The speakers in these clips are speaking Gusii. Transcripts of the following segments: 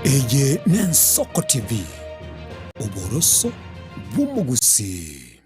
Eye n'Ensoko TV, oboroso bw'omogusii.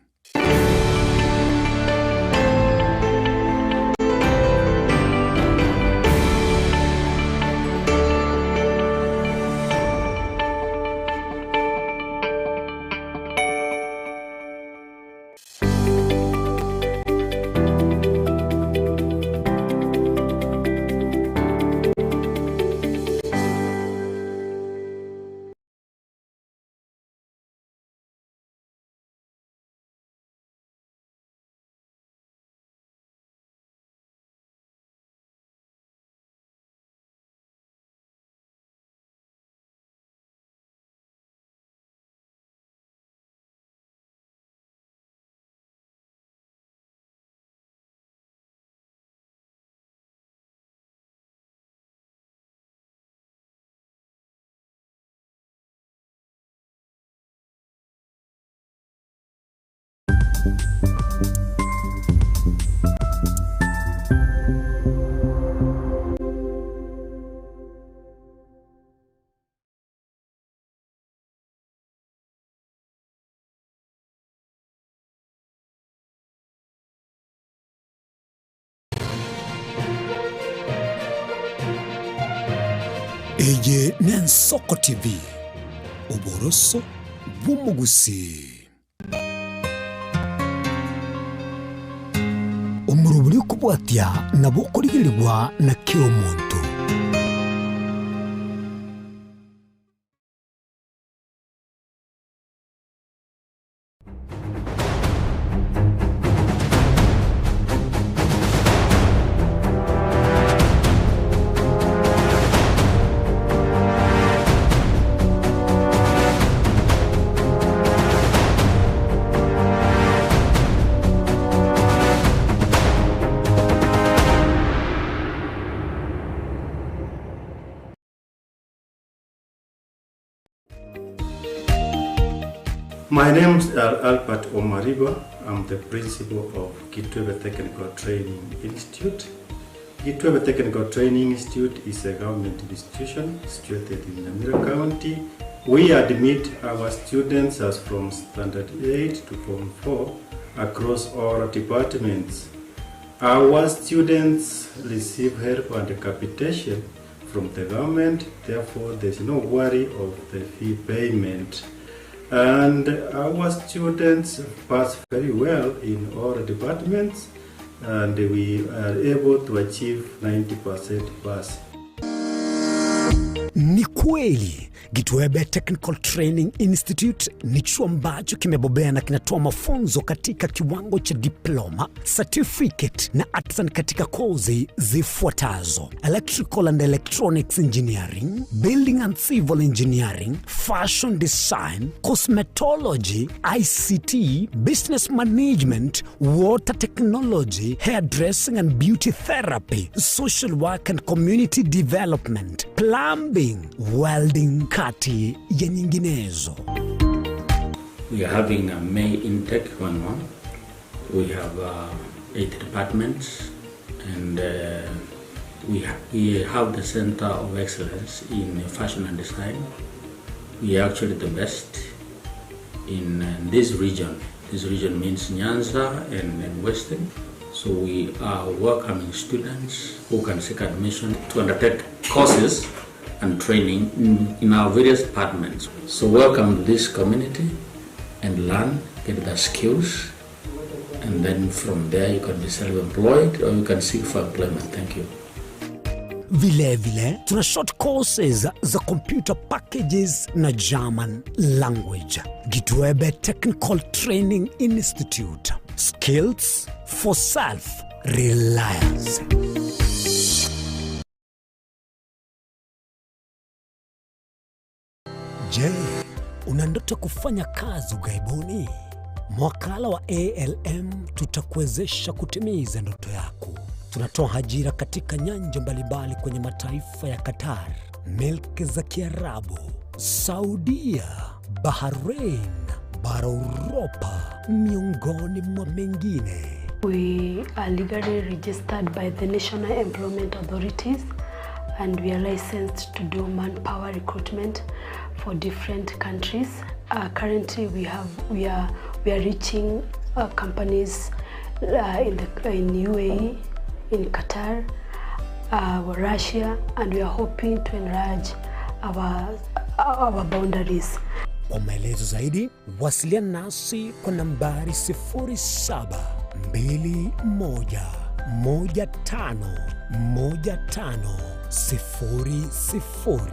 Eye n'Ensoko TV, oboroso bw'omogusii. Omorobori okobwatia nabo okorigerigwa na kera omonto. My name is Albert Omariba. I'm the principal of Kitwebe Technical Training Institute. Kitwebe Technical Training Institute is a government institution situated in Nyamira County. We admit our students as from Standard 8 to Form 4 across all departments. Our students receive help and capitation from the government, therefore there's no worry of the fee payment. And our students pass very well in all departments and we are able to achieve 90% pass. Ni kweli Gitwebe Technical Training Institute ni chuo ambacho kimebobea na kinatoa mafunzo katika kiwango cha diploma, certificate na artisan katika kozi zifuatazo: electrical and electronics engineering, building and civil engineering, fashion design, cosmetology, ICT, business management, water technology, hairdressing and beauty therapy, social work and community development, plumbing, welding, kati ya nyinginezo. We are having a May intake going on. We have uh, eight departments and uh, we, ha we have the Center of Excellence in Fashion and Design. We are actually the best in uh, this region. This region means Nyanza and, and Western. So we are welcoming students who can seek admission to undertake courses and training in, in our various departments. So welcome to this community and learn, get the skills, and then from there you can be self-employed or you can seek for employment. Thank you. Vilevile tuna short courses za computer packages na German language. Gitwebe Technical Training Institute. Skills for self reliance. Je, una ndoto kufanya kazi ughaibuni? Mwakala wa ALM tutakuwezesha kutimiza ndoto yako. Tunatoa ajira katika nyanja mbalimbali kwenye mataifa ya Qatar, milki za Kiarabu, Saudia, Bahrain, bara Uropa, miongoni mwa mengine. We are legally registered by the National Employment Authorities. and we are licensed to do manpower recruitment for different countries. Currently we have we are we are reaching companies in the in UAE, in Qatar, Russia and we are hoping to enlarge our our boundaries. Kwa maelezo zaidi wasiliana nasi kwa nambari 0721151500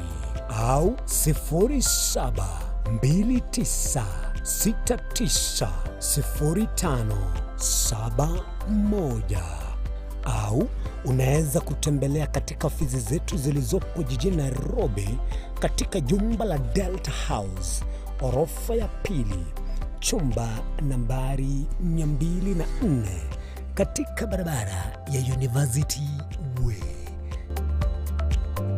au 0729690571 au unaweza kutembelea katika ofisi zetu zilizopo jijini Nairobi katika jumba la Delta House orofa ya pili chumba nambari 204 katika barabara ya University Way.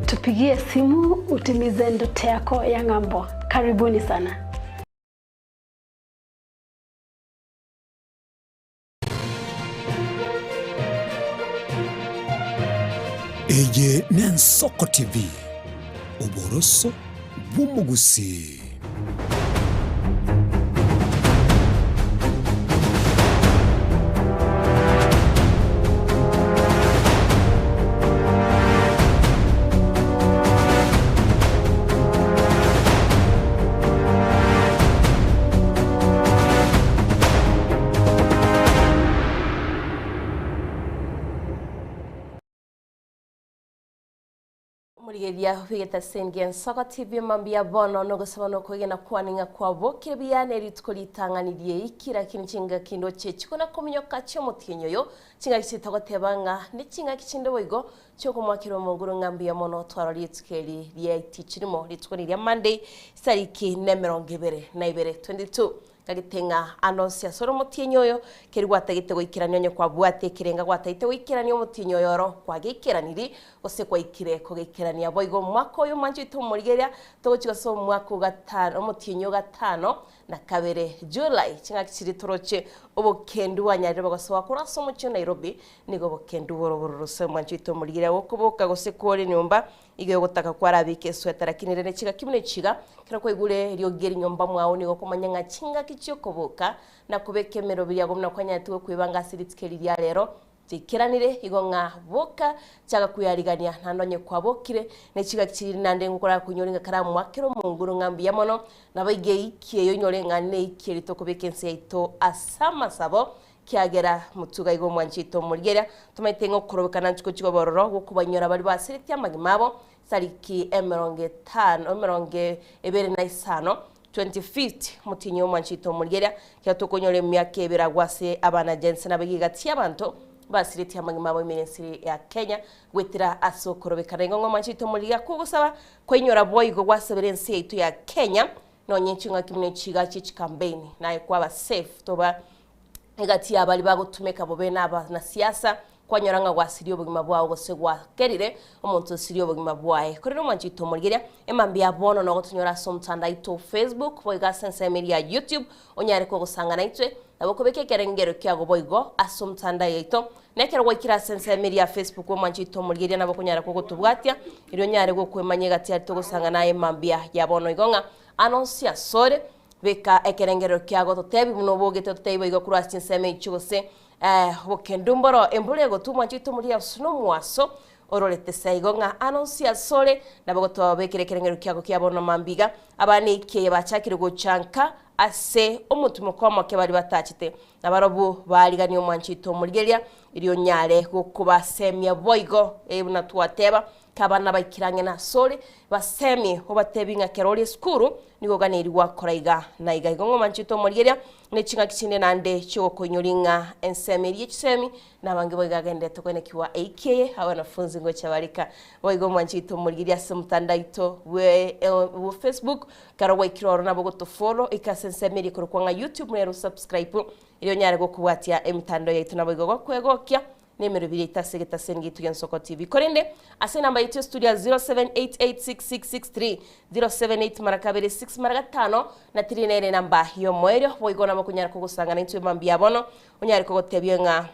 Tupigie simu utimize ndoto yako ya ng'ambo. Karibuni sana. Eye n'Ensoko TV, oboroso bw'omogusii. Omorigereria bw'egetaseni gi'Ensoko TV mambia bono nogosaba nokwegena kwane ng'a kwabokire buya ne rituko ritang'ani rieiki lakini chingaki ndoche chikona kominyoka chi'omotienyi oyo chingaki chitagoteba ng'a nechingaki chinde boigo chiokomoakera omonguru ng'a mbuya mono twarora rituko eri ria itichi rimo rituko riria Monday chitariki nemerongo ebere na ibere 22 Gagete ng'a anonsi asore omotienyi oyo, keria gwatagete goikerania onye kwabwate ekerenga gwatagete goikerania omotienyi oyo oro kwageikeranirie, gose kwaikire kogeikerania. Boigo omwaka oyo mwanchete omorigereria, togochia gose omwaka o gatano, omotienyi o gatano na kabere, July, ching'aki chiria toroche obokendu bwanyarire bogosoa korwa ase omochie o Nairobi, nigo obokendu bore obororo ase mwanchete omorigereria gokoboka gose kore nyomba, Igo egotaka kwarabeka esweta, lakini rende chingaki buna echiga, ekero kwaigure eriogi eri nyomba mwao nigo okomanya ng'a chingaki chi'okoboka na kobeka emeroberi yago buna kwanyarete gokwebanga ase rituko eri ria rero chiaikeranire, igo ng'a boka chaka kweyarigania naende onye kwabokire ne chingaki chiria naende ngokora koinyora ng'a karamoakere omonguru ng'a mbuya mono, nabo iga eiki eyo onyore ng'a neiki eri tokobeka ense yaito ase amasabo Kiagera motuga igo omwanchete omorigereria, tomaete ng'a okorobekana nchiko chigoba ororo gw'okobainyora baria baseretie amagima abo, tariki emerongo etano, emerongo ebere na isano, 25th, omotienyi omwanchete omorigereria, ekero tokonyora emiaka ebere agwo ase abana jense na abaiga egati y'abanto basiretie amagima abo ime y'ense ya Kenya goetera ase okorobekana. Igo ng'a omwanchete omorigereria kogosaba kwainyora boigo gwasabera ense yaito ya Kenya, nonye ching'aki buna echiga chie chikambeini, naye kwaba safe toba Egati y'abaria bagotumeka bobe nabanasiasa, kwanyora ng'a gwasirie obogima bwao gose gwakerire omonto osirie obogima bwaye. Korende omwanchi oito omorigeria, emambia ya bono nogotonyora ase omotandao aito o Facebook, boigo ase ensemo eria ya YouTube, onyare kogosanga naintwe, nabo okobeka ekerengero kiago boigo ase omotandao yaito. Na ekero gwaikire ase ensemo eria ya Facebook omwanchi oito omorigeria nabo okonyara kogotobwatia, erio onyare gokwemanya egati aria togosanga naye emambia ya bono igo ng'a anonsi asore Beka ekerengerero kiago totebi buna obogete totebi boigo korwa ase chinsemo echio gose obokendu mboro embura egotwa omwancho oito omoria gose nomwaso ororete saigo ng'a anonsi asore nabo gotobekera ekerengerero kiago kia bono mambia iga abana ekieye bachakire gocha nka ase omotimoko omoke baria batachete nabarobwo bariganie omwancho oito omorigereria erio onyare gokobasemia boigo buna twateba Abana baikire ang'e nasore, basemie, obatebie ng'a ekero ore esukuru nigo oganeiri gwakora iga na iga. Igo ng'a omanchete omorigereria ne ching'aki chinde naende chi'ogokoinyoria ng'a ensemo eria y'echisemi nabange boigo agenderete koenekigwa eiki eye abanafunzi ngocha barika. Boigo omwanchete omorigereria ase omotandao oito bwe bwa Facebook, ekero gwaikire ororo nabo ogotofollow ika ase ensemo eria ekorokwa ng'a YouTube nere osubscribe erio onyare gokobwatia emitandao yaito naboigo gokwegokia Nemerobiri yaito ase egetaseni giaito gia Nsoko TV. Korende ase enamba yaito ya studio ya 07886663 078 mara kabere 6 mara gatano na tiri nere enamba y'omoerio boigo nabo okonyara kogosangana intwe mambia bono onyare kogotebia ng'a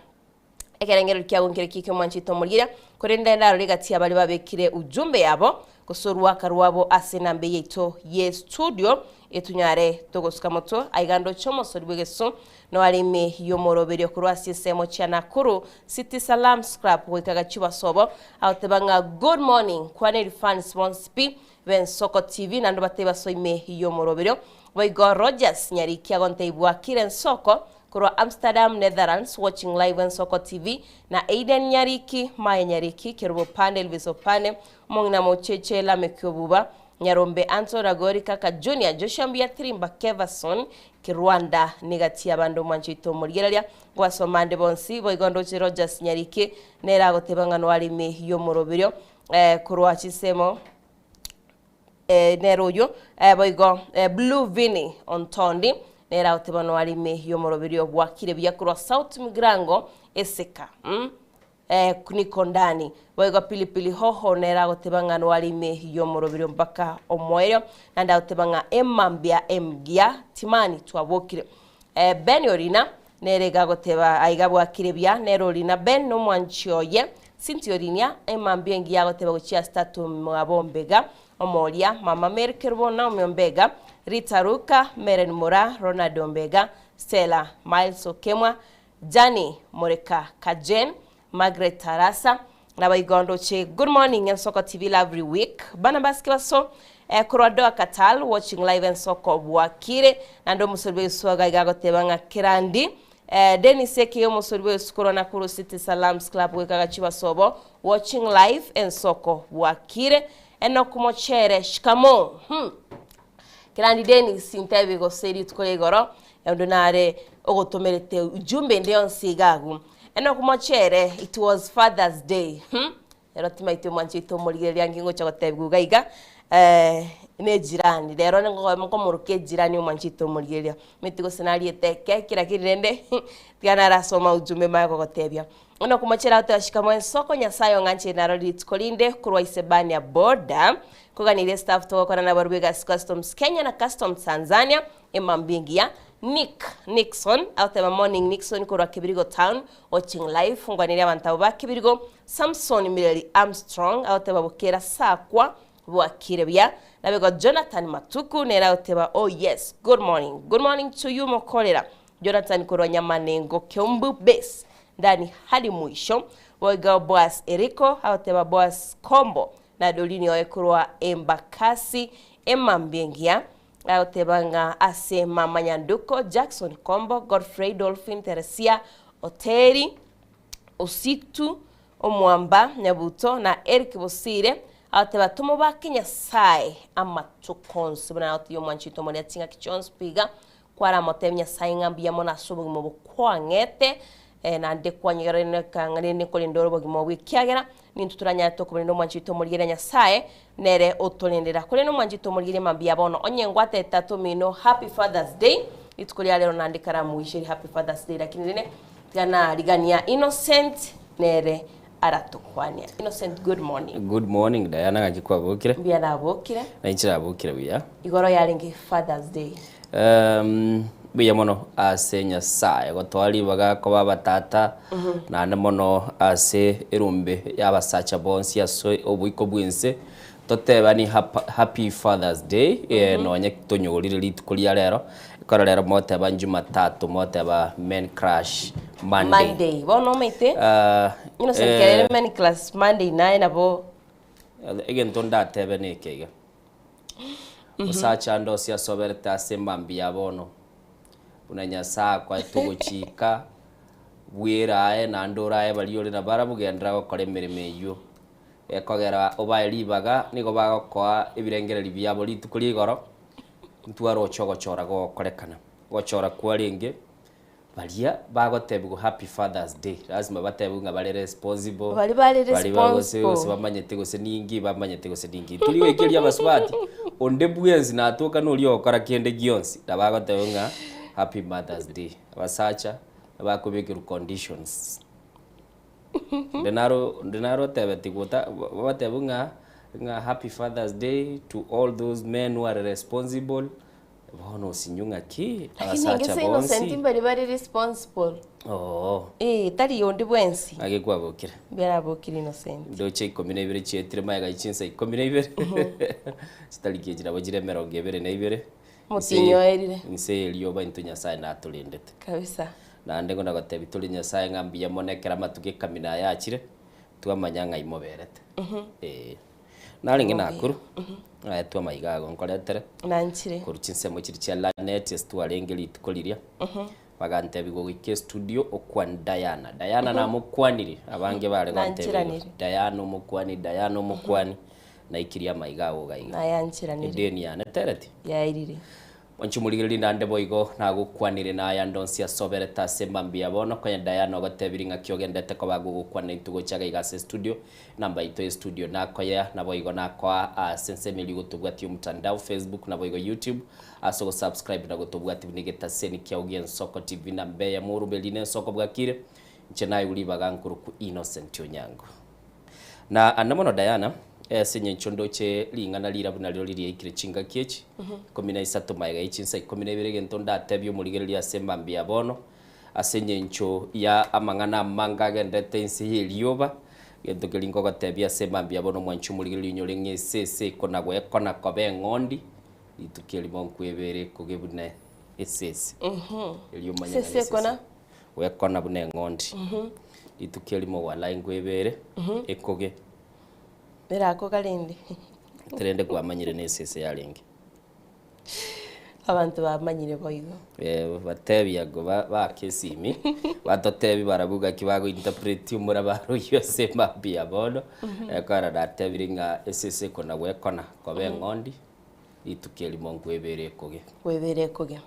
Ekerengererio kiabo nkereki eki'omwanchete omorigereria, korende ndarore egati y'abaria babekire ujumbe yabo, gose oruaka rwabo ase enamba eye yaito ye studio, etunyare togosuka motwe. Aiga ndoche omosori bw'egesu noare ime y'omoroberio korwa ase ensemo chia Nakuru City Salam Scrap goika Gachuba sobo, agoteba ng'a good morning kwaneri fans bonsi pi b'Ensoko TV naende obatebie basoe ime y'omoroberio. Boigo Rogers Nyariki agontebia bwakire Ensoko Korwa Amsterdam, Netherlands, watching live Ensoko TV, na Aiden Nyariki, Maya Nyariki, Kerubo Opande, Elvis Opande, Omong'ina Mocheche, Lameck Obuba, Nyarombe Anton Ragori, Kaka Junior, Joshua Mbuya Tirimba, Keverson, Kirwanda, Negati y'abande omwancho oito omorigereria, ngobasoma ande bonsi, boigo ndoche Rogers Nyariki, nere agoteba ng'a noare ime y'omoroberio, korwa chinsemo. Nere oyio boigo Blue Vinny Ontondi nere agoteba noare ime y'omoroberio bwakire buya korwa South Mgirango Eseka niko ndani. Boigo Pilipili Hoho nere agoteba ng'a noare ime y'omoroberio mpaka omoerio naende agoteba ng'a emambia emgiya timani twabokire. Ben Orina nere iga agoteba aiga bwakire buya nere Orina Ben nomwanchi oye Cynthia Orinia, emambia engiya agoteba gochia ase tata omwabo Mbega, Omoria, Mama Mary Kerubo, Naomi Ombega, Rita Ruka, Meren Mura, Ronald Ombega, Stella, Miles Okemwa, Janny Moreka, Kajen, Margaret Tarasa, naboigo ndoche Good morning Ensoko TV lovely week Bana basike baso eh, korwa Doha Qatar watching live Ensoko bwakire naende omosori bw'egeswaga iga agoteba ng'a Kerandi Dennis Ekeye omosori bw'esuku rwa Nakuru City Salams Club goika Gachiba Sobo watching live ensoko bwakire Enock Mochere shikamoo hmm Kerandi Dennis ntebi gose rituko ria igoro onde nare ogotomerete ujumbe ende yonsi iga agwo Enock Mochere it was father's day hmm Ero timaeti omwanchi oito omorigereria ange ngocha gotebigwa iga iga, ne ejirani. Rero nigo nkomoroka ejirani omwanchi oito omorigereria. Omanyete gose nariete ekeki lakini rende tiga narasoma ujumbe manye gogotebia. Bono okomochera goteba shikamoo ensoko Nyasaye ong'anchire naro rituko rinde korwa Isebania border, nkoganirie estaff togokora nabarobwo egasi Customs Kenya na Customs Tanzania, Emambia engiya, Nick Nixon, agoteba morning Nixon korwa Kibirigo town, watching live, ngwanirie abanto abwo ba Kibirigo, Samson Mireri Armstrong, agoteba bokera sakwa bwakire buya, nabego Jonathan Matuku nere agoteba oh yes, good morning, good morning to you mokorera, Jonathan korwa Nyamanengo Kiambu base, ndani hadi mwisho, boigo Boaz Eriko agoteba Boaz Kombo na Doreen oye korwa Embakasi, Emambia engiya, Agoteba ng'a ase mama Nyanduko, Jackson Kombo, Godfrey Dolphin Teresia, Oteri, Osiktu, Omwamba, Nyabuto na Eric Bosire, agoteba tomobake Nyasae amatuko onsi buna agotebia omwanchi oito omoria chingaki chionsi pi iga kwaramotebia Nyasae ng'a mbuya mono ase obogima obo kwang'ete naende kwanyegerereka ng'a rende nkorende ore obogima obwo ekiagera Nintwe toranyare tokomorinda omwanchi oito omorigereria Nyasae, nere otorendera. Korende omwanchi oito omorigereria mambia bono, onye ngwatete tata omino happy Father's Day, rituko ria rero naende karamoicherie happy Father's Day, lakini rende tiga narigania Innocent nere aratokwania. Innocent good morning. Good morning Diana ng'aki kwabokire? Mbuya nabokire. Na inche nabokire buya. Igoro yarenge Father's Day. Um, mbuya mono ase Nyasaye gotoa ribaga koba abatata naende mono ase erombe y'abasacha bonsi ase oboiko bw'ense totebani hap- happy fathers day eh, nonye tonyorire rituko ria rero ekero rero moteba jumatatu moteba men crush monday, Monday. Bono omanyete Ah, Innocent eh, kerere men class Monday naye nabo egento ndatebe neke iga Omosacha ande onsi asoberete ase emambia ya bono, buna Nyasae akoete ogochika bw'erae naende orae baria ore nabarabwo, genderera gokora emeremo eyio. Ekogera obae ribaga, nigo bagokoa ebirengererio biabo rituko ria igoro, ntwaroche ogochora gogokorekana. Ogochora kwarenge. Baria bagotebigwa happy father's day lazima batebigwe ng'a bare responsible, Baria bare baria ba gose responsible. gose bamanyete gose ninki bamanyete gose ninki. Tori goikeria abasubati, onde bwensi natoka noria ogokora kende gionsi, nabo agotebigwa ng'a happy mother's day. Abasacha bakobekerwa conditions. Onde naro onde naro otebetigwe ota batebiwe ng'a ng'a happy father's day to all those men who are responsible. Bono osinyu ng'aki Lakini abasacha ingese Innocent bonsi. mbari bare responsible. Oo. Eh, tari onde bwensi. Ng'aki kwabokire? Mbuya nabokire Innocent. Ndoche ikomi na ibere chietire magega ye chinsa ikomi na ibere. Chitariki echi nabo chire emerongo ebere na ibere. Omotienyi oerire. Inse ye erioba intwe Nyasaye natorendete. Kabisa. Naende ngona gotebia tore Nyasaye ng'a mbuya mono ekero amatuko ekamina aya achire, twamanya ng'ai moberete. Eeh. Narenge Nakuru, naetwe amaiga ago nkoretere, Nanchire. korwa chinsemo chiria chia Lanet ase twarenge rituko riria, bagantebia goika estudio okwane Diana. Diana namokwanire, abange bare gontebia igo, Nanchiranire. Diana omokwani, Diana omokwani, naikirie amaiga ago iga iga. Nayanchiranire. Edeni yane tereti. Yairire. Mwanche omorigereria naende boigo nagokwanire naye ande onsi ase oberete ase mambia bono, konya Diana ogotebirie ng'aki ogendete koba gogokwana intwe gocha iga iga ase estudio, enamba yaito y'estudio nakoyea, naboigo nakoa ase ensemo eria ogotobwatia omotandao, Facebook naboigo YouTube, ase ogosubscribe na gotobwatia buna egetaseni kiao gi'Ensoko TV namba eyemo oroberi na Ensoko bwakire, inche naigwe ribaga nkorokwa Innocent Onyango. Na ande mono Diana, ase engencho ndoche ring'ana rirabu nario ririaikire chingaki echi, ikomi na isato magega ye chinsa ikomi na ibere egento ndatebie omorigereria ase emambia ya bono, ase engencho ya amang'ana amange agenderete inse y'erioba, egento keria nkogotebia ase emambia ya bono mwanche omorigereria onyore ng'a esese ekona-goekona koba eng'ondi, rituko erimo nkwebere ekoge buna esese. Erio omanye ng'a Esese ekona? nesese. Gwekona buna eng'ondi. Rituko erimo walai nkwebere, ekoge. Erakoga rende. Terende kwamanyire nesese yarenge. Abanto bamanyire boigo. Eh, batebi ago ba- baake esimi, batotebi barabwo gaki bagointerpreti omorabaro oyio ase mambia bono, ekero natebire ng'a esese ekona gwekona koba eng'ondi. Rituko erimo nkwebere ekoge. Kwebera ekoge.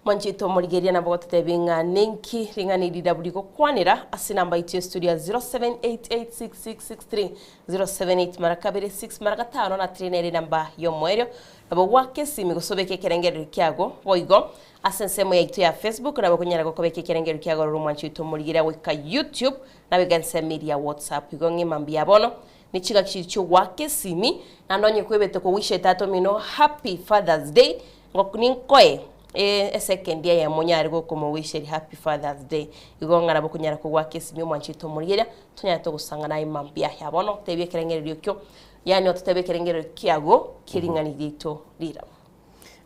Mwanchete omorigereria nabo gototebia ng'a ninki ring'ana eri rirabu rigokwanera ase enamba yaito ya studio ya 07886663 078 mara kabere 6 mara gatano na 3 nere enamba y'omoerio. Nabo gwaka esimi gose obeke ekerengererio kiago boigo ase ensemo yaito ya Facebook nabo okonyara gokobeka ekerengererio kiago ororo omwanchi oito omorigereria goika YouTube nabo iga ensemo eria ya WhatsApp igo ng'ima mbuya bono Ne chingaki chiria chi'ogoaka esimi, naende onye kwebete kogoisha tata omino happy Father's Day, ngok ninkoe esekendi eyemo onyare gokomogoiseria happy Father's Day. Igo ng'a nabo okonyara kogoaka esimi omwanchete omorigereria, tonyare togosang'ana aye mambia ya bono, tebia ekerengererio ekio, yaani ototebie ekerengererio kiago kie ring'ana riaito rirabwo.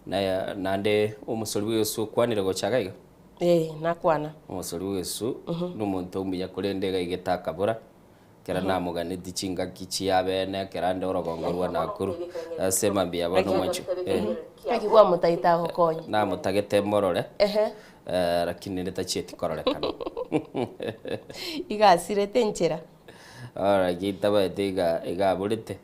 Naya naende omosori bw'egesu okwanire gocha iga iga? Ee, nakwana. Omosori bw'egesu nomonto omuya korende iga igete akabora, Ekero namoganetie chingaki chi'abeene, ekero ande orogongo rwa Nakuru, ase mambia bono omwancho, eh. Naki kwamotagete agokonye? Namotagete morore, Ehe. eh, lakini rende tachieti kororekana. Iga asirete enchera. Alright, gitabaete iga iga aborete.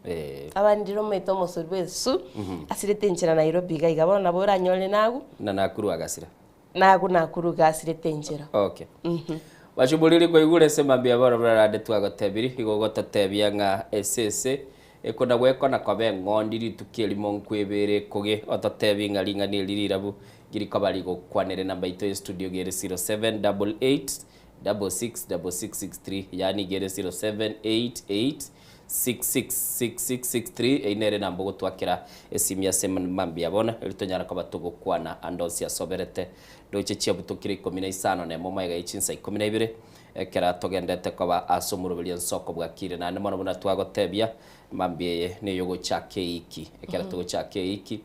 Eh. Abande omanyete omosori bwa esu, asirete enchera Nairobi iga iga bono nabo oranyore nagu. Na Nakuru agasira. Nagu Nakuru iga asirete enchera. Okay. Bachumoriri kwaigure ase mambia bono buna naende twagotebiri, igo ogototebia ng'a esese ekona gwekona koba eng'ondi rituko erimo nkwebere ekoge, ototebi ng'a ring'ana eri rirabu ngirikoba rigokwanere enamba yaito ya studio iga ere 0788 666663 yaani iga ere 0788 666663 Eyio nere enamba ogotwakera esimi ase mambia bono, erio tonyare koba togokwana ande onsi ase oberete. Ndoche chiabutokire ikomi na isano na emo magega ye chinsa ikomi na ibere, ekero togendete koba ase omoroberio ensoko bwakire. Naende mono buna twagotebia, mambia eye neyogochaka eiki. Ekero togochaka eiki,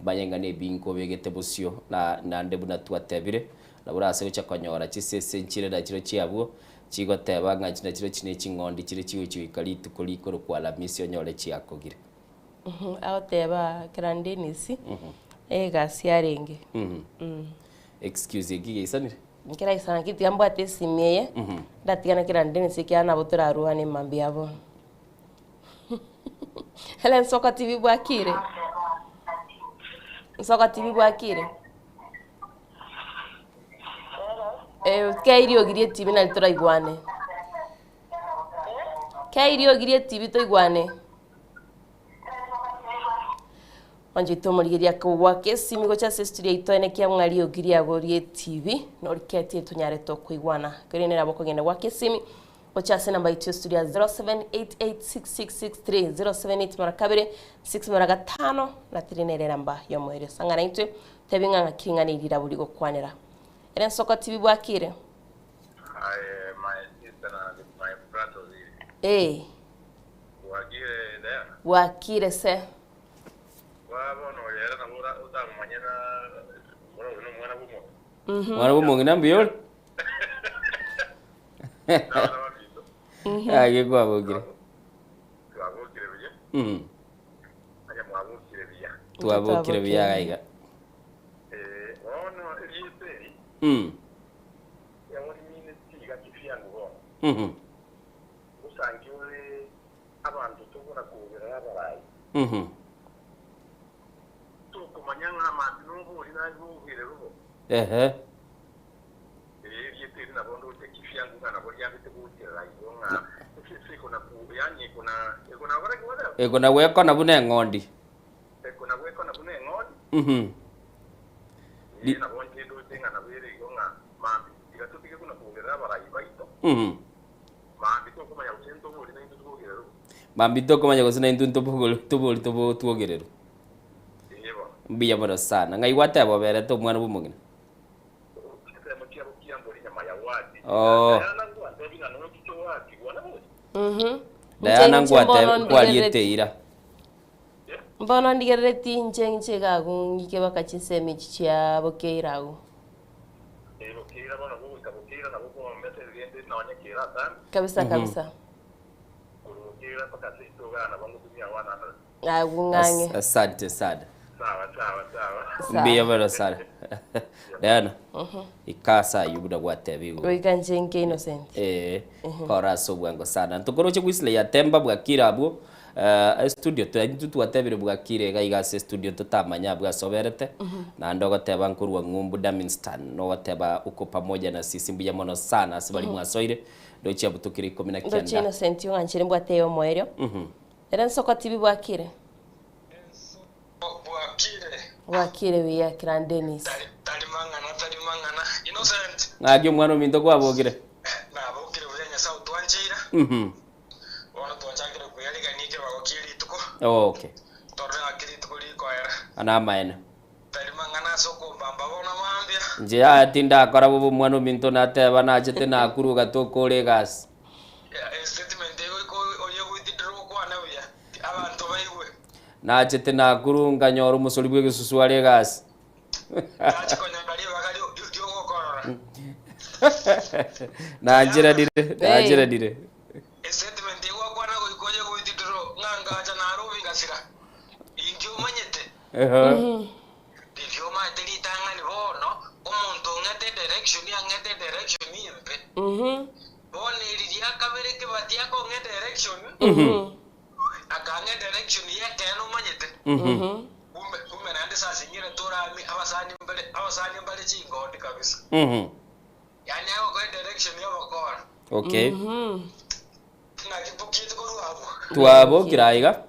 omanye ng'a nebingo obegete bosio, na naende buna twatebire, nabo orase gocha konyora chisese nchire nachiro chiabwo, Chigoteba ng'a echi nachio chine ching'ondi chire chigochia goika rituko rikorokwa Alamisi onyore chiakogire. Agoteba kera Dennis egasi arenge. Excuse eki geisanire? Nkeraisana naki tiga mbwate esimi eye, ndatigana kera Dennis ekiagera nabo toraruane mambia bono. Hellen Nsoka TV bwakire? Nsoka TV bwakire? Eh, kei riogi rie TV nari toraigwane. Kei riogi rie TV toigwane. Mwanchete omorigereria kogwaka esimi gocha ase estudio yaito ene kia ng'a riogi riago rie TV noriketie tonyare tokoigwana. Korende nabo okogenda gwaka esimi. Gocha ase enamba yaito y'estudio ya 07886663 078 mara kabere 6 mara gatano na 3 nere enamba y'omoerio. Sang'ana intwe tebie ng'a ng'aki ring'ana eri rirabwo rigokwanera. Ere ensoko tibi bwakire? Aye my sister na my brother Oziri. Ee. Bwakire Diana? Bwakire se. Bwa bono oyo ere nabo ora otamomanye na bora oyo nomwana bw'omonto. Mwana bw'omong'ina mbuya ore? Nabana baminto. Ake kwabokire. Twabokire buya. Onye mwabokire buya. Twabokire buya iga iga. Eh, bono erieta eri rimineti iga kifyangu bono. Osangi ore abanto tokona koberera abarai. Tokomanya ng'a amambi nobori naye bobwire robo. Ehe. Ee, erieta eri nabo ndoche kifyangu ng'a nabo riambete gocherera igo ng'a ase ekona ku yaani ekona ekona gokora ki gwateba? Ekona gwekona buna eng'ondi. Ekona gwekona buna eng'ondi. Ee, nabo inche ndoche ng'a nabo ere igo ng'a mambia tiga totige buna kogerera abarai baito. Mambia tokomanya gose ntobori naintwe twogererwe. Mambia tokomanya gose naintwe ntobogori tobori tobo twogererwe. Ee bono. Mbuya mono sana. Ng'ai gwateba oberete omwana bw'omong'ina? Chinsemo chiabo chiambori nyama ya wadi. Oh. Diana ngwantebi ng'a nochiche oakigwa nabori. Diana Inche inche ngwateba mbono kwariete ndigerereti. eira. Mbono ndigerereti inche inche iga agwo ng'ike baka chinsemo echi chia bokeira agwo. Eh, bokeira bono bogoika bokeira nabo bombete rende nonye kera asante. Kabisa kabisa. Korwa bokeira mpaka seito igaa nabo ngotumia 100. Agwo ng'ang'e. Asante sana. Sawa sawa sawa. Sawa. Mbuya mono sana. Diana, ika ase aywo buna gwateba igoro. Goika inche nke innocent. Ee, kora ase obwango sana. Ntokoroche Wesley Atemba bwakire abwo eh, estudio twa intwe twatebire bwakire iga iga ase estudio totamanya abwo ase oberete, naende ogoteba nkorwa ng'umbu Daminstan, nogoteba uko pamoja na sisi mbuya mono sana ase baria mwasoire, ndoche abwo tokire ikomi na Ndoche kianda. innocent ong'anchere mbwate omoerio. Ere nsoko tibi bwakire. Bwakire. Bwakire buya Clan Dennis. Tari tari mang'ana tari mang'ana. Innocent. Ng'aki omwana ominto kwabokire? Nabokire buya Nyasae otwancheire. Bono twachakire kweyarigania ekebago kie rituko. Okay. Torore ng'aki rituko rikoera. Aya namaene. Tari mang'ana ase okombamba bono mambia. Inche yaya tindakora bobe omwana ominto nateba nachete nakuru gatoka egasi. Estatement eye goika oye goitindera okwane buya abanto baigwe. Nachete Nakuru nkanyora omosori bw'egesusu are egasi. Tachi konyora ribaga riogokorora. Nancheranire, nancheranire. Estatement eye gwakwana goika oye goitindera ng'a ngacha Nairobi ngasira. Inki omanyete? Riria omanyete ritang'ani bono, omonto ong'ete edirection ang'ete edirection embe. Bono eri ria kabere ekebati akong'a edirection, akang'a edirection y'ekeene omanyete. Kumbe kumbe naende saa zingine torami abasani mbare abasani mbare chingondi kabisa. Yaani agokoa edirection y'obokora. Okay. Naki bokiete korwa abwo. Twabokire aiga.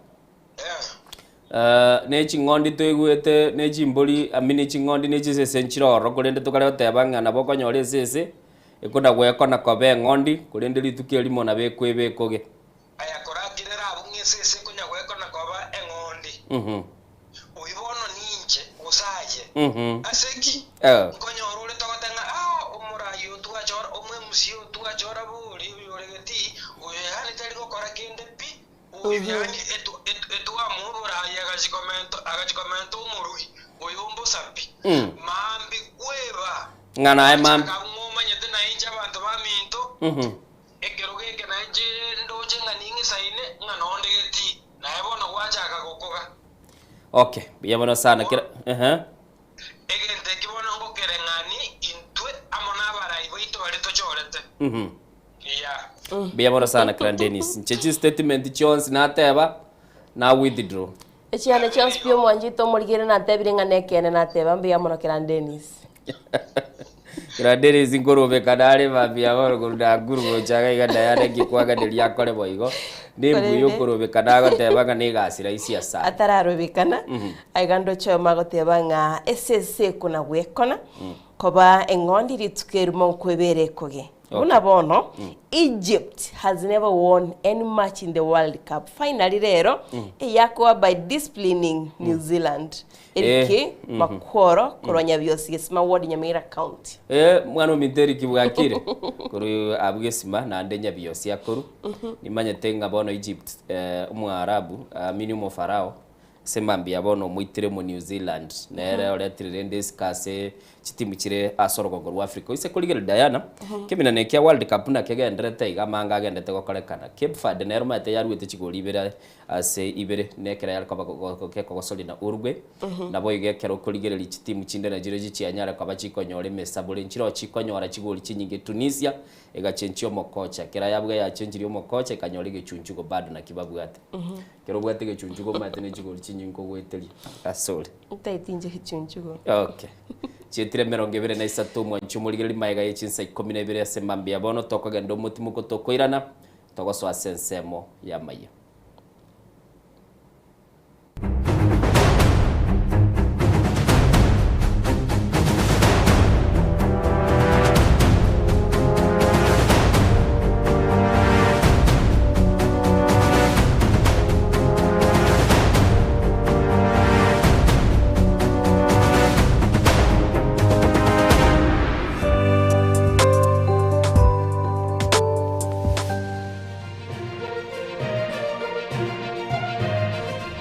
Eh. Ne ching'ondi toigwete, ne chimbori, I mean ching'ondi ne chisese nchire ororo, korende tokare goteba ng'a nabo okonyora esese ekona gwekona koba eng'ondi, korende rituko erimo nabo ekoeba ekoge. Aya korakirere abwo ng'a esese ekonya gwekona koba eng'ondi. Oyio bono ninche, gose aye. Ase ki? Nkonyora ore togote ng'a, Ah, omorai oo twachora, omwemusia oo twachora bori, oyore getii, oyo yaani tari gokora kende pi, oyo yaani etu- etu- etwamoa oborai agachia komenta agachia komenta omorugi, oyo mbosa pi. Mambi kweba. Ng'a naye mambi. Gochaka abwo ng'omanyete nainche abanto baminto, Ekerogo eke nainche ndoche ng'a ning'isaine, ng'a nonde getii, naye bono gwachaka gokoga. Okay, mbuya mono sana kera ehe. Egento eki bono ngokereng'ani intwe amo nabarai baito baria tochorete. Yeah. Mbuya mono sana Clan Dennis. Inche chistatement chionsi nateba na withdraw. Echiane chionsi pi omwanchete omorigere natebire ng'a nekeene nateba mbuya mono Clan Dennis. Clan Dennis nkorobeka nare mambia bono korwa Nakuru gocha iga iga Diana nki kwaganeria akore boigo nembuya Korende okorobeka nagoteba ng'a negasi rahisi asare. atararobekana aiga ndoche oyomo agoteba ng'a esese ekona gwekona koba eng'ondi rituko erimo nkwebera ekoge. Buna bono, Egypt has never won any match in the World Cup. Finally rero, eyakoa by disciplining New Zealand. Eriki Makworo korwa Nyabiosi Gesima Ward Nyamira County. Eh, mwana ominto Eriki bwakire korwa abwo Gesima naende Nyabiosi akorwa. Nimanyete ng'a bono Egypt eh, Omoarabu amini Omofarao ase mambia bono omoitire omo New Zealand nere oretire rende esiko ase chitimu chire ase orogongo rwa Africa. Oise korigereria Diana, ekeminano eke kia World Cup buna kegenderete iga amange agendete gokorekana. Cape Verde nero omanyete yaruete chigori ibere ase ibere na ekero yare koba gekogosoria na Uruguay. Naboigo ekero okorigereria chitimu chinde nachirochio chianyare koba chikonyora emesabore nchiroo chikonyora chigori chinyinge. Tunisia egachenchia omokocha, kera yabua yachenchirie omokocha ekanyora egechunchugo bado naki babwate. Ekero obwate egechunchugo omanyete ne chigori chinyinge ogoeteria ase ore. Ntaeti inche gechunchugo. Okay. Chietire emerongo ebere na isato omwanchi omorigereria magega ye chinsa ikomi na ibere ase mambia bono tokogenda omotimoko tokoirana togosoa ase ensemo y'amayia.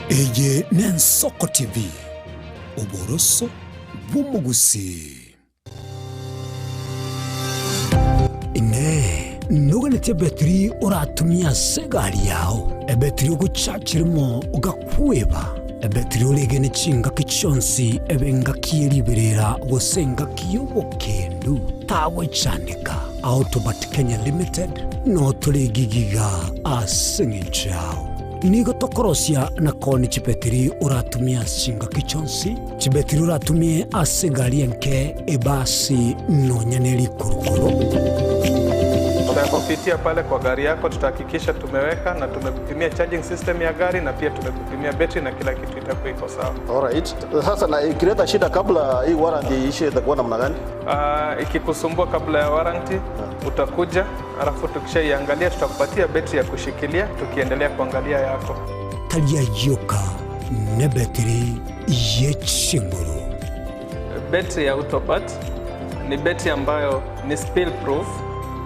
Eye n'Ensoko TV, oboroso bw'omogusii. Inee! Noganetie ebetiri oratumie ase egari yao, ebetiri ogochachirimo ogakweba, ebetiri oregene chingaki chionsi ebe engaki ye riberera gose engaki y'obokendu? Tagochandeka. Autobat Kenya Limited notore egigiga ase eng'encho yao. Nigo tokorosia na koonia chibetiri oratumie ase chingaki chionsi, chibetiri oratumie ase egari enke, ebasi, nonya ne rikurukuru. Tutakupitia pale kwa gari yako, tutahakikisha tumeweka na tumekupimia charging system ya gari na pia tumekupimia betri na kila kitu itakuwa iko sawa. Alright. Sasa na ikileta shida kabla hii warranty iishe itakuwa namna gani? Ikikusumbua kabla ya warranty utakuja, alafu tukishaiangalia tutakupatia betri ya kushikilia tukiendelea kuangalia yako. Tari ayio nebetiri ye chinguru. Betri ya Autobat ni betri ambayo ni spill proof,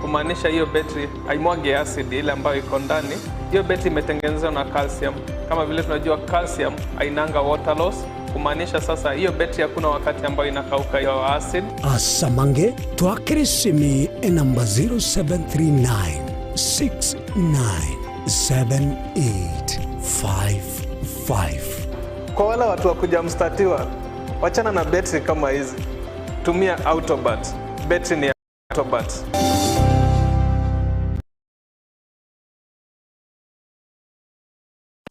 kumaanisha hiyo betri haimwagi acid ile ambayo iko ndani. Hiyo betri imetengenezwa na calcium. Kama vile tunajua calcium hainanga water loss, kumaanisha sasa hiyo betri hakuna wakati ambayo inakauka hiyo acid. Asamange twakere esimi enamba 0739 697855. Kwa wale watu wa kuja mstatiwa, wachana na betri kama hizi, tumia Autobat. Betri ni Autobat.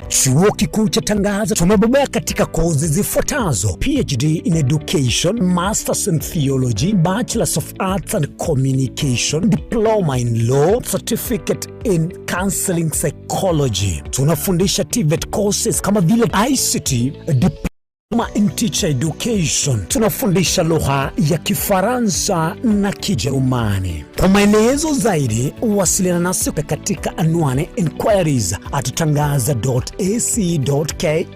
Chuo Kikuu cha Tangaza tumebobea katika kozi zifuatazo: PhD in Education, Masters in Theology, Bachelors of Arts and Communication, Diploma in Law, Certificate in Counseling Psychology. Tunafundisha TVET courses kama vile ICT, Diploma in Teacher Education. Tunafundisha lugha ya Kifaransa na Kijerumani. Kwa maelezo zaidi, wasiliana nasi katika anwani inquiries at tangaza.ac.ke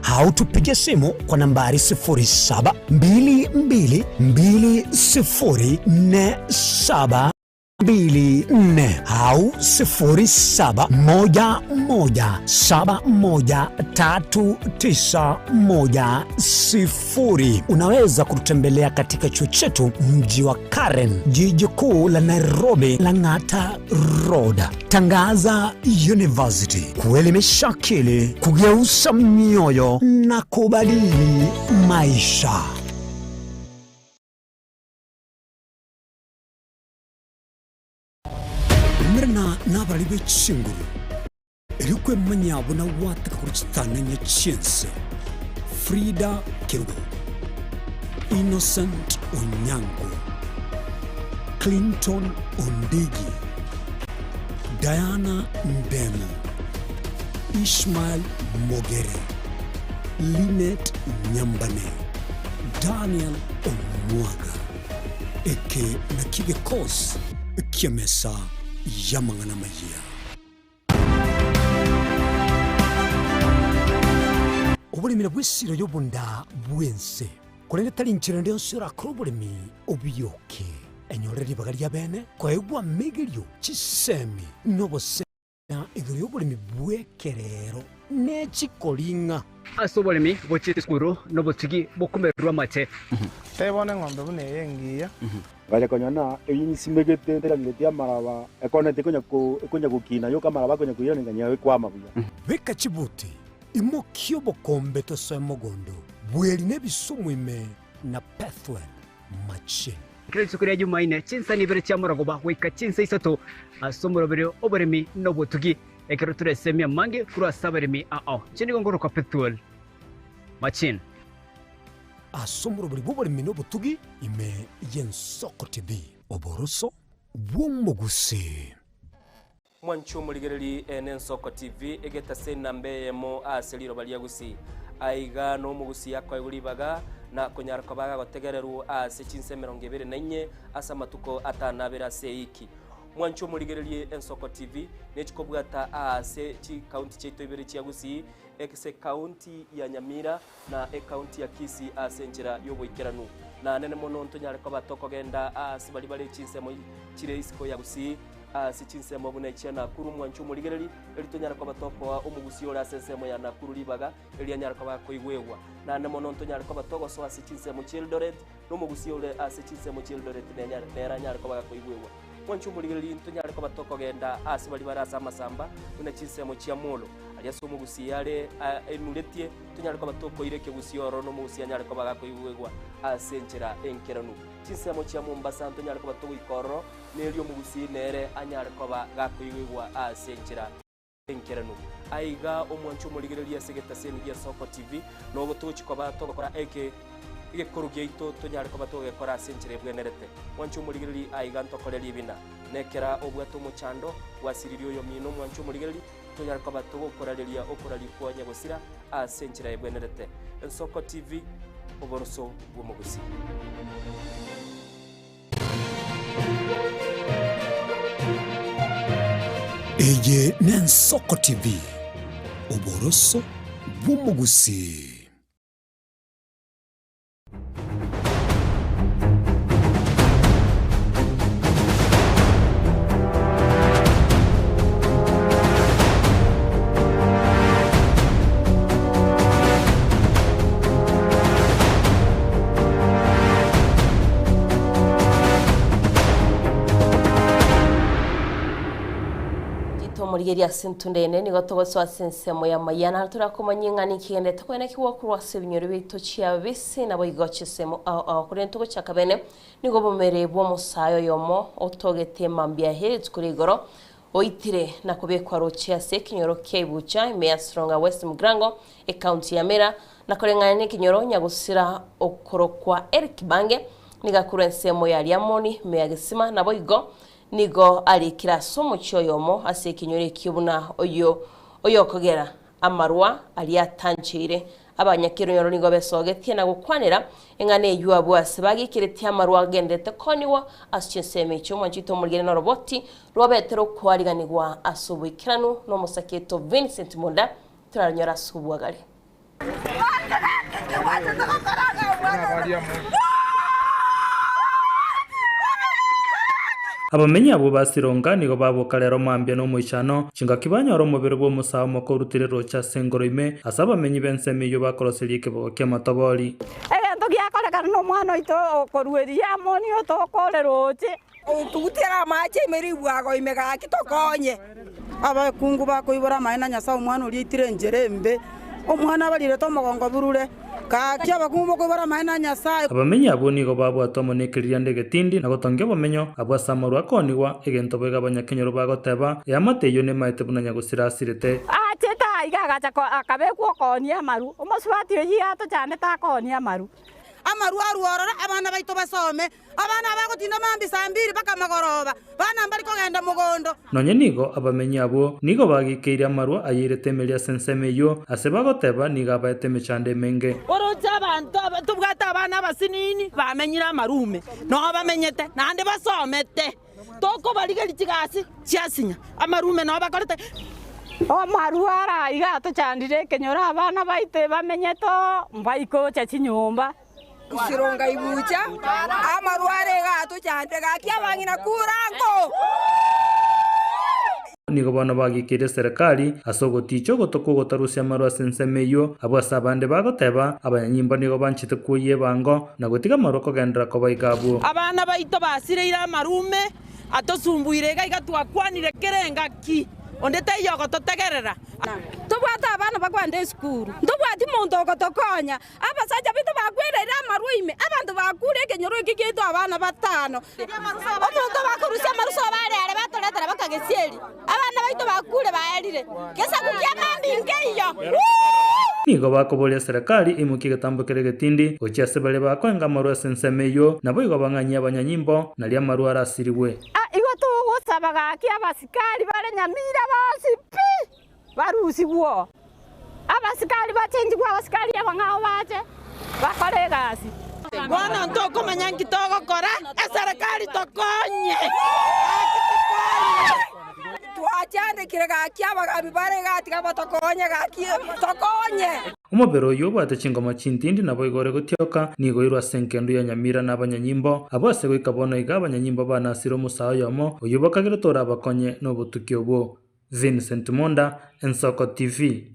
au tupige simu kwa nambari 07222047 24 au 0711713910. Unaweza kututembelea katika chuo chetu mji wa Karen, jiji kuu la Nairobi, Lang'ata Road. Tangaza University, kuelimisha akili, kugeuza mioyo na kubadili maisha. Umerana nabarari be chinguru, erio kwemanya buna gwateka korwa chitananya chi'ense. Frida Kerubo, Innocent Onyango, Clinton Ondigi, Diana Ndemo, Ishmael Mogere, Linet Nyambane, Daniel Omwaga. Eke naki gekosi ki'emesa y'amang'ana amayia. Oboremi nabwo esiro y'obonda bw'ense, korende tari inchera ende yonsi orakore oboremi obioke. Enyorere ribaga ria bene koegwa amegerio, chisemi, na obosemia igoro y'oboremi bw'ekerero ne chikoring'a. Ase oboremi bochiete esukuru nobotugi bokomererwa amate. Tebia bono eng'ombe buna eye engiya. Ngacha konyora ng'a eyio nsimegete nterangetie amaraba, ekoneti ekonya gokina yoka amaraba akonya koirana nganyora ekwama buya. Beka chibuti, imokia obokombe tosoe mogondo, bweri nebisumu ime na Pethuel machine. Kera rituko ria Jumaine, chinsa ibere chia morogoba goika chinsa isato ase omoroberio oboremi na obotugi, ekero toresemie amange korwa ase abaremi ao. Inche nigo nkorokwa Pethuel Machine. Ase omorobori bw'oboremi na obotugi ime y'Ensoko TV. Oboroso bw'omogusii. Mwanche omorigereri ene Ensoko TV egetase enamba eyemo ase riroba ria Gusii. Aiga nomogusii akoegwa ribaga na konyara koba agagotegererwa ase chinsa 24 ase amatuko atanabere ase eiki. Mwanche omorigererie Ensoko TV nechikobwata aase chikaunti chiaito ibere chia Gusii ase ekaunti ya Nyamira na ekaunti ya Kisii ase enchera y'oboikeranu. Naanene mono ntonyare koba tokogenda aase baria bare chinsemo chire isiko ya Gusii, ase chinsemo buna echia Nakuru mwanche omorigereri, erio tonyare koba tokoa omogusii ore ase ensemo ya Nakuru ribaga, erio anyare koba akoigwegwa. Naende mono ntonyare koba togosoa ase chinsemo chi'Eldoret, na omogusii ore ase chinsemo chi'Eldoret nere anyare koba gakoigwegwa. Mwanche omorigereri ntonyare koba tokogenda aase baria bare ase amasamba, buna chinsemo chia Molo, aria ase omogusii are aimuretie, tonyare koba tokoira ekegusii ororo na omogusii anyare koba gakoigwegwa ase enchera enkeranu. Chinsemo chia Mombasa ntonyare koba togoika ororo, na erio omogusii nere anyare koba gakoigwegwa ase enchera enkeranu. Aiga omwanche omorigereria ase egetaseni gia Soko TV, nogo togochia koba togokora eke egekoro giaito tonyare koba togegekora ase enchera ebwenerete. Mwanche omorigereria aiga ntokore ribina. Nekera obwate omochando, gwasiririe oyomino omwanche omorigereria, tonyare koba togokorareria okoraria kwa nyagosira ase enchera ebwenerete. Ensoko TV, oboroso bw'omogusii. Eye n'Ensoko TV, oboroso bw'omogusii. Tomorigeria ase entunda ende nigo togosoa ase ensemo y'amaiya naro torakomanyie ng'a ninki kegenderete koenekigwa korwa ase ebinyoro biaito chiabisi naboigo chisemo ao ao. Korende togochaka bene nigo obomere bw'omosae oyomo otogete mambia ye rituko ria igoro Oitire na kobekwa roche ase ekenyoro kia Ibucha, ime ya Sironga West Mugirango, ekaunti ya Mira, na koreng'ana nekenyoro nyagosira okorokwa Eric Bange, nigo akorwa ensemo ya Riamoni, ime ya Gesima, naboigo nigo arikire ase omochie oyomo ase ekenyoro ekio buna oyo oyokogera amarwa aria atancheire Abanyakerunyoro nigo besogetie na gokwanera eng'ana eyio abwo ase bageikeretie amarwa agenderete koonigwa ase chinsemo echio. Omwanchete omorigere noroboti rwabete rokwariganigwa ase oboikeranu n'omosaketo Vincent Munda toraronyore ase obwagare. Abamenyi abwo ba Sironga nigo baboka rero mambia nomoichano, chingaki banyora omobere bw'omosae omoko orutire roche ase engoro ime, ase abamenyi b'ensemo eyio bakoroseria ekebogo ki'amatobori. Egento giakorekana nomwana oito okorua Eriamoni otokore roche. Tugutera amache ime ribwago ime gaki tokonye. Abakungu bakoibora amaene na Nyasae omwana oria oitire enchera embe, omwana abarirete omogongo burure. Gaki abakungu mokoibora amaene na Nyasae. Abamenyi abwo nigo babwate amo nekeririanda egetindi na gotongia obomenyo abwo ase amarwa akoonigwa, egento boigo abanyakenyoro bagoteba, Eamate eyio nemaete buna nyagosira asirete. Aachete aiga agacha akabekwa okoonia amaru, omosubati oyio atochandete akoonia amaru. Amaru arue ororo, abana baito basome, Abana aba bagotinda mambia saa mbiri mpaka mogoroba, bana mbari kogenda mogondo. Nonya nigo abamenyi abwo nigo bagikeire amarwa ayeirete emeri ase ensemo eyio, ase bagoteba nigo abaete emechando emenge. Oroche abanto aba tobwate abana abasinini bamenyire amarume, noo bamenyete, naende basomete. Tokobarigeria chigasi chiasinya, amarume nao bakorete. Amarwa ara iga atochandire ekenyoro, abana baito bamenyete oo, mbaikocha chinyomba. Sironga ibucha, amarwa are iga atochandire, gaki abang'ina kura nko. Nigo bono bagikeire eserekari ase ogoticha ogoto kw'ogotarusia amarwa ase ensemo eyio. Abwo ase abande bagoteba, abanyanyimbo nigo banchete kwoyia ebango na gotiga amarwa kogenderera koba iga abwo. Abana baito basireire amarume atosumbuire iga iga twakwanire kera engaki, onde taiyo ogototegerera. Tobwate abana bakwenda esukuru, ntobwati monto ogotokonya. Abasacha baito bakwereire amarwa ime, abanto bakure ekenyoro eke giaito abana batano. Omonto obakorusia amaruso abare are batoretera baka gesieri, abana baito bakure baerire, gesaku kia mambia nkeiyo. Nigo bakoboria serikali eimokie egetambo keria egetindi gochia ase baria bakoenga amarwa ase ensemo eyio, naboigo bang'anyie abanyanyimbo, nario amarwa arasirigwe. Igo togosaba gaki abasikari bare nyamira bonsi pi, barusigwe. Abasikari bachenchigwe abasikari abang'ao bache bakore egasi. Bono ntokomanya nki togokora, eserekari tokonye, gaki tokonye. Twachandekire gaki abagambi bare igaa tiga batokonye gaki tokonye. Omobere oyio obwate chingoma chintindi naboigo ore gotioka, nigo oirwe ase engendu ya Nyamira na abanyanyimbo. Abwo ase goika bono iga abanyanyimbo banasire omosae oyomo, oyio bakagerete orabakonye nobotuki obwo. Vincent Monda, Ensoko TV.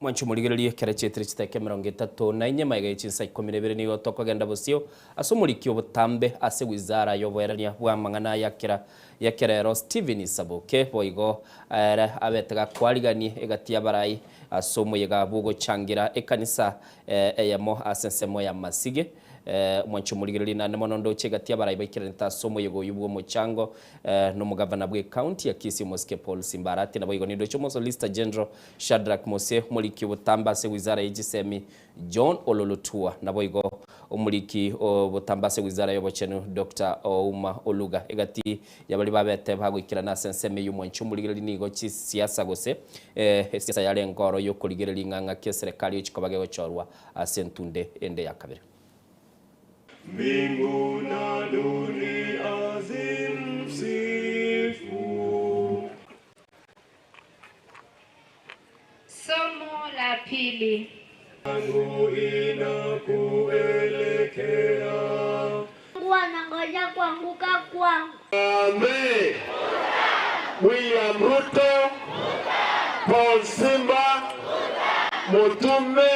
Mwanche omorigererie ekero chietire chiteka 34 magega ye chinsa 12 nigo tokogenda bosio ase omoriki obotambe ase wizara y'oboerania bw'amang'ana ya kera ya kerero Stephen Saboke boigo ere abete gakwariganie egati y'abarai ase omoyega bw'ogochangira ekanisa eyemo ase ensemo ya Masige Omwanchi omorigereria naende mono ndoche egati y'abarai baikeranete ase omoyega oyio bw'omochango nomogavana bw'ecounty ya Kisii omosike Paul Simba Arati naboigo nindoche omosolicitor general Shadrack Mose omoriki obotambe ase wizara ye chisemi John Ololotua naboigo omoriki obotambe ase wizara y'obochenu Doctor Ouma Oluga egati y'abaria babete bagoikerana ase ensemo eyio omwanchi omorigereria nigo chisiasa gose esiasa yarenge oro y'okorigereria ng'a ng'aki eserekari ochikoba gegochorwa ase entunde ende ya kabere. Mbingu na dunia zimsifu. Somo la pili. Yangu inakuelekea. Mungu anangoja kuanguka kwangu. Amen. William Ruto, Paul Simba, Mutume,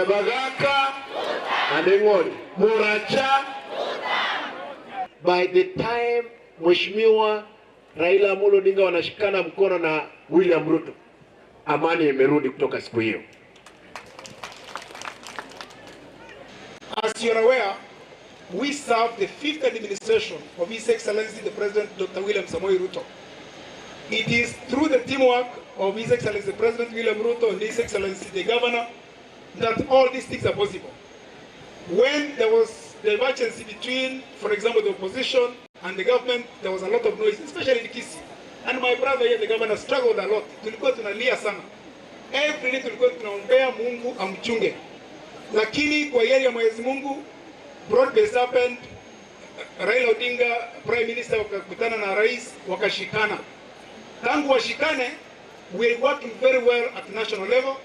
Bagaka, and Ng'ori. Muracha. By the time Mheshimiwa Raila Amolo Odinga wanashikana mkono na William Ruto, amani imerudi kutoka siku hiyo. As you are aware, we serve the fifth administration of His Excellency the President Dr. William Samoei Ruto. It is through the teamwork of His Excellency the President William Ruto and His Excellency the Governor that all these things are possible. When there was divergence between, for example, the opposition and the government, there was a lot of noise, especially in Kisii. And my brother here, the governor, struggled a lot. Tulikuwa tunalia sana. Every day tulikuwa tunaombea Mungu amchunge. Lakini kwa hiari ya Mwenyezi Mungu, broad based happened. Raila Odinga, Prime Minister, wakakutana na rais, wakashikana. Tangu washikane, we are working very well at national level.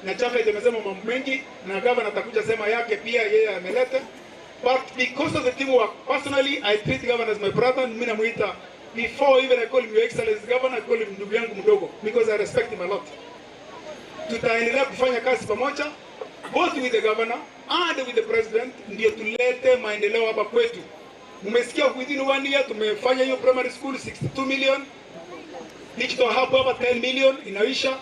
Na Chafet amesema mambo mengi na governor atakuja sema yake pia, yeye ameleta. But because of the teamwork, personally I treat governor as my brother. Mimi namuita before even I call him your excellency governor, I call him ndugu yangu mdogo because I respect him a lot. Tutaendelea kufanya kazi pamoja both with the governor and with the president, ndio tulete maendeleo hapa kwetu. Mmesikia within 1 year tumefanya hiyo primary school 62 million, digital hub hapa 10 million inaisha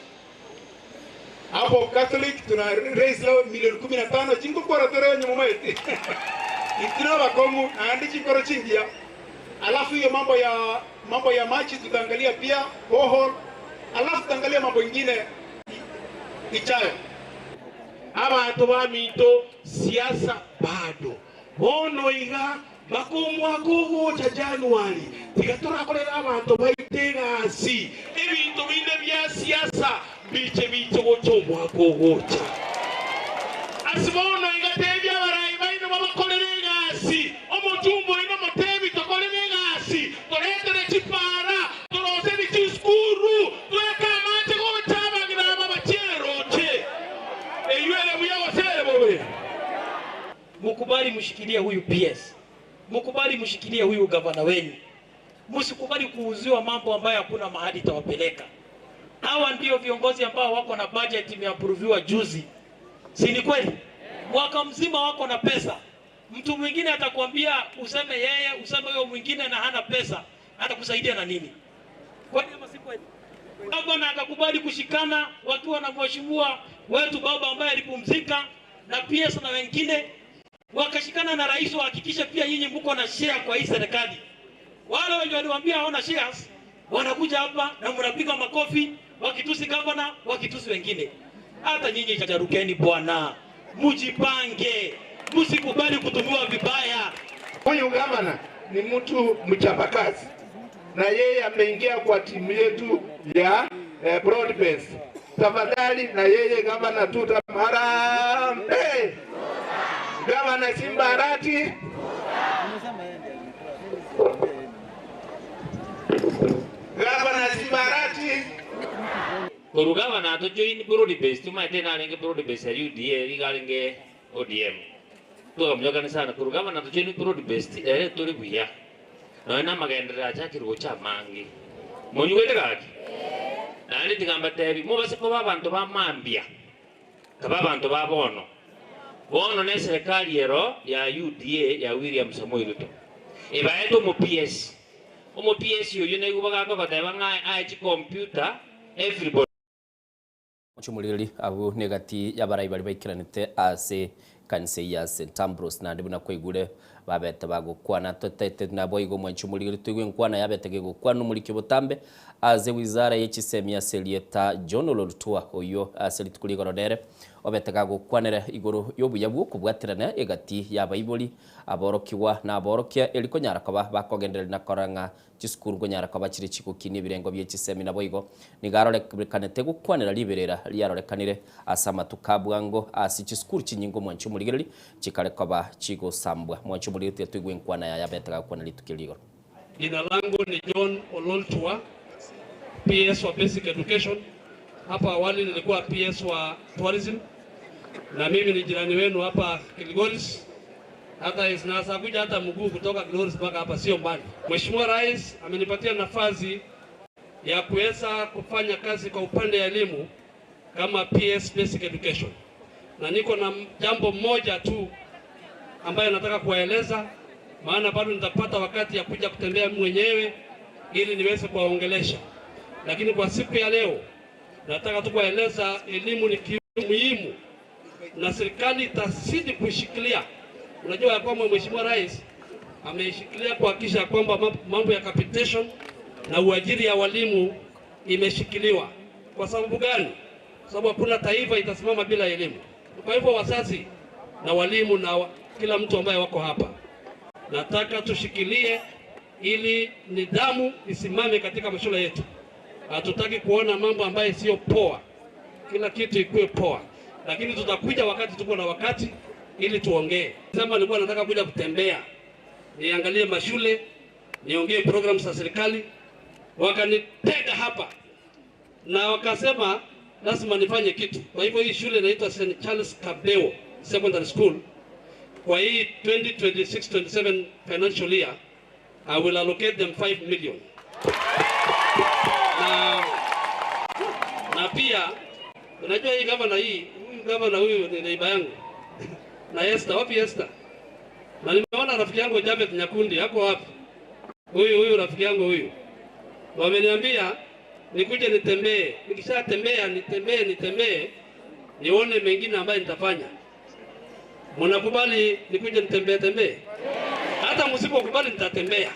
hapo Catholic tuna raise leo milioni 15 chingo kwa ratore nyuma maiti itina bakomu na andi chikoro chingia. Alafu hiyo mambo ya maji tutaangalia pia borehole, alafu tutaangalia mambo ingine ichayo. Abantu ba minto siasa bado bono iga bakumwa kugocha January tigaturakorera abantu baite gasi ebintu binde bya siasa biche biche gocha omwaka ogocha. Ase bono iga tebia abarai baino babakorere egasi, omochumba oino motebi tokorere egasi, toretere chipara, toroserie chisukuru, tweke amache gocha abagina aba bachiere roche. Eyio ere buya gose ere bobe? Mukubali mshikilie huyu PS, mukubali mshikilie huyu gavana wenyu, msikubali kuuziwa mambo ambayo hakuna mahali itawapeleka. Hawa ndio viongozi ambao wako na budget imeaproviwa juzi, si ni kweli? Mwaka mzima wako na pesa. Mtu mwingine atakwambia useme yeye, useme huyo mwingine, na hana pesa, atakusaidia na nini? Kweli ama si kweli? Gavana akakubali kushikana wakiwa na mheshimiwa wetu baba ambaye alipumzika na PS na wengine wakashikana na rais wahakikishe pia nyinyi mko na share kwa hii serikali. Wale wenye waliwaambia hawana shares wanakuja hapa na mnapiga makofi wakitusi gavana, wakitusi wengine. Hata nyinyi jarukeni bwana, mujipange, msikubali kutumiwa vibaya. Huyu gavana ni mtu mchapakazi, na yeye ameingia kwa timu yetu ya broad base. Tafadhali na yeye gavana tuta harambee. Gavana Simba Arati, gavana Simba Arati. Koru gavana to join broad base tumaite narenge broad base ya UDA igarenge ODM tukamnyokana sana koru gavana to join broad base ere turi buya noe namagenderera achakire gocha mangi monyugete gaki naende tigamba tebi mobase koba abanto ba mambia kaba abanto ba bono bono ne serikali ero ya UDA ya William Samoei Ruto ebaete omo PS omo PS oyo naigo bagakogoteba ng'a ae chicomputer everybody. Omochumuriri abwo negati y'abarai baria baikeranete ase kanisa ya St Ambrose naende buna kwaigure babete bagokwana totete naboigo omwanchumuriri toigwe nkwana yabete gegokwana omoriki botambe ase wizara ya chisemi ase erieta John Ololtua oyo ase rituko rigoro rere obete gagokwanera igoro y'obuya bw'okobwaterana egati y'abaibori aborokigwa na aborokia eri konyara koba bakogendereria na korora ng'a chisukuru nkonyara koba chire chigokina ebirengo bie chisemi naboigo nigo arorekanete gokwanera riberera riarorekanire ase amatuko a bwango ase chisukuru chinyinge omwanchi omorigereri chikare koba chigosambwa. Mwanchi omorigereri tiga toigwe enkwana yaye abete gagokwana rituko eri igoro. Jina langu ni John Ololtua, PS wa Basic Education. Hapo awali nilikuwa PS wa Tourism, na mimi ni jirani wenu hapa Kilgoris. Hata sinaweza kuja hata mguu kutoka Kilgoris mpaka hapa, sio mbali. Mheshimiwa Rais amenipatia nafasi ya kuweza kufanya kazi kwa upande ya elimu kama PS Basic Education, na niko na jambo moja tu ambayo nataka kuwaeleza, maana bado nitapata wakati ya kuja kutembea mwenyewe ili niweze kuwaongelesha, lakini kwa siku ya leo nataka tu kuwaeleza elimu ni kitu muhimu na serikali itazidi kuishikilia. Unajua ya kwamba Mheshimiwa Rais ameishikilia kuhakikisha kwamba mambo ya capitation na uajiri ya walimu imeshikiliwa. Kwa sababu gani? Kwa sababu hakuna taifa itasimama bila elimu. Kwa hivyo wazazi na walimu na kila mtu ambaye wako hapa, nataka tushikilie ili nidhamu isimame katika mashule yetu. Hatutaki kuona mambo ambayo sio poa, kila kitu ikuwe poa, lakini tutakuja wakati tuko na wakati ili tuongee. Sema nilikuwa nataka kuja kutembea niangalie mashule, niongee program za serikali, wakanitega hapa na wakasema lazima nifanye kitu. Kwa hivyo hii shule inaitwa St Charles Kabeo Secondary School. Kwa hii 2026-27 financial year I will allocate them 5 million. Na pia unajua hii gavana hii, huyu gavana huyu ni neiba yangu. Na Esther, wapi Esther? Na nimeona rafiki yangu Jabeth Nyakundi yako wapi? Huyu rafiki yangu huyu. Wameniambia nikuje nitembee. Nikishatembea nitembee nione mengine ambayo nitafanya. Mnakubali nikuje nitembee tembee? Hata msipokubali nitatembea.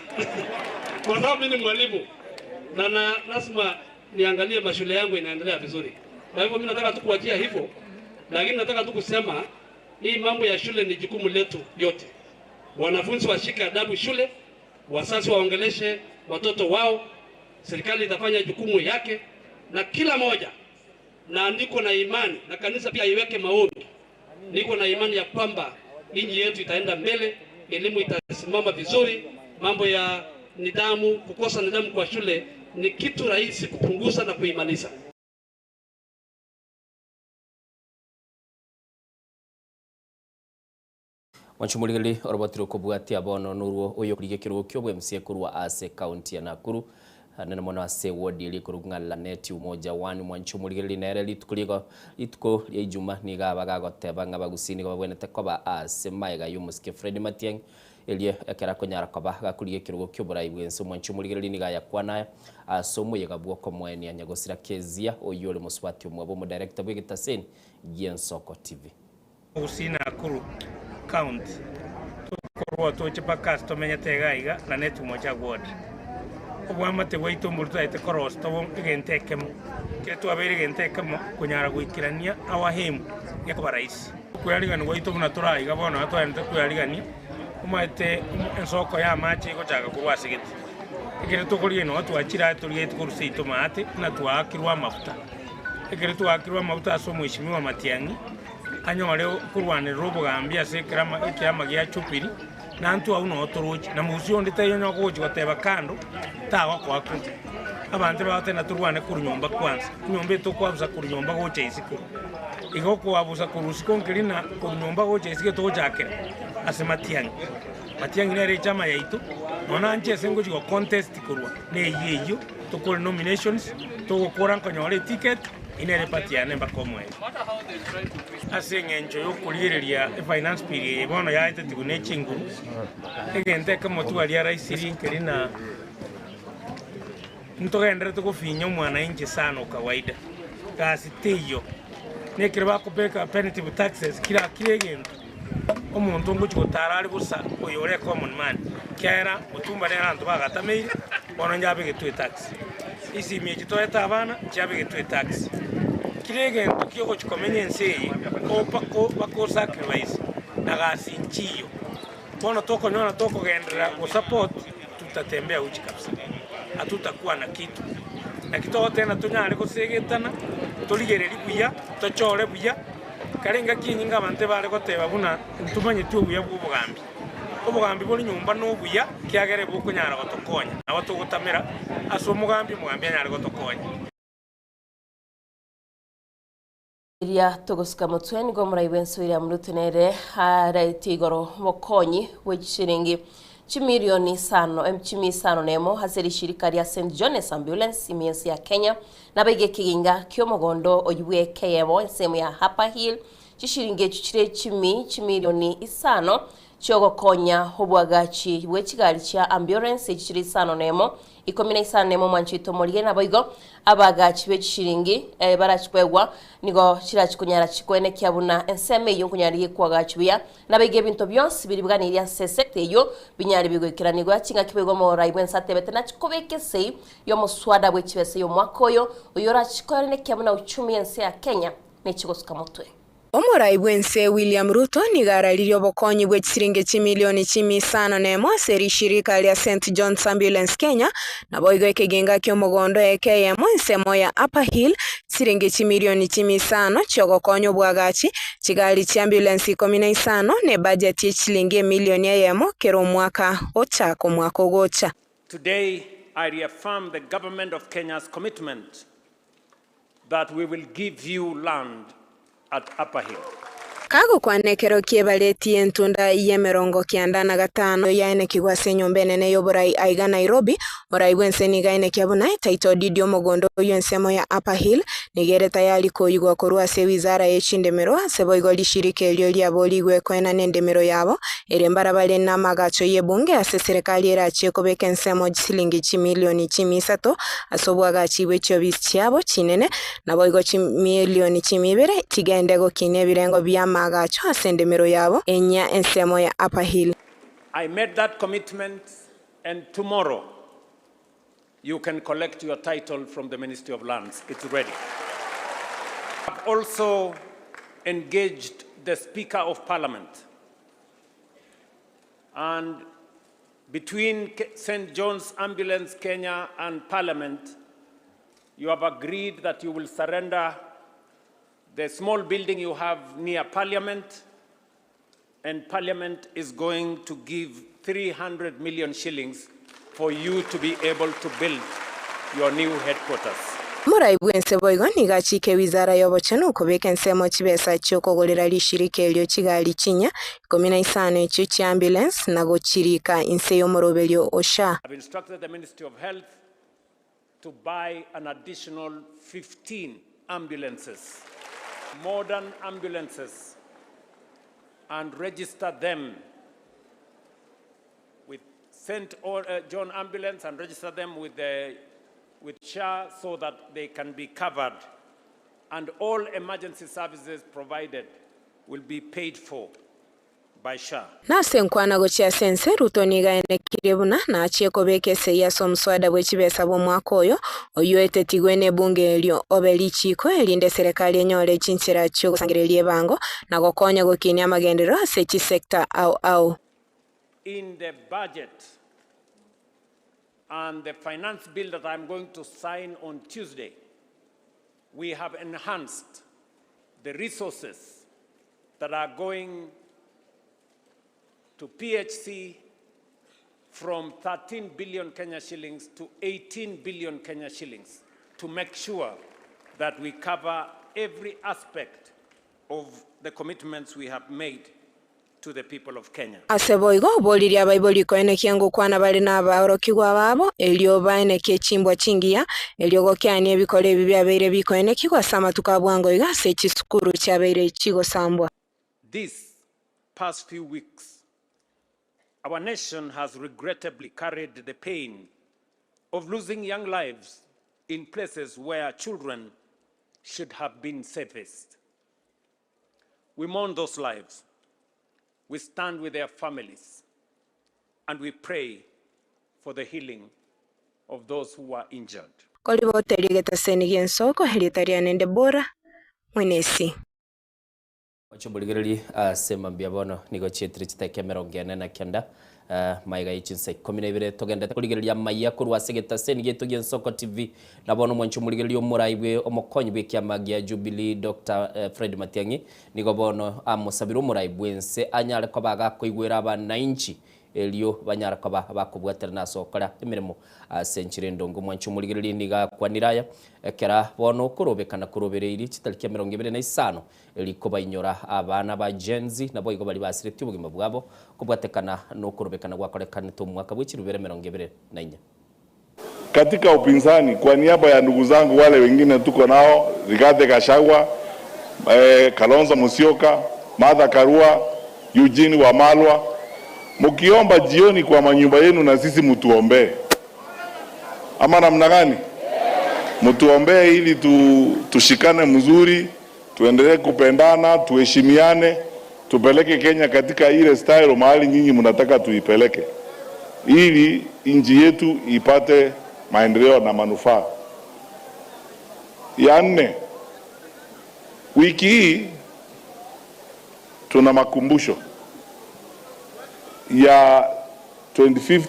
Kwa sababu mimi ni mwalimu na lazima niangalie mashule yangu inaendelea vizuri. Kwa hivyo mimi nataka tu kuachia hivyo, lakini nataka tu kusema hii mambo ya shule ni jukumu letu yote. Wanafunzi washike adabu shule, wazazi waongeleshe watoto wao, serikali itafanya jukumu yake, na kila moja, na niko na imani na kanisa pia iweke maombi Niko na imani ya kwamba nchi yetu itaenda mbele, elimu itasimama vizuri, mambo ya nidhamu, kukosa nidhamu kwa shule ni kitu rahisi kupunguza na kuimaliza. Mwanchumurigeri orobotire okobwatia bono norwo oyo korigia ekerogo kia obwa MCA korwa ase county ya Nakuru nene mono ase ward eria ekorokwa ng'a Lanet Umoja One. Mwanchumurigeri nere rituko rigo rituko ria Ijuma nigo abagagoteba ng'a abagusii nigo babwenerete koba ase maega ya omosike Fred Matiang'i erio ekero akonyara koba gakorigia ekerogo kia oborai bwense. Omwanchumurigereri nigo ayakwana aya ase omoyega bw'okomoenia Nyagosira Kezia oyio ore mosubati omwabo omodirector bw'egetaseni gi'Ensoko TV. Gusii Nakuru county tokorwa toche mpaka ase tomenyete iga iga na ne Tumoja ward. Oboamate bwaito mbori totagete korosia tobe egento ekemo, ekero twabeire egento ekemo konyara goikerania our aim gekoba rahisi. Okoyarigania gwaito buna tore aiga bono iga twagenderete koyarigania, omanyete ensoko ya amache egochaka korwa ase gete. Ekero tokorigia noo twachire aye torigetie korusia aito maate buna twaakirwe amafuta. Ekero twaakirwe amafuta ase omweshimiwa Matiang'i, anyore korwanerera obogambi ase ekerama ekiama gia Jubili, na intwe agwo noo toroche. Na mogusia onde taiyo onye ogochia goteba kando, tagokoa kura. Abanto bagoteba natorwane korwa nyomba kwanza, enyomba eye tokoabusa korwa nyomba gocha isiko. Igo okoabusa korwa isiko nkeri na korwa nyomba gocha isiko togochakera ase matiang'i. Matiang'i nere echama yaito, nonya nanche ase ngochia go contest korwa neyio eyio, tokore nominations, togokora nkonyora eticket, Eyio nere epati yane mpaka omoerio. Ase engencho y'okorigereria efinance bill eye bono yaetetigwe ne chinguru, egento ekemo twaria raisirie nkeri na ntogenderete gofinya omwanainchi sana okawaida. Gasi teiyo. Nekero bakobeka penitive taxes kira kira egento omonto ngochi gotara are bosa oyo ore common man kiagera otumba nere abanto bagatameire bono njabegetwe etax. Esimi echi toete abana nchiabegetwe etax. Kira egento kiogochi komenya ense eye bako bako sacrifice na gasi nchiyo. Bono tokonyora tokogenderera go support tutatembea uchi kabisa. Hatutakua kitu. Naki togoteba tonyare gosegetana torigererie buya tochore buya. Kare engaki enyinge abanto ebare goteba buna ntomanyeti obuya bw'obogambi. Obogambi bore nyomba nobuya, ekiagera ebokonyara gotokonya. Nabo togotamera ase omogambi, omogambi anyare gotokonya. Eria togosuka motwe nigo omorai bw'ense William Ruto nere araetie igoro obokonyi bwe chishiringi chimilioni isano chimia isano na emo ase rishirika ria St John's Ambulance ime y'ense ya Kenya Nabaiga ekeginga ki'omogondo oyio bw'ekeyemo ensemo ya Upper Hill, chishiringi echio chire chimi chimilioni isano chi'ogokonya oboagachi bwe chigari chia ambulance echio chire isano nemo, 51 omwanchete omorige. Naboigo abaagachi be chishiringi barachikwegwa nigo chirachi konyara chikwenekia buna ensemo eyio nkonyara gekwagachwa buya. Nabaiga ebinto bionsi biria biganirie ase esecta eyio binyare bigoikeranigwa. Chingaki boigo omorai bw'ense atebete nachi kobeka esei y'omoswada bwe chibesa y'omwaka oyo, oyorachikoerenekia buna uchumi y'ense ya Kenya nechigosuka motwe. Omorai bw'ense William Ruto nigo araririe obokonyi bwe chisiringi chimilioni chimia isano nemo ase rishirika ria St John's Ambulance Kenya, naboigo ekeginga ki'omogondo eke eyemo ensemo ya Upper Hill, chisiringi chimilioni chimia isano chiogokonya obwagachi, chigari chi'ambulance ikomi na isano, na ebudget ye chisiringi emilioni eyemo kera omwaka gochaka omwaka ogocha. Today, I reaffirm the government of Kenya's commitment that we will give you land at Upper Hill. Kagokwana ekero ki'ebareti y'entunda y'emerongo kianda na gatano yaenekigwe ase enyomba enene y'oborai aiga Nairobi, morai bw'ense nigo aenekia buna etitle deed y'omogondo oyio ensemo ya Upper Hill nigo ere tayari koigwa korwa ase ewizara ye chindemero ase boigo rishirika erio riaborigwe koenana endemero yabo Ere mbarabare namagacho y'ebunge ase eserekari erachie kobeka ensemo chisilingi chimilioni chimia isato ase obwagachi bwe chiobisi chiabo chinene, naboigo chimilioni chimia ibere chigende gokinia ebirengo bi'amaagacho ase endemero yabo enyia ensemo ya Upper Hill. I made that commitment and tomorrow you can collect your title from the Ministry of Lands. It's ready. I've also engaged the Speaker of Parliament and between St. John's Ambulance Kenya and Parliament, you have agreed that you will surrender The small building you have near Parliament, and Parliament is going to give 300 million shillings for you to be able to build your new headquarters. Morai bw'ense boigo nigo achiike ewizara y'obochenu kobeka ensemo chibesa chi'okogorera rishirika erio chigari chinyia 15 echio chia ambulance na gochirika inse y'omoroberio o SHA. I've instructed the Ministry of Health to buy an additional 15 ambulances, modern ambulances, and register them with St. John Ambulance and register them with the with SHA so that they can be covered, and all emergency services provided will be paid for by SHA. Na ase enkwana gochia ase ense, Ruto nigo aenekirie buna nachie kobeka esegi ase omoswada bwe chibesa bw'omwaka oyo, oyio oetetigwe nebunge erio obe richiiko erinde eserekari enyore chinchera chiogosangereria ebango na gokonya gokinia amagenderero ase chisector ao ao. In the budget and the finance bill that I'm going to sign on Tuesday, we have enhanced the resources that are going to PHC from 13 billion Kenya shillings to 18 billion Kenya shillings to make sure that we cover every aspect of the commitments we have made to the people of Kenya. Ase boigo oboririe abaibori koenekia ngokwana bare nabaorokigwa babo, erio baenekie chimbwa chingiya, erio gokeania ebikora ebi biabeire bikoenekigwa ase amatuko a bwango iga ase chisukuru chiabeire chigosambwa. These past few weeks, our nation has regrettably carried the pain of losing young lives in places where children should have been safest. We mourn those lives. We stand with their families and we pray for the healing of those who were injured. Koriboteria egetaseni gi'ensoko, erieta riane Debora Mwenesi. Oche morigererie ase mambia bono nigo chietire chiteka emerongo ene na kenda maiga ye chinsa ikomi na ibere togendete korigereria amaiya korwa ase egetaseni giaito gia Ensoko TV na bono mwanche omorigereria omorai bwe omokonyi bwe ekiama gia Jubilee Doctor Fred Matiang'i nigo bono amosabire omorai bwense anyare koba agakoigwera abanainchi Erio banyare koba abakobwaterana ase ogokora emeremo ase enchera endonge. Omwanchi omorigereria nigo akwanire aya, ekero bono okorobekana korobereirie chitariki 25, rikobainyora abana ba Gen Z naboigo baria basiretie obogima bwabo kobwatekana nokorobekana gwakorekanete omwaka bwe chirubere 24. Katika upinzani kwa niaba ya ndugu zangu wale wengine tuko nao Rigathi Gachagua, eh, Kalonzo Musyoka, Martha Karua, Eugene Wamalwa, mkiomba jioni kwa manyumba yenu na sisi mtuombee, ama namna gani? Mtuombee ili tu, tushikane mzuri, tuendelee kupendana, tuheshimiane, tupeleke Kenya katika ile style mahali nyinyi mnataka tuipeleke, ili nchi yetu ipate maendeleo na manufaa. Ya nne, wiki hii tuna makumbusho ya 25th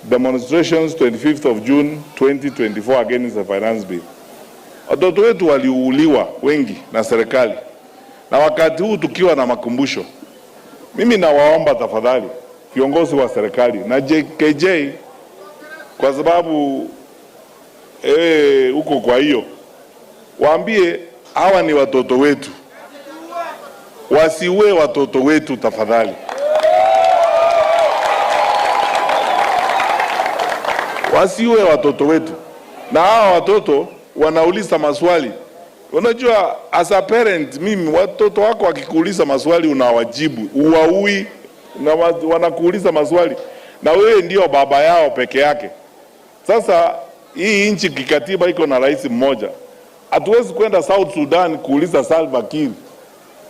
demonstrations 25th of June 2024 against the finance bill. Watoto wetu waliuliwa wengi na serikali, na wakati huu tukiwa na makumbusho, mimi nawaomba tafadhali viongozi wa serikali na JKJ, kwa sababu huko, kwa hiyo waambie hawa ni watoto wetu, wasiue watoto wetu tafadhali. Wasiue watoto wetu, na hawa watoto wanauliza maswali. Unajua, as a parent, mimi watoto wako wakikuuliza maswali unawajibu, uwaui na wanakuuliza maswali na wewe ndio baba yao peke yake. Sasa hii nchi kikatiba iko na rais mmoja. Hatuwezi kwenda South Sudan kuuliza Salva Kiir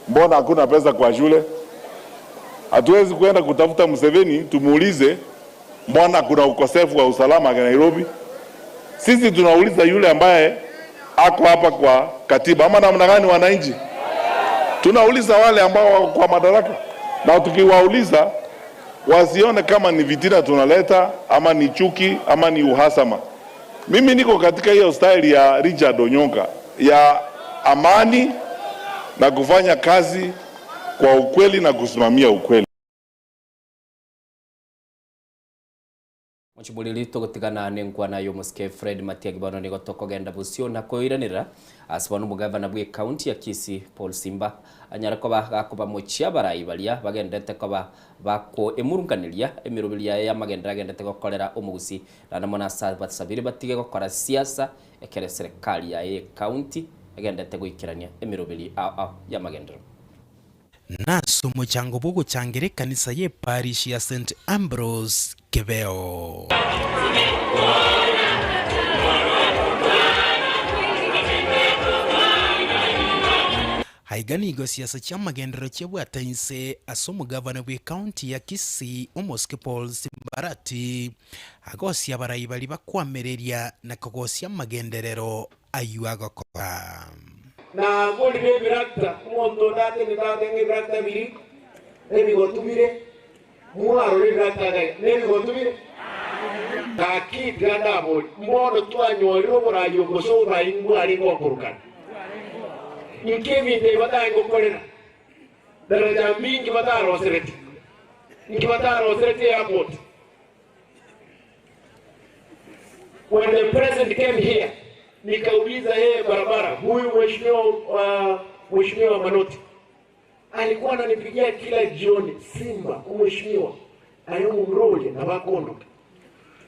mbona hakuna pesa kwa shule. Hatuwezi kwenda kutafuta Museveni tumuulize mbona kuna ukosefu wa usalama Nairobi. Sisi tunauliza yule ambaye ako hapa kwa katiba, ama namna gani wananchi? Tunauliza wale ambao wako kwa madaraka, na tukiwauliza wasione kama ni vitina tunaleta ama ni chuki ama ni uhasama. Mimi niko katika hiyo style ya Richard Onyonka ya amani na kufanya kazi kwa ukweli na kusimamia ukweli. Mochimoriri togotigana nenkwana y'omosike Fred Matiang'i bono nigo tokogenda bosio na koiranera ase bono omogavana bw'ecounty ya Kisii Paul Simba anyare koba gakoba mochie abarai baria bagenderete koba bakoemurunganeria emeroberi yaye y'amagenderero agenderete gokorera omogusii naende mono ase abasabiri batige gokora siasa ekero eserekari yaye y'ecounty egenderete goikerania emeroberi ao ao y'amagenderero. Nase omochango bw'ogochangera ekanisa y'eparish ya St Ambrose Kebeo. Aiga nigo siasa chi'amagenderero chiabwate inse ase omogavana bw'ecounty ya Kisii Omosike Paul Simbarati agosia abarai baria bakwamereria na kogosia amagenderero ayio agokora. Nagorire ebirakita, omonto onde atenenete agateba ng'a ebirakita biria nebigotu bire, mwarora ebirakita iga nebigotu bire? Gaki tiga ndaborie, mbono twanyorire oborai obo gose oborai mbwarenge gokorokana? Inki ebinto ebi batari gokorera? Daraja mbinki batarosereti? Inki batarosereti airport? When the president came here, nikauliza yeye barabara, huyu mheshimiwa uh, mheshimiwa Manoti alikuwa ananipigia kila jioni, Simba mheshimiwa aye omomura na bakondoka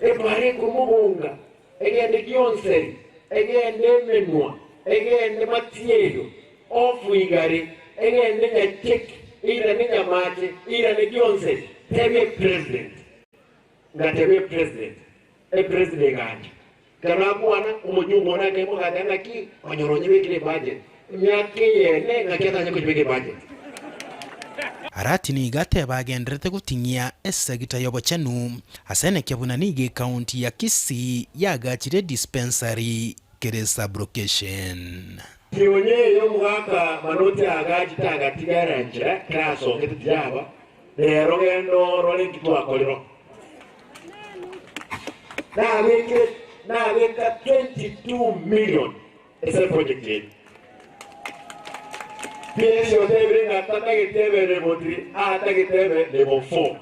epare kumubunga egende gionseri egende emenwa egende matierio ofu igare egende nyacheki eirane nyamache eirane gionseri tebie president Ngatebia epresident, epresident egancha. Ekero nakwana, omojumbe one akaimoka agateba naki onyora onyebekire ebudget, emiaka eye ene ng'aki atanye konyebeka ebudget. Arati nigo ateba agendererete goting'ia esegita y'obochenu ase enekia buna nigo ekaunti ya Kisii yagachire edispensary kere sub-location. Kionye eye omogaka Manoti agachete agatiga erenchera kerasokete tiyaba Rero genda orore inki twakorire. Nabekire nabeka 22 million ase eproject eye. PS otebire ng'a tatagete ebe level 3, atagete ebe level 4.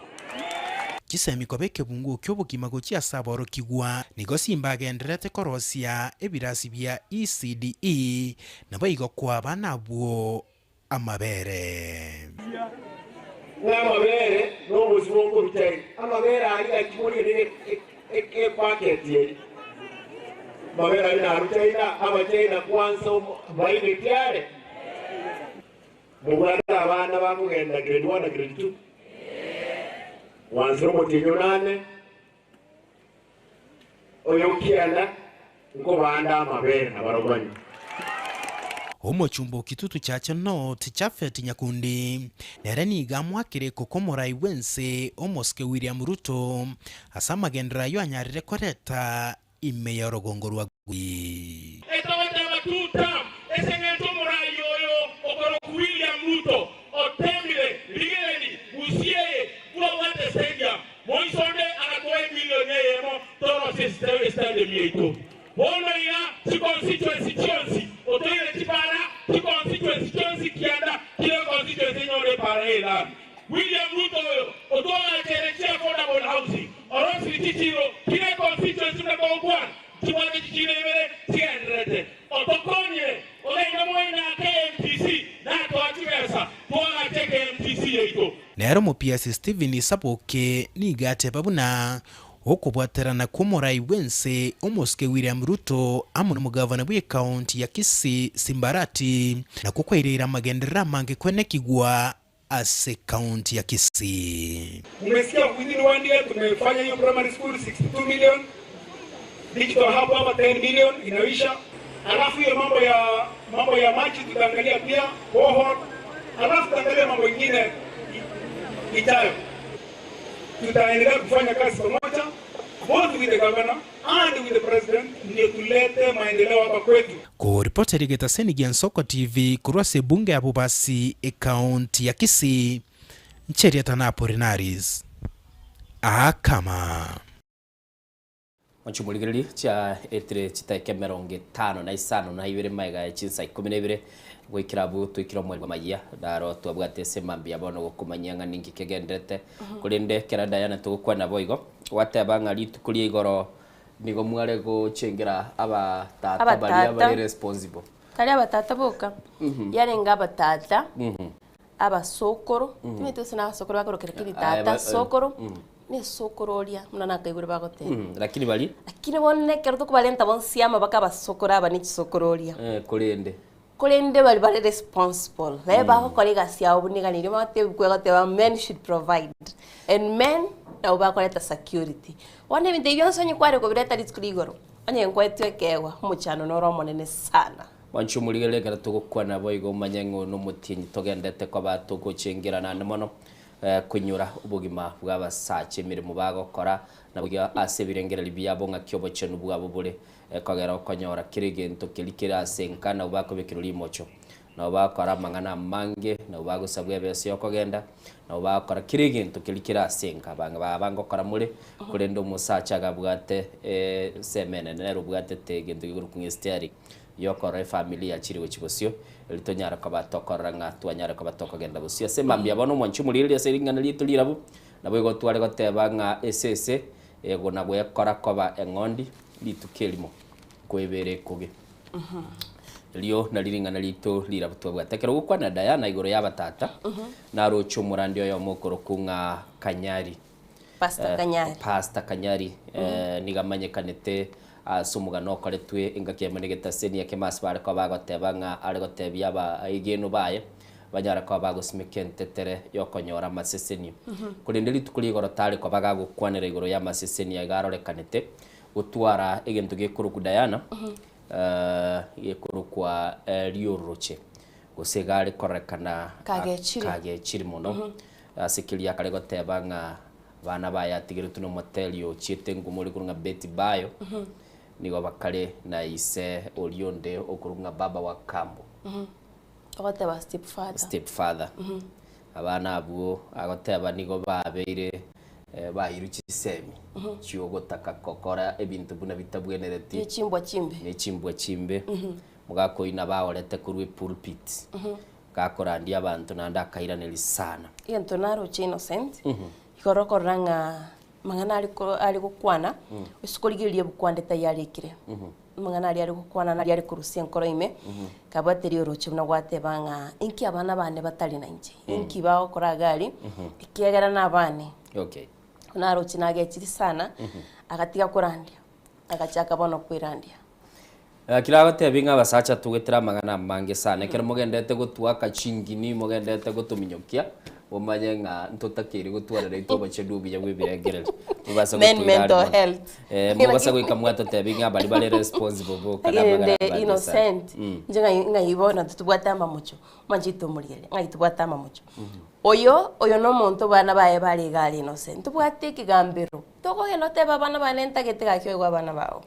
Chisemi koba ekebunguo ki'obogima gochia ase aborokigwa. Nigo Simba agendererete korosia ebirasi bia ECDE, naboigo koa abana abwo amabere. Ng'a amabere nobosio bokorucha amabere aria gaki morigererie epaketi eria. Amabere aria naru China, Abachina kwansa mbaigeti are. Mobwate abana bakogenda grade one na grade two? Mwansire omotienyi onane, oyo kianda. Nkobanda amabere nabarabwo banywe. Omochumba o Kitutu Chache North, Japhet Nyakundi, nere nigo amoakire ekoko omorai bw'ense omosike William Ruto ase amagenderero ayio anyarire koreta ime y'orogongo rwa Gusii. Etogoteba two term ase eng'encho omorai oyo okorokwa William Ruto otemire rigereri Gusii eye bwabwate stadium Moise onde agatoa emilioni eyemo torosie estadium yaito. Bono iga chiconstituency chionsi otoire chipara, chiconstituency chionsi kianda kera econstituency enyore epara y'elami. William Ruto oyo otwagachere chi affordable housing, orosirie chichiro kera econstituency buna togokwana nchibwate chichiro ibere chigendererete. Otokonyire ogende moino aa KMTC natoa chibesa twagache KMTC yaito. Nere omopiasi Stephen Saboke nigo ateba buna okobwaterana kw'omorai bw'ense omosike William Ruto amo nomogavana bw'ekaunti ya Kisii Simba Arati nakwo kwaireire amagenderero amange kwenekigwa ase ekaunti ya Kisii. Umesikia within one year tumefanya hiyo primary school 62 million, digital hub hapa 10 million inaisha. Alafu hiyo mambo ya mambo ya maji tutaangalia pia borehole, alafu tutaangalia mambo ingine ijayo. Tutaendelea kufanya kazi pamoja both with the governor and with the president ndio tulete maendeleo hapa kwetu. Koripoteri getaseni gia Nsoko TV korwa ase ebunge ya Bobasi ekaunti ya Kisii, Ncheriata na Apolinaris Akama. Mochimorigererie chiaetire chitaika emerongo etano na isano na ibere magega ya chinsa ikomi na ibere, goikera abwo toikire omweri bw'amayia, naro twabwate ase mambia bono gokomanyia ng'a ninki kegenderete. Korende ekero Diana togokwana boigo, gwateba ng'a rituko ria igoro nigo mware gochengera abatata baria Abatata. bare responsible. Tari abatata boka, yarenge abatata, abasokoro, timanyeti gose na abasokoro bakorokera ki Aye, ritata, ba- eh, sokoro, na esokoro oria buna nakaigure bagoteba. Lakini baria Lakini bono ekero tokobarenta bonsi amo baka abasokoro aba na echisokoro oria. Eh, korende. Korende baria bare responsible, naye bagokora egasi yabo buna egani eria bagotebi goteba men should provide, and men nabo bakoreta security. Bono ebinto ebi bionsi onye kware kobireta rituko ria igoro, onye nkoetwe ekeegwa, omochando noro omonene sana. Mwanche omorigererie ekero togokwana boigo omanye ng'a oyo nomotienyi togendete koba togochengera naende mono koinyora obogima bw'abasacha emeremo bagokora na boigo ase ebirengererio biabo ng'aki obochenu bwabo bore kogera okonyora kera egento keria kere ase enka nabo bakobekerwa rimocho nabo bagokora amang'ana amange nabo bagosabwa ebesa yokogenda nabo bagokora kera egento keria kere ase enka abange baba ngokora more korende omosacha iga abwate ensemo enene nere obwatete egento gekorokwa ng'a esteering. Yokorora efamiri yachire gochia bosio, erio tonyare koba tokorora ng'a twanyare koba tokogenda bosio. Ase mambia bono omwanchi omorigereria ase ring'ana riaito rirabu, naboigo tware goteba ng'a esese egona gwekora koba eng'ondi rituko erimo, koebera ekoge. Erio nario ring'ana riaito rirabu twabwate. Ekero gokwana Diana igoro y'abatata, naroche omorandi oyomo okorokwa ng'a Kanyari. Pastor Kanyari. Pastor Kanyari nigo amanyekanete ase omogano okoretwe engaki eyemo na egetaseni ekemo ase bare koba bagoteba ng'a are gotebia abaegenwa baye banyare koba bagosimeka entetere yokonyora amasesenio. Korende rituko ria igoro tare koba gagokwanera igoro y'amasesenio aiga arorekanete gotwara egento gekorokwa Diana gekorokwa riororoche gose iga are kororekana Kagechire. kagechire mono. Ase keria akare goteba ng'a abana baye atigeretwe nomoteri ochiete nguma ore korwa ng'a Betty Bayo, nigo bakare na ise oria onde okorokwa ng'a Baba wa Kambo. Ogoteba step father. Step father. Abana abwo agoteba nigo babeire bairwe chisemi chiogotaka gokora ebinto buna bitabwenereti. Ne chimbwa chimbe. Ne chimbwa chimbe. Mogaka oyio nabo agorete korwa epulpit. Gakorandia abanto naende akairaneria sana. Egento naroche Innocent, igoro okorora ng'a amang'ana are ko are gokwana, ase korigereria ebuku ande tayarikire. Amang'ana aria are gokwana naria are korusia enkoro ime, kabwate rioroche buna gwateba ng'a inki abana bane batari na inche, inki bagokora iga aria, ekiagera nabane. Okay. Naroche nagechiri sana, agatiga korandia, agachaka bono koerandia. Naki nagotebi ng'a abasacha togetire amang'ana amange sana, ekero mogenderete gotwaka chingini, mogenderete gotominyokia, momanye ng'a ntotakeire gotwarera intwe obochenu obuya bw'ebirengererio. Mobasa Men gotoira are mental mono. health. Eh, mobasa goika mwatotebi ng'a baria bare responsible boka na Lakini amang'ana rende amange sana. innocent, inche ng'ai ng'ai bono titobwate amamocho, mwanchete omorigereria, ng'ai tobwate amamocho. Oyo, oyo na omonto abana baye bare iga are innocent, ntobwate ekegambero, tokogenda otebe abana bane ntagete gaki oigwe abana bao.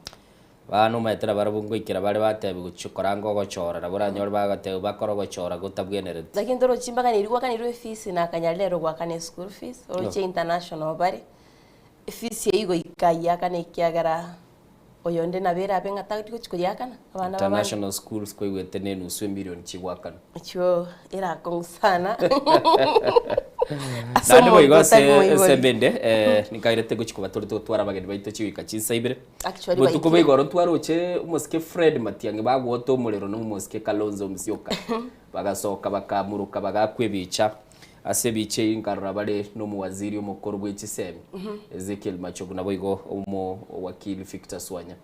Bana omanyete nabarabwo ngoikera bare batebi gochia koranga ogochora, nabo oranyore bagotebi bakore ogochora gotabwenereti. Lakini torochi mpaka niri gwakanirwe efees na akanyarire ere goakana eschool fees, oroche international bare, efees eyio goika ayiakane ekiagera oyonde nabo erabe ng'a tari gochi koyiakana, abana ba bande. International schools koigwete ne enusu emilion chigoakanwa. Echio ere akong'u sana ase Naende boigo omonto ase otari moibori. ase embende eh, nikairete gochi koba tore togotwara abageni baito chigoika chinsa ibere. Actually Botuko baikire. bwa igoro ntwaroche omosike Fred Matiang'i bagwota omorero na omosike Kalonzo Musyoka bagasoka bakamuruka bagakwa ebicha ase ebicha eyio nkarora bare na omowaziri omokoro bwe chisemi Ezekiel Machogu naboigo omo owakili Victor Swanya.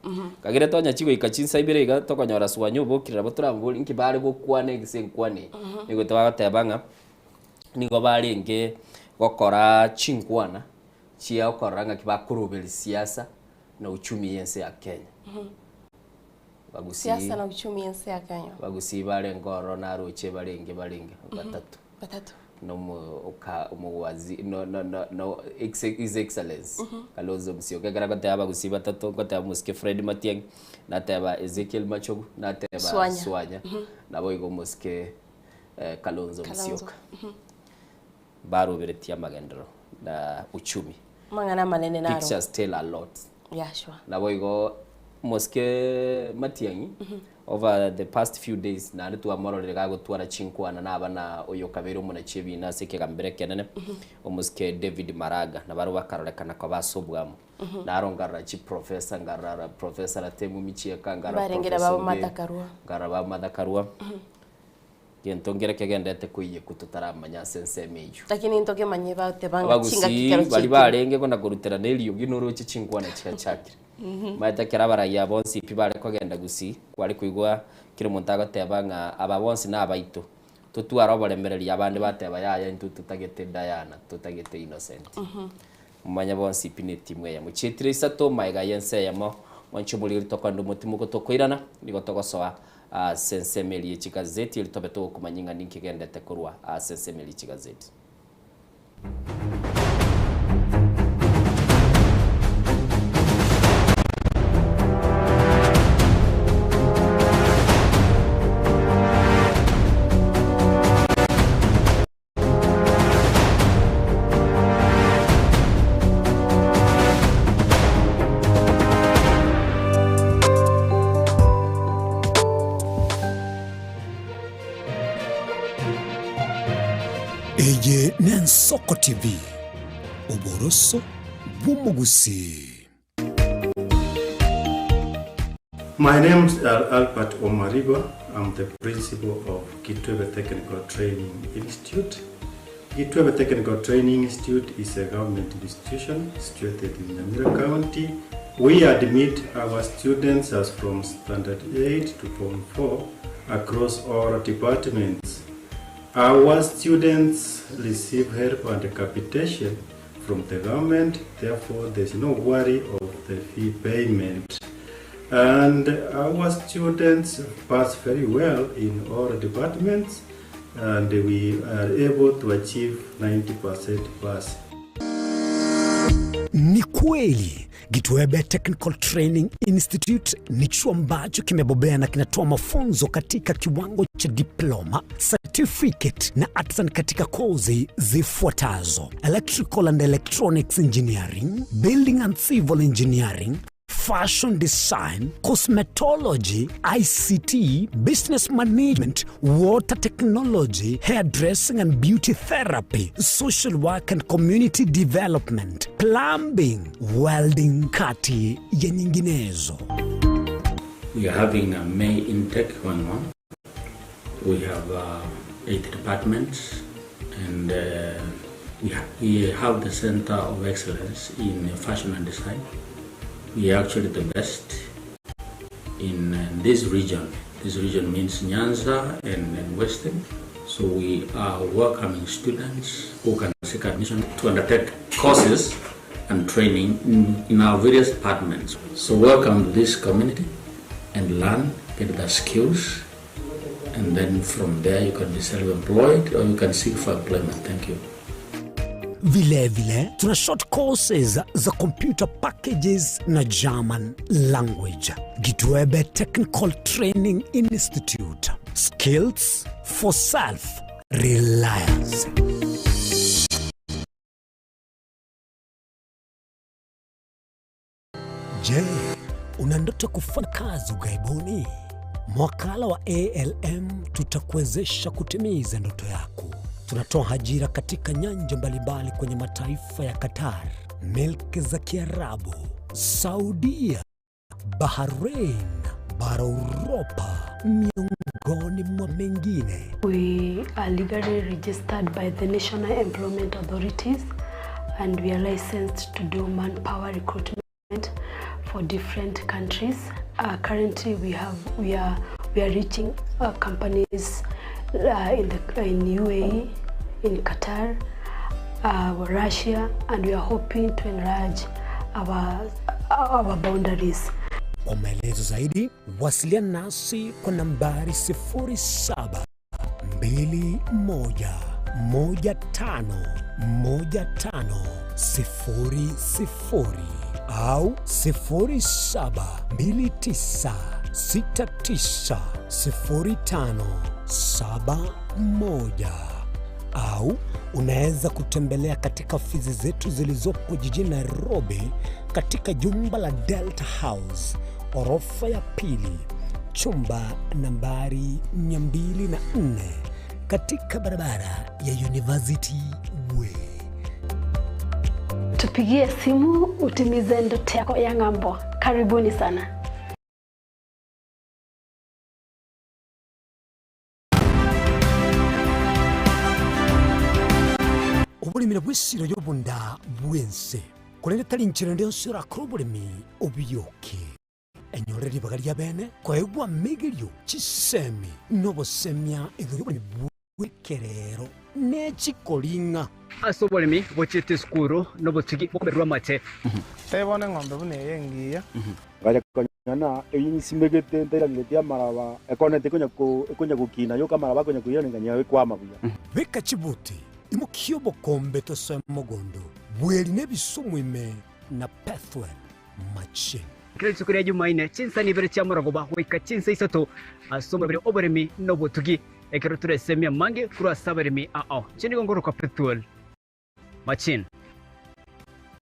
Kagere tonya chigoika chinsa ibere iga tokonyora Swanya obokire nabo toramobori nki bare gokwana egese enkwana eye. Nigo togoteba ng'a nigo barenge gokora chinkwana chia okorora ng'aki bakoroberia siasa na uchumi y'ense ya Kenya. Bagusii Siasa na uchumi y'ense ya Kenya. Bagusii barenge ororo naroche barenge barenge batato. Batato. No omo oka omowazi no no no no ex his excellence Kalonzo Musyoka ekero agoteba abagusii batato ngoteba omosike Fred Matiang'i, nateba Ezekiel Machogu, nateba Swanya. Swanya, naboigo omosike Kalonzo Kalonzo. Musyoka. Baroberetie amagenderero na uchumi. Amang'ana amanene naro. Pictures tell a lot. Yeah, sure. Nabo igo mosike Matiang'i over the past few days naende twamororire gagotwara chinkwana na abana oyo okabeire omonachi ebina ase ekegambero ekenene omosike David Maraga nabarobwo bakarorekana koba ase obwamo. Naro nkarora chiprofessor nkarora Professor Ratemo Michieka nkarora Mbarengera Professor babo Oge Martha Karua. nkarora babo Martha Karua. Gento nkere kegenderete koiyekwa totaramanya ase ensemo eyio. Lakini ntokemanye bagoteba ng'a chingaki Abagusii kero baria chiaikire. barenge kona koruterana eriogi noroche chinkwana chiachakire. Omanyete ekero abarai aba bonsi pi bare kogenda gusii, kware koigwa kera omonto agoteba ng'a aba bonsi nabaito, totware oboremereri abande bateba yaya intwe totagete Diana, totagete Innocent. Momanye bonsi pi netimu eyemo. Chietire isato magega y'ense eyemo, mwanche omoriri tokorende omotimoko tokoirana, nigo togosoa ase ensemo eria ye chigazeti erio tobe togokomanyia ng'a ninki kegendete korwa ase ensemo eria ye chigazeti. Eye n'Ensoko TV, oboroso bw'omogusii. My name is Albert Omariba. I'm the principal of Kitwebe Technical Training Institute. Kitwebe Technical Training Institute is a government institution situated in Nyamira County. We admit our students as from Standard 8 to Form 4 across all departments. Our students receive help and capitation from the government, therefore there's no worry of the fee payment. And our students pass very well in all departments and we are able to achieve 90% pass. Ni kweli Gitwebe Technical Training Institute ni chuo ambacho kimebobea na kinatoa mafunzo katika kiwango cha diploma, certificate na artisan katika kozi zifuatazo: Electrical and Electronics Engineering, Building and Civil Engineering, Fashion Design, Cosmetology, ICT, Business Management, Water Technology, Hairdressing and Beauty Therapy, Social Work and Community Development, Plumbing, Welding, kati ya nyinginezo. We are having a May intake going on. We have uh, eight departments and uh, we, ha we have the Center of Excellence in Fashion and Design. We are actually the best in uh, this region. This region means Nyanza and, and Western. So we are welcoming students who can seek admission to undertake courses and training in, in our various departments. So welcome to this community and learn, get the skills, and then from there you can be self-employed or you can seek for employment. Thank you. Vilevile tuna short courses za computer packages na German language. Gitwebe Technical Training Institute. Skills for self reliance. Je, una ndoto kufanya kazi ughaibuni? Mwakala wa ALM tutakuwezesha kutimiza ndoto yako. Tunatoa ajira katika nyanja mbalimbali kwenye mataifa ya Qatar, milki za Kiarabu, Saudia, Bahrain, bara Uropa, miongoni mwa mengine. We are legally registered by the National Employment Authorities and we are licensed to do manpower recruitment for different countries. Uh, currently we have we are we are reaching uh, companies uh, in the in UAE, in Qatar, uh, Russia and we are hoping to enlarge our our boundaries. Kwa maelezo zaidi wasiliana nasi kwa nambari 0721151500 au 0729690571. Au unaweza kutembelea katika ofisi zetu zilizopo jijini Nairobi katika jumba la Delta House, orofa ya pili, chumba nambari 204 katika barabara ya University Way. Tupigie simu utimize ndoto yako ya ng'ambo. Karibuni sana. Oboremi nabwo esiro y'obonda bw'ense, korende tari inchera ende yonsi orakore oboremi obiyoke. Enyore ribaga ria bene koegwa amegerio, chisemi, na obosemia igoro y'oboremi bw'ekerero ne chikoring'a. Ase oboremi bochiete esukuru nobotugi bokobererwa amache. Tebia bono eng'ombe buna eye engiya. Ngacha konyora eyio nsimegete ntairaneretie amaraba, ekoneti ekonya ko ekonya gokina yoka amaraba akonya koirana nganyora ekwama buya. Beka chibuti, imokia obokombe tosoe mogondo, bweri nebisumu ime na Pethuel machine. Kera rituko ria Jumaine, chinsa nibere chia morogoba goika chinsa isato, ase omobere oboremi na obotugi, ekero toresemie amange korwa ase abaremi ao. Inche nigo ngorokwa Pethuel Machine.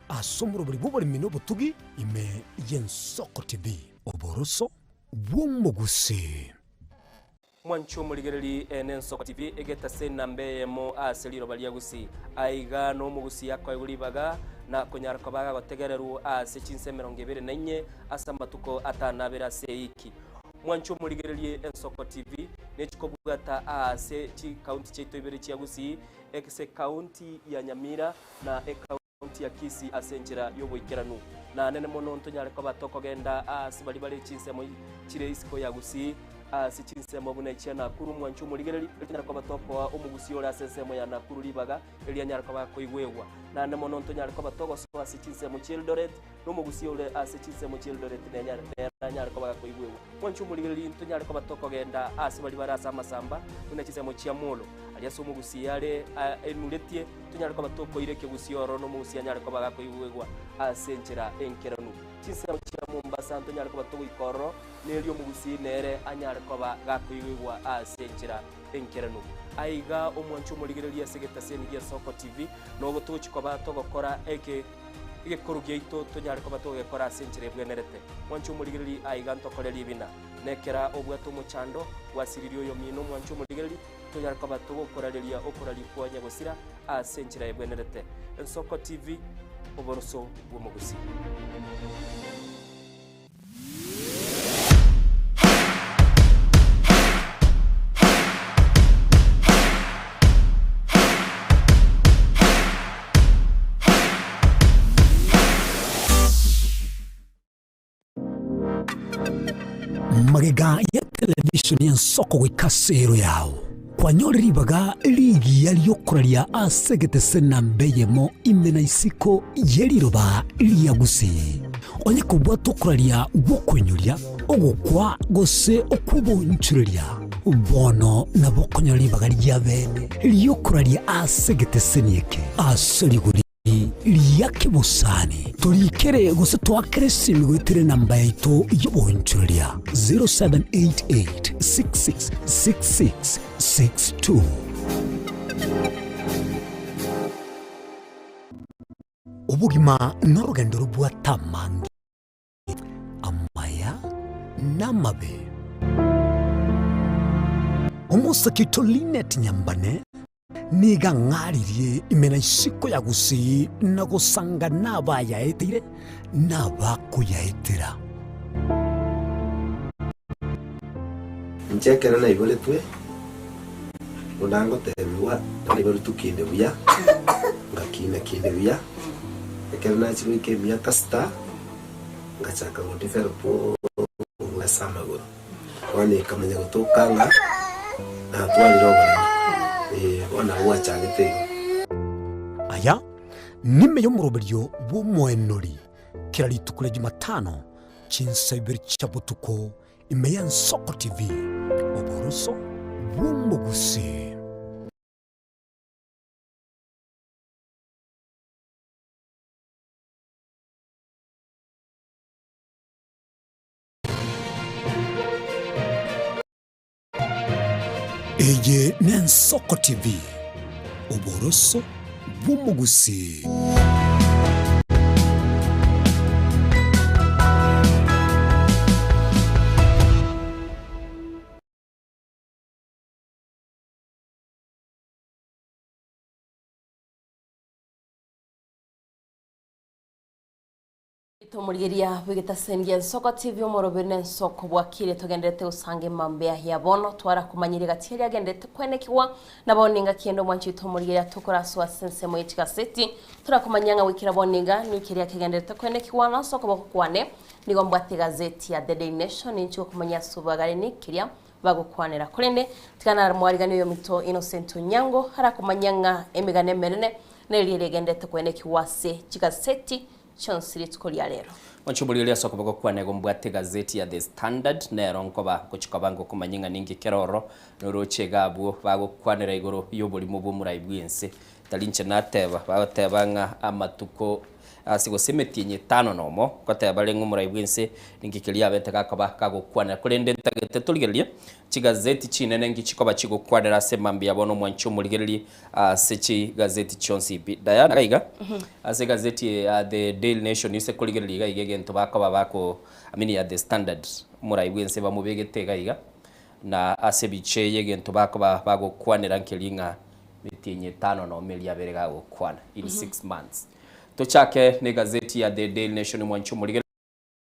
Ase omorobori bw'oboremi na obotugi ime y'Ensoko TV. Oboroso bw'omogusii. Mwanche omorigereri ene Ensoko TV egetase enamba eyemo ase riroba ria Gusii. Aiga nomogusii akoegwa ribaga na konyara koba agagotegererwa ase chinsa 24 ase amatuko atano abere ase eiki. Mwanche omorigererie Ensoko TV nechikobwata aase chikaunti chiaito ibere chia Gusii, ase ekaunti ya Nyamira na ekaunti ya Kisii ase enchera y'oboikeranu. Naanene mono ntonyare koba tokogenda aase baria bare chinsemo chire isiko ya Gusii, ase chinsemo buna echia Nakuru, mwanche omorigereri, erio tonyare koba tokoa omogusii ore ase ensemo ya Nakuru ribaga, erio anyare koba akoigwegwa. Naende mono ntonyare koba togosoa ase chinsemo chi'Eldoret, na omogusii ore ase chinsemo chi'Eldoret nenyare nere anyare koba gakoigwegwa. Mwanche omorigereri, ntonyare koba tokogenda aase baria bare ase amasamba, buna chinsemo chia Molo, aria ase omogusii are enuretie, tonyare koba tokoira ekegusii ororo na omogusii anyare koba gakoigwegwa ase enchera enkeranu. Chinsemo chia Mombasa ntonyare koba togoika ororo, na erio omogusii nere anyare koba gakoigwegwa ase enchera enkeranu. Aiga omwanche omorigereria ase egetaseni gia Soko TV, nogo togochia koba togokora eke egekoro giaito tonyare koba togegekora ase enchera ebwenerete. Mwanche omorigereria aiga ntokore ribina. Nekera obwate omochando, gwasiririe oyomino omwanche omorigereria, tonyare koba togokorareria okoraria kwa nyagosira ase enchera ebwenerete. Ensoko TV, oboroso bw'omogusii. Magega ya television y'ensoko goika ase ero yao, kwanyore ribaga rigiya riokoraria ase egetese namba eyemo ime na isiko ye riroba ria Gusii. Onye kobwata okoraria gw'okoinyoria, ogokwa gose okw'obonchoreria, bono nabo okonyora ribaga ria bene ri'okoraria ase egeteseni eke ase rigori ria kebosani. Torikere gose toakere esimi goetera enamba yaito y'obonchoreria 0788 6666 62. Obogima norogendo robwate amange, amaya na amabe. Omosake oito Linet Nyambane nigo ang'aririe ime na isiko ya Gusii na gosanga nabayaeteire na abakoyaetera. Inche ekero naiboretwe, buna ngotebigwa, naiboretwe kinde buya, ngakina kinde buya, ekero nachia goika emiaka sita, ngachaka go develop ase amagoro. Bono ekamanya gotoka ng'a natwarire oboremo, eh, bono nabo gwachagete igo. Aya nime y'omoroberio bw'omoenori kera rituko ria Jumatano chinsa ibere chia botuko ime y'Ensoko TV, oboroso bw'omogusii. Eye n'Ensoko TV, Oboroso bw'omogusii. Tomorigeria bw'egetasengi Ensoko TV omoroberi na ensoko bwakire togenderete gosanga emambea ya bono twara komanyeria gati aria agenderete kwenekigwa na bono engaki ende omwanchi oito omorigeria tokorasoa ase ensemo ye chigaseti torakomanyia ng'a goikera bono iga ninki eria kegenderete kwenekigwa na ase okoboko kwane nigo mbwate egazeti ya The Daily Nation ninchi gokomanyia ase obwagare ninki keria bagokwanera korende tiga naramwariganie oyominto Innocent Onyango arakomanyia ng'a emegano emenene neria eria egenderete kwenekigwa ase chigaseti chionsi rituko ria rero. Omochie oria ase okoboko kwane igo mbwate egazeti ya The Standard, nero nkoba ngochia koba ngokomanyia ng'a ninki kere ororo, noroche iga abwo bagokwanera igoro y'oborimo bw'omorai bw'ense. Tari inche nateba, bagoteba ng'a amatuko ase gose emetienyi etano nomo, ngoteba bare ng'a omorai bw'ense ninki keria abete gakoba kagokwanera. Korende ntagete torigererie chigazeti chinene nki chikoba chigokwanera ase mambia bono omwanchi omorigererie Ase chigazeti chionsi pi. Diana iga iga, ase egazeti eye ya The Daily Nation ase korigereria iga iga egento bakoba bako I mean ya The Standard, omorai bwense bamobegete iga iga, na ase ebicha eye egento bakoba bagokwanera nkeria ng'a metienyi etano nomo eria abere gagokwana in 6 months. Tochake na egazeti ya The Daily Nation mwanche omorigereria.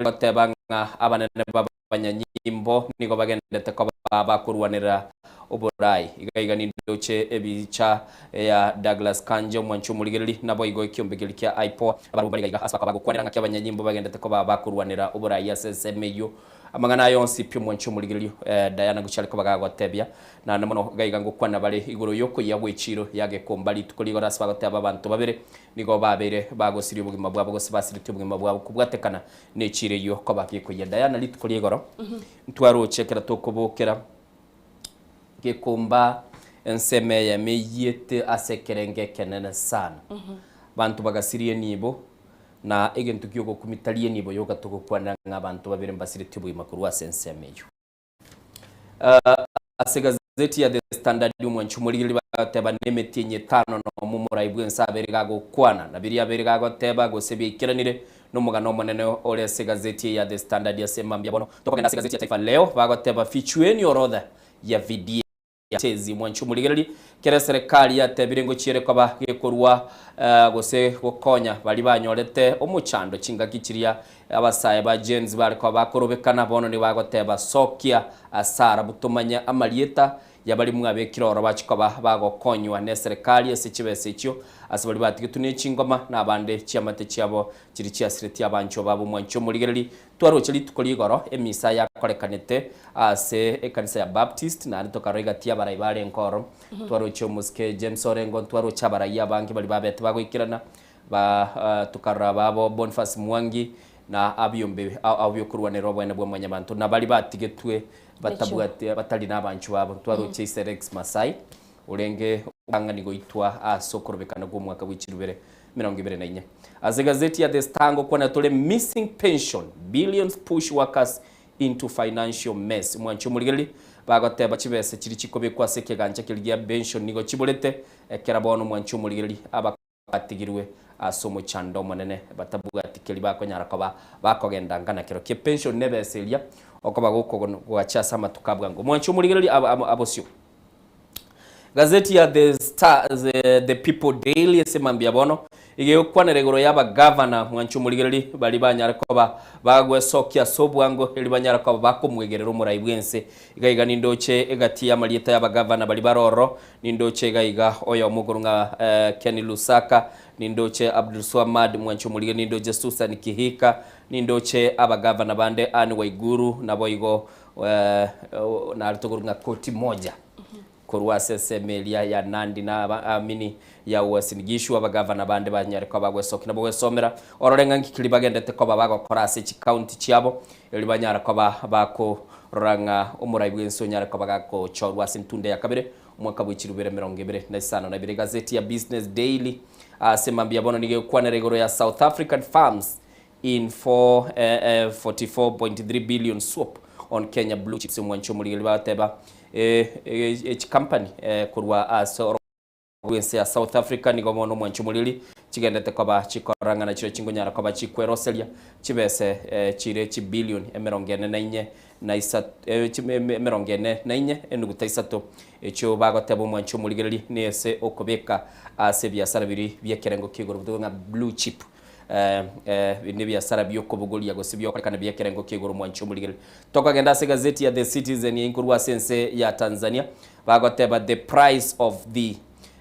Goteba ng'a abanene b'abanyanyimbo nigo bagenderete koba bakorwanerera oborai. Iga iga nindoche ebicha ya Douglas Kanja omwanchi omorigereri, naboigo ekiombe keria kia IPOA abarabwo mbare iga iga ase bakoba bagokwanera ng'aki abanyanyimbo bagenderete koba bakorwanera oborai ase ensemo eyio. Amang'ana aya onsi pi omwanchi omorigereri Diana gochia are koba gagotebia. Naende mono iga iga ngokwana bare igoro y'okoyia gw'echiiro ya Gekomba rituko rigoro ase bagoteba abanto babere Nigo babeire bagosiria obogima bwabo gose basiretie obogima bwabo kobwatekana nechiira eyio koba gekoyia. Diana rituko ria igoro ntwaroche ekero tokobokera gekomba ensemo eyemo eyiete ase ekerengo ekenene sana. Abanto bagasiria enibo na egento kiogokumia tari enibo yoka togokwanera ng'a abanto babere mbasiretie obogima korwa ase ensemo eyio. Ase egazeti ya The Standard omwanchi omorigereria bagoteba nemetienyi etano nomo omorai bwense abere gagokwana na biria abere gagoteba gose biaikeranire nomogano omonene ore ase egazeti eye ya The Standard ase mambia bono tokogenda ase egazeti ya Taifa Leo bagoteba fichueni orodha ya vidia Chezi mwanchi omorigereria kera eserekari yatebire ngochiere koba gekorua gose gokonya baria banyorete omochando chingaki chiria abasae ba Gen-Z bare koba bakorobekana bono nigo bagoteba sokia asara butomanye amarieta yabaria mwabekire oro bachi koba bagokonywa neserekari ase chibesa echio ase baria batigetwe nechingoma na abande chiamate chiabo chiria chiasiretie abanchwa babo mwanchi omorigereria Twaroche rituko rigoro emisa yakorekanete ase ekanisa ya Baptist, naende tokarora egati y'abarai barenge oro. Twaroche omosike James Orengo, ntwaroche abarai abange baria babete bagoikerana, ba tokarora babo Boniface Mwangi na abiombe abiokorwanerera oboene bwa mwanyabanto, na baria batigetwe batabwati batari nabanchwa babo. Ntwaroche ise Rex Masai orenge omotang'ani goitwa ase okorobekana kw'omwaka bwe chirubere 24. Ase egazeti ya The Star ngokwana tore Missing Pension, Billions Push Workers into Financial Mess. Mwanche omorigereria, bagoteba chibesa chiria chikobekwa ase ekegancha keria gia pension nigo chiborete, ekero bono mwanche omorigereria abatigirwe ase omochando omonene batabwati keri bakonyara koba bakogenda ngana kero kie pension nebesa eria okoba gokogacha ase amatuko abwango. Mwanche omorigereria abosio. Gazeti ya The Star, The, The People Daily ase mambia bono iga egokwanera igoro y'abagavana mwanche omorigereri baria banyare koba bagwesokia ase obwango eri banyare koba bakomwegerera omorai bw'ense. Iga iga nindoche egati y'amarieta y'abagavana baria bare ororo, nindoche iga iga oyomo okorwa ng'a eh, Ken Lusaka, nindoche Abdulswamad mwanche omorigereri, nindoche Susan Kihika, nindoche abagavana bande Anne Waiguru naboigo eh, nare tokorwa ng'a koti moja Korwa ase ensemo eria ya Nandi na Aamini ya Uasin Gishu, abagavana bande banyare koba bagwesokia na bogwesomera orore ng'a nki keria bagendete koba bagokora ase chikaunti chiabo, erio banyare koba bakorora ng'a omorai bw'ense onyare koba gakochorwa ase entunda ya kabere omwaka bwe chirubere 25. Egazeti ya Business Daily ase mambia bono nigo egokwanera igoro ya South African Farms in 44.3 billion swap on Kenya blue chips omwanchi omorigereria bagoteba echi company korwa ase. Bw'ense ya South Africa nigo bono omwanchi omoriri chigendete koba chikorang'ana chire chingonyara koba chikweroseria chibese chire chibilioni emerongo ene na inye na isato emerongo ene na inye enuguta isato echio bagoteba omwanchi omorigereri nese okobeka ase ebiasara biria bi'ekerengo kia igoro ng'a blue chip nebiasara biokobogoria gose biokorekana bi'ekerengo kia igoro omwanchi omorigereri. Tokogenda ase egazeti ya The Citizen einkorwa ase ense ya Tanzania Bagoteba the price of the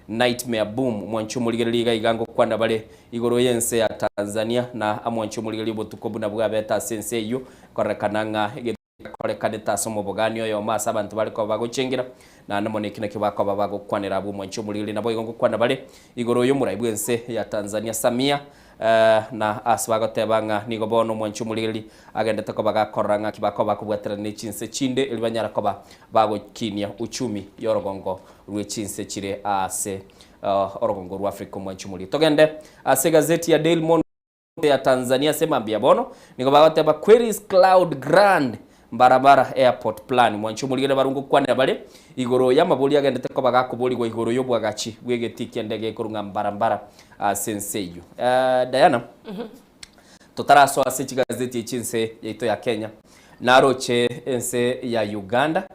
nightmare boom mwanche omorigereria iga iga ngokwana bare igoro y'ense ya Tanzania na amwanche omorigereria obotuko buna bwabete ase ense eyio korekana ng'a egento gekorekanete ase omobogani oyomo ase abanto bare koba bagochengera naende mono eki nakio bakoba bagokwanera abwo mwanche omorigereria naboigo ngokwana bare igoro y'omorai bw'ense ya Tanzania Samia Na ase bagoteba ng'a nigo bono omwanchi omorigereria agendete koba gakorora ng'aki bakoba bakobwaterana ne chinse chinde erio banyara koba bagokinia uchumi y'orogongo rwe chinse chire aase orogongo rwa Africa omwanchi omorigereria. Togende ase egazeti ya Daily Monitor ya Tanzania ase mambia bono nigo bagoteba Queries Cloud Grand Mbarabara Airport Plan. Mwanche omorigereria barwe ngokwanera bare igoro y'amabori agendete koba gakoborigwa igoro y'obwagachi bw'egetii ki'endege ekorwa ng'a mbarambara ase ense eyio. Eh, Diana, totarasoa ase chigazeti echi ense yaito ya Kenya, naroche ense ya Uganda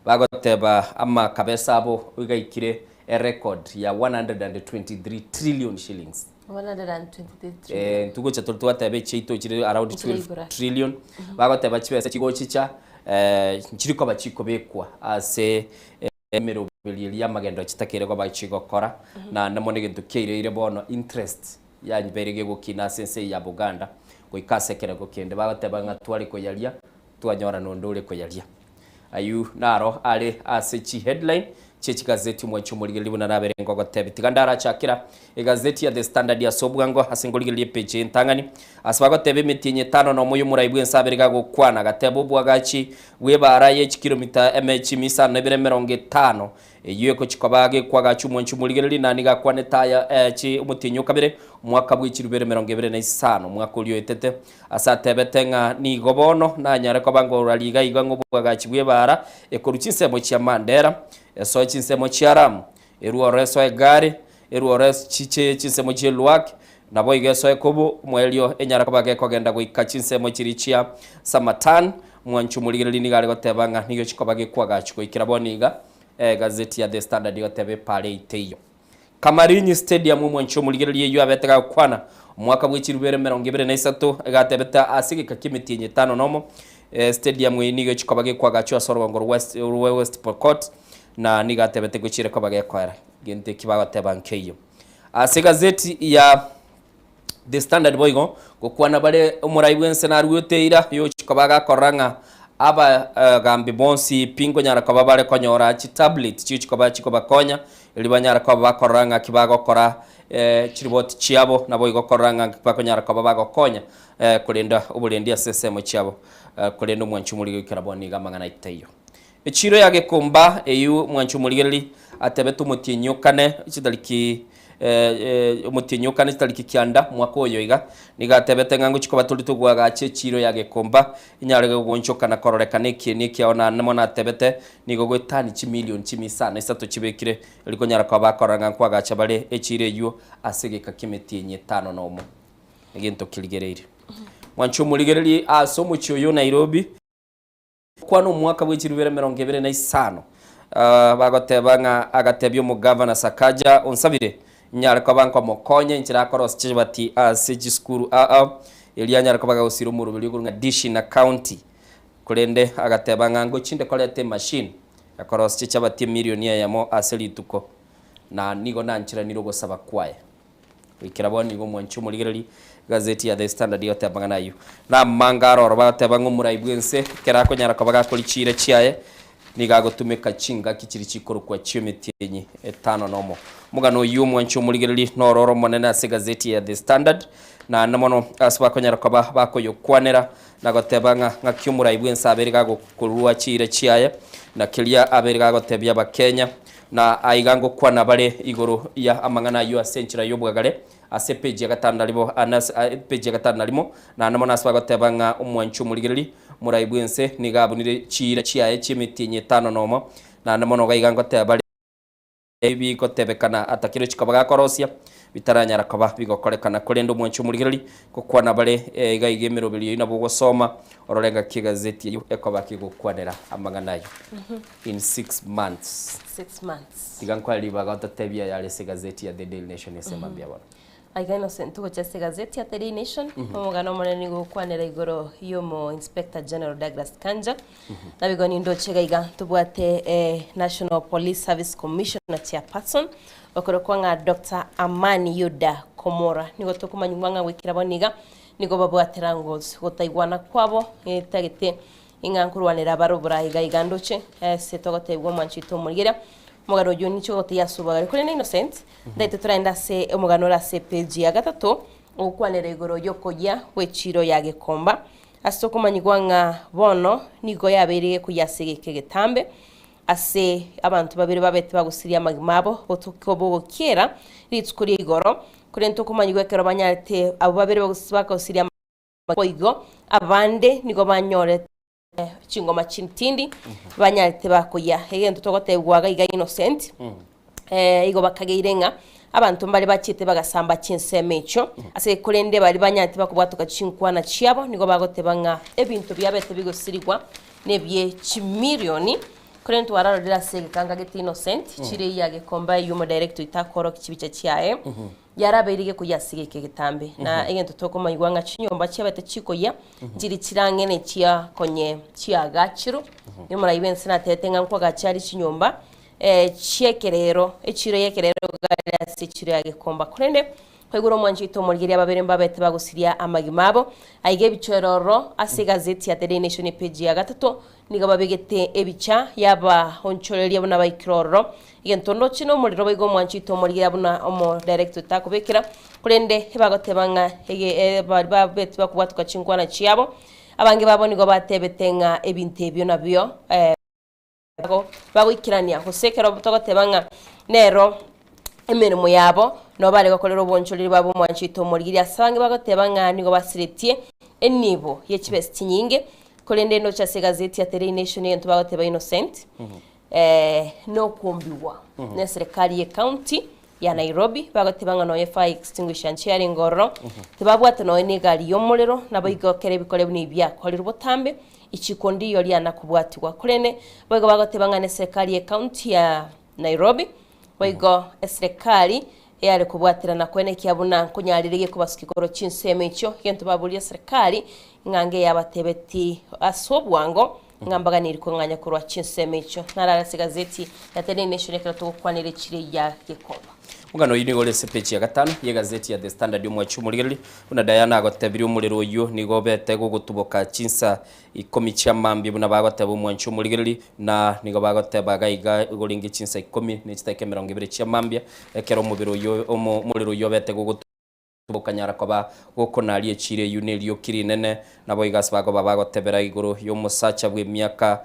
bagoteba amakabesa abo igaikire erecord ya 123 trillion shillings. 123 trillion. Eh, ntugocha tore twateba echiaito chire around Nchire 12 igoro. trillion bagoteba chibesa chigochicha eh, nchiri koba chikobekwa ase eh, emeroberi eria y'amagendo chitakeire koba chigokora naende mono egento kiaireire bono interest yanyibeire gegokina ase ense eye ya Buganda goika ase ekerengo kende bagoteba ng'a tware koyaria twanyora nonde ore koyaria. Ayio naro are ase chiheadline chie chigazeti omwanchi omorigereria buna nabere ngogotebi. Tiga ndarachakera egazeti ya The Standard ase obwango ase nkorigereria epeji entang'ani ase bagoteba emetienyi etano nomo y'omorai bw'ense abere gagokwana agateba obwagachi bw'ebaara ye chikilomita eme chimi isano na ibere emerongo etano Eyio egochia koba gekwagacha omwancho omorigereria, na nigo akwanete aya chi omotienyi o kabere, omwaka bwe chirubere 25, omwaka oria oetete, ase atebete ng'a nigo bono nanyare koba ngoraria iga iga ng'a obwagachi bw'ebaara ekorwa chinsemo chia Mandera, esoe chinsemo chia Lamu, erwe oro esoe Gari, erwe oro chiche chinsemo chi'Elwak, naboigo esoe Kobu, omoerio enyare koba gekogenda goika chinsemo chiria chia Samatan. Mwancho omorigereria nigo are goteba ng'a nigo chikoba gekwagachwa goikera bono iga. Egazeti ya The Standard egoteba epaara eye teiyo. Kamarinyi Stadium omwancho omorigereria eyio abete gagokwana omwaka bwe chirubere 23 egatebete ase egeka ki'emetienyi etano nomo stadium eye nigo echikoba gekwagachwa ase orogongo rwa West Pokot na nigo atebete gochiire koba gekoera. Gento eki bagoteba nkeiyo. Ase egazeti ya The Standard boigo, gokwana bare omorai bw'ense naruete eira yochia koba agakorora ng'a abagambi bonsi pi nkonyara koba bare konyora chitablet chigochia koba chikobakonya erio banyare koba bakorora ng'aki bagokora chiriboti chiabo naboigo korora ng'a bakonyara koba bagokonya korenda oborendi ase ensemo chiabo korende omwanchi omorigia goikera bono iga amang'ana aito. Echiro ya Gekomba eyio mwanche omorigereri atebete omotienyi okane chitariki omotienyi okane chitariki kianda mwaka oyo iga, nigo atebete ng'a ngochia koba tori togoagacha echiro ya Gekomba enyare goonchoka na kororekana ekieni ekiao naende mono atebete nigo goetani chimilion chimia isano isato chibekire erio konyara koba bakorora ng'a nkoagacha bare echiro eyio ase egeka ki'emetienyi etano nomo. Egento kerigereire. Mwanche omorigereri ase omochie oyo o Nairobi. Kwana omwaka bwe chirubere 25, bagoteba ng'a agatebia omogavana Sakaja onsabire nyare koba nkomokonya enchera akorosia chichabati ase chisukuru ao erio anyare koba gagosira omoroberi okorwa ng'a dishi na county korende agateba ng'a ngochinde koreta emachine ekorosia chichabati emilioni eyemo ase rituko na nigo nancheranire ogosaba kwaye. Goikera bono nigo omwanchi omorigereria egazeti ya The Standard egoteba amang'ana ayio. Namanga aroro bagoteba ng'a omorai bw'ense ekero akonyara koba gakori chiira chiaye nigo agotumeka chingaki chiria chikorokwa chi'emetienyi etano nomo. Omogano oyio omwanchi omorigereria noro ore omonene ase egazeti ya The Standard naende mono ase bakonyara koba bakoyokwanera na goteba ng'a ng'aki omorai bw'ense abeire gagokorua chiira chiaye na keria abeire gagotebia abakenya Na aiga ngokwana bare igoro ya amang'ana ayio ase enchera y'obwagare, ase epeji ya gatano na ribo, ase epeji ya gatano na rimo, naende mono ase bagoteba ng'a omwanchi omorigereri, morai bw'ense, nigo abunire chiira chiaye chi'emetienyi etano nomo, naende mono iga ngoteba bare. Ebigotebekana atakire chikoba gakorosia, bitaranyara koba bigokorekana. Korende omwanchi omorigereria, gokwana bare iga iga emeroberi eyio nabo ogosoma, orore ngaki egazeti eyio ekoba kegokwanera amang'ana ayio. In 6 months. 6 months. Tiga nkoe ribaga ototebie ayare ase egazeti ya The Daily Nation ase mambia bono. Aiga Innocent togocha ase egazeti ya The Daily Nation, omogano omonene nigo ogokwanera igoro y'omo Inspector General Douglas Kanja. Naboigo nindoche iga iga tobwate eh, National Police Service Commissioner Chairperson okorokwa ng'a Dr. Amani Yuda Komora. Nigo tokomanyigwa ng'a goikera bono iga nigo babwate wrangles gotaigwana kwabo etagete ing'a nkorwanera bare oboraai iga iga ndoche ase togotebigwa omwanchi oito omorigereria omogano oyio ninche ogotebia ase obogare korende Innocent ntaete toraende ase omogano ore ase epage ya gatato ogokwanera igoro yokoyia gw'echiro ya Gikomba Ase okomanyigwa ng'a bono nigo yabeire gekoyia ase egeka egetambe, ase abanto babere babete bagosiria amagima abo botuko bogokiera rituko ria igoro, korende tokomanyigwa ekero banyarete abwo babere bagosiria amagima boigo abande nigo banyorete chingoma chintindi banyarete bakoyia. Egento togotebigwa iga iga Innocent, Igo bakageire ng'a abanto mbare bachiete bagasamba chinsemo echio, ase korende baria banyarete bakobwatoka chinkwana chiabo nigo bagoteba ng'a ebinto biabete bigosirigwa nebie chimilioni. Korende twararorire ase egekanga gete Innocent chire ya Gekomba eywo omodirector oito akorokia chibicha chiaye yarabeire gekoyia ase egeka egetambe. Na egento tokomaigwa ng'a chinyomba chiabete chikoyia nchiri chirang'ene chia konye chiagachirwe. Omorai bwense natebete ng'a nkoagacha are chinyomba chi'ekerero, echiro y'ekerero gare ase echiro ya gekomba. Korende kwaigure omwancho oito omorigereria babere mbabete bagosiria amagima abo. Aiga ebichwa eroro ase egazeti ya The Daily Nation epage ya gatato nigo babegete ebicha y'abaonchoreria buna baikire ororo. Egento ndoche nomorero boigo omwancho oito omorigereria buna omodirector otakobekera korende ebagoteba ng'a ege baria babete bakobwatoka chinkwana chiabo abange babo nigo batebete ng'a ebinto ebio nabio. Bagoikerania, gose ekero togoteba ng'a nero emeremo yabo, nabo bare gokorera obonchoreri bwabo omwancho oito omorigereria. Ase abange bagoteba ng'a nigo basiretie enibo ye chibesa chinyinge, korende ndoche ase egazeti ya The Daily Nation egento bagoteba Innocent, nokombigwa na eserekari ye county ya Nairobi, bagoteba ng'a nonya fire extinguisher nchio yarenge ororo, tibabwate nonya na egari y'omorero, naboigo ekero ebikore buna ebi biakorirwe botambe, Ichiko ndiyo riana kobwatigwa. Korende boigo bagoteba ng'a neserekari ye county ya Nairobi, boigo eserekari eyare kobwaterana koenekia buna nkonyarire gekobasukia korwa chinsemo echio, egento baboria eserekari ng'a ngeyabatebeti ase obwango ng'a mbaganiri kong'anya korwa chinsemo echio. Narare ase egazeti ya The Daily Nation ekero togokwanera echiro ya Gikomba. Omogano oyio nigo ore ase epeji ya gatano y'egazeti ya The Standard omwachi omorigereria, Buna Diana agotebirie omorero oyio nigo obete gogotuboka chinsa ikomi chia mambia buna bagoteba omwanchi omorigereria, na nigo bagoteba iga iga igo ringe chinsa ikomi ne chidakika 20 chia mambia ekero omobere oyio omorero oyio obete gogotuboka nyara koba gokonaria echiro eyio nerioki rinene. Naboigo ase bakoba bagotebera igoro y'omosacha bw'emiaka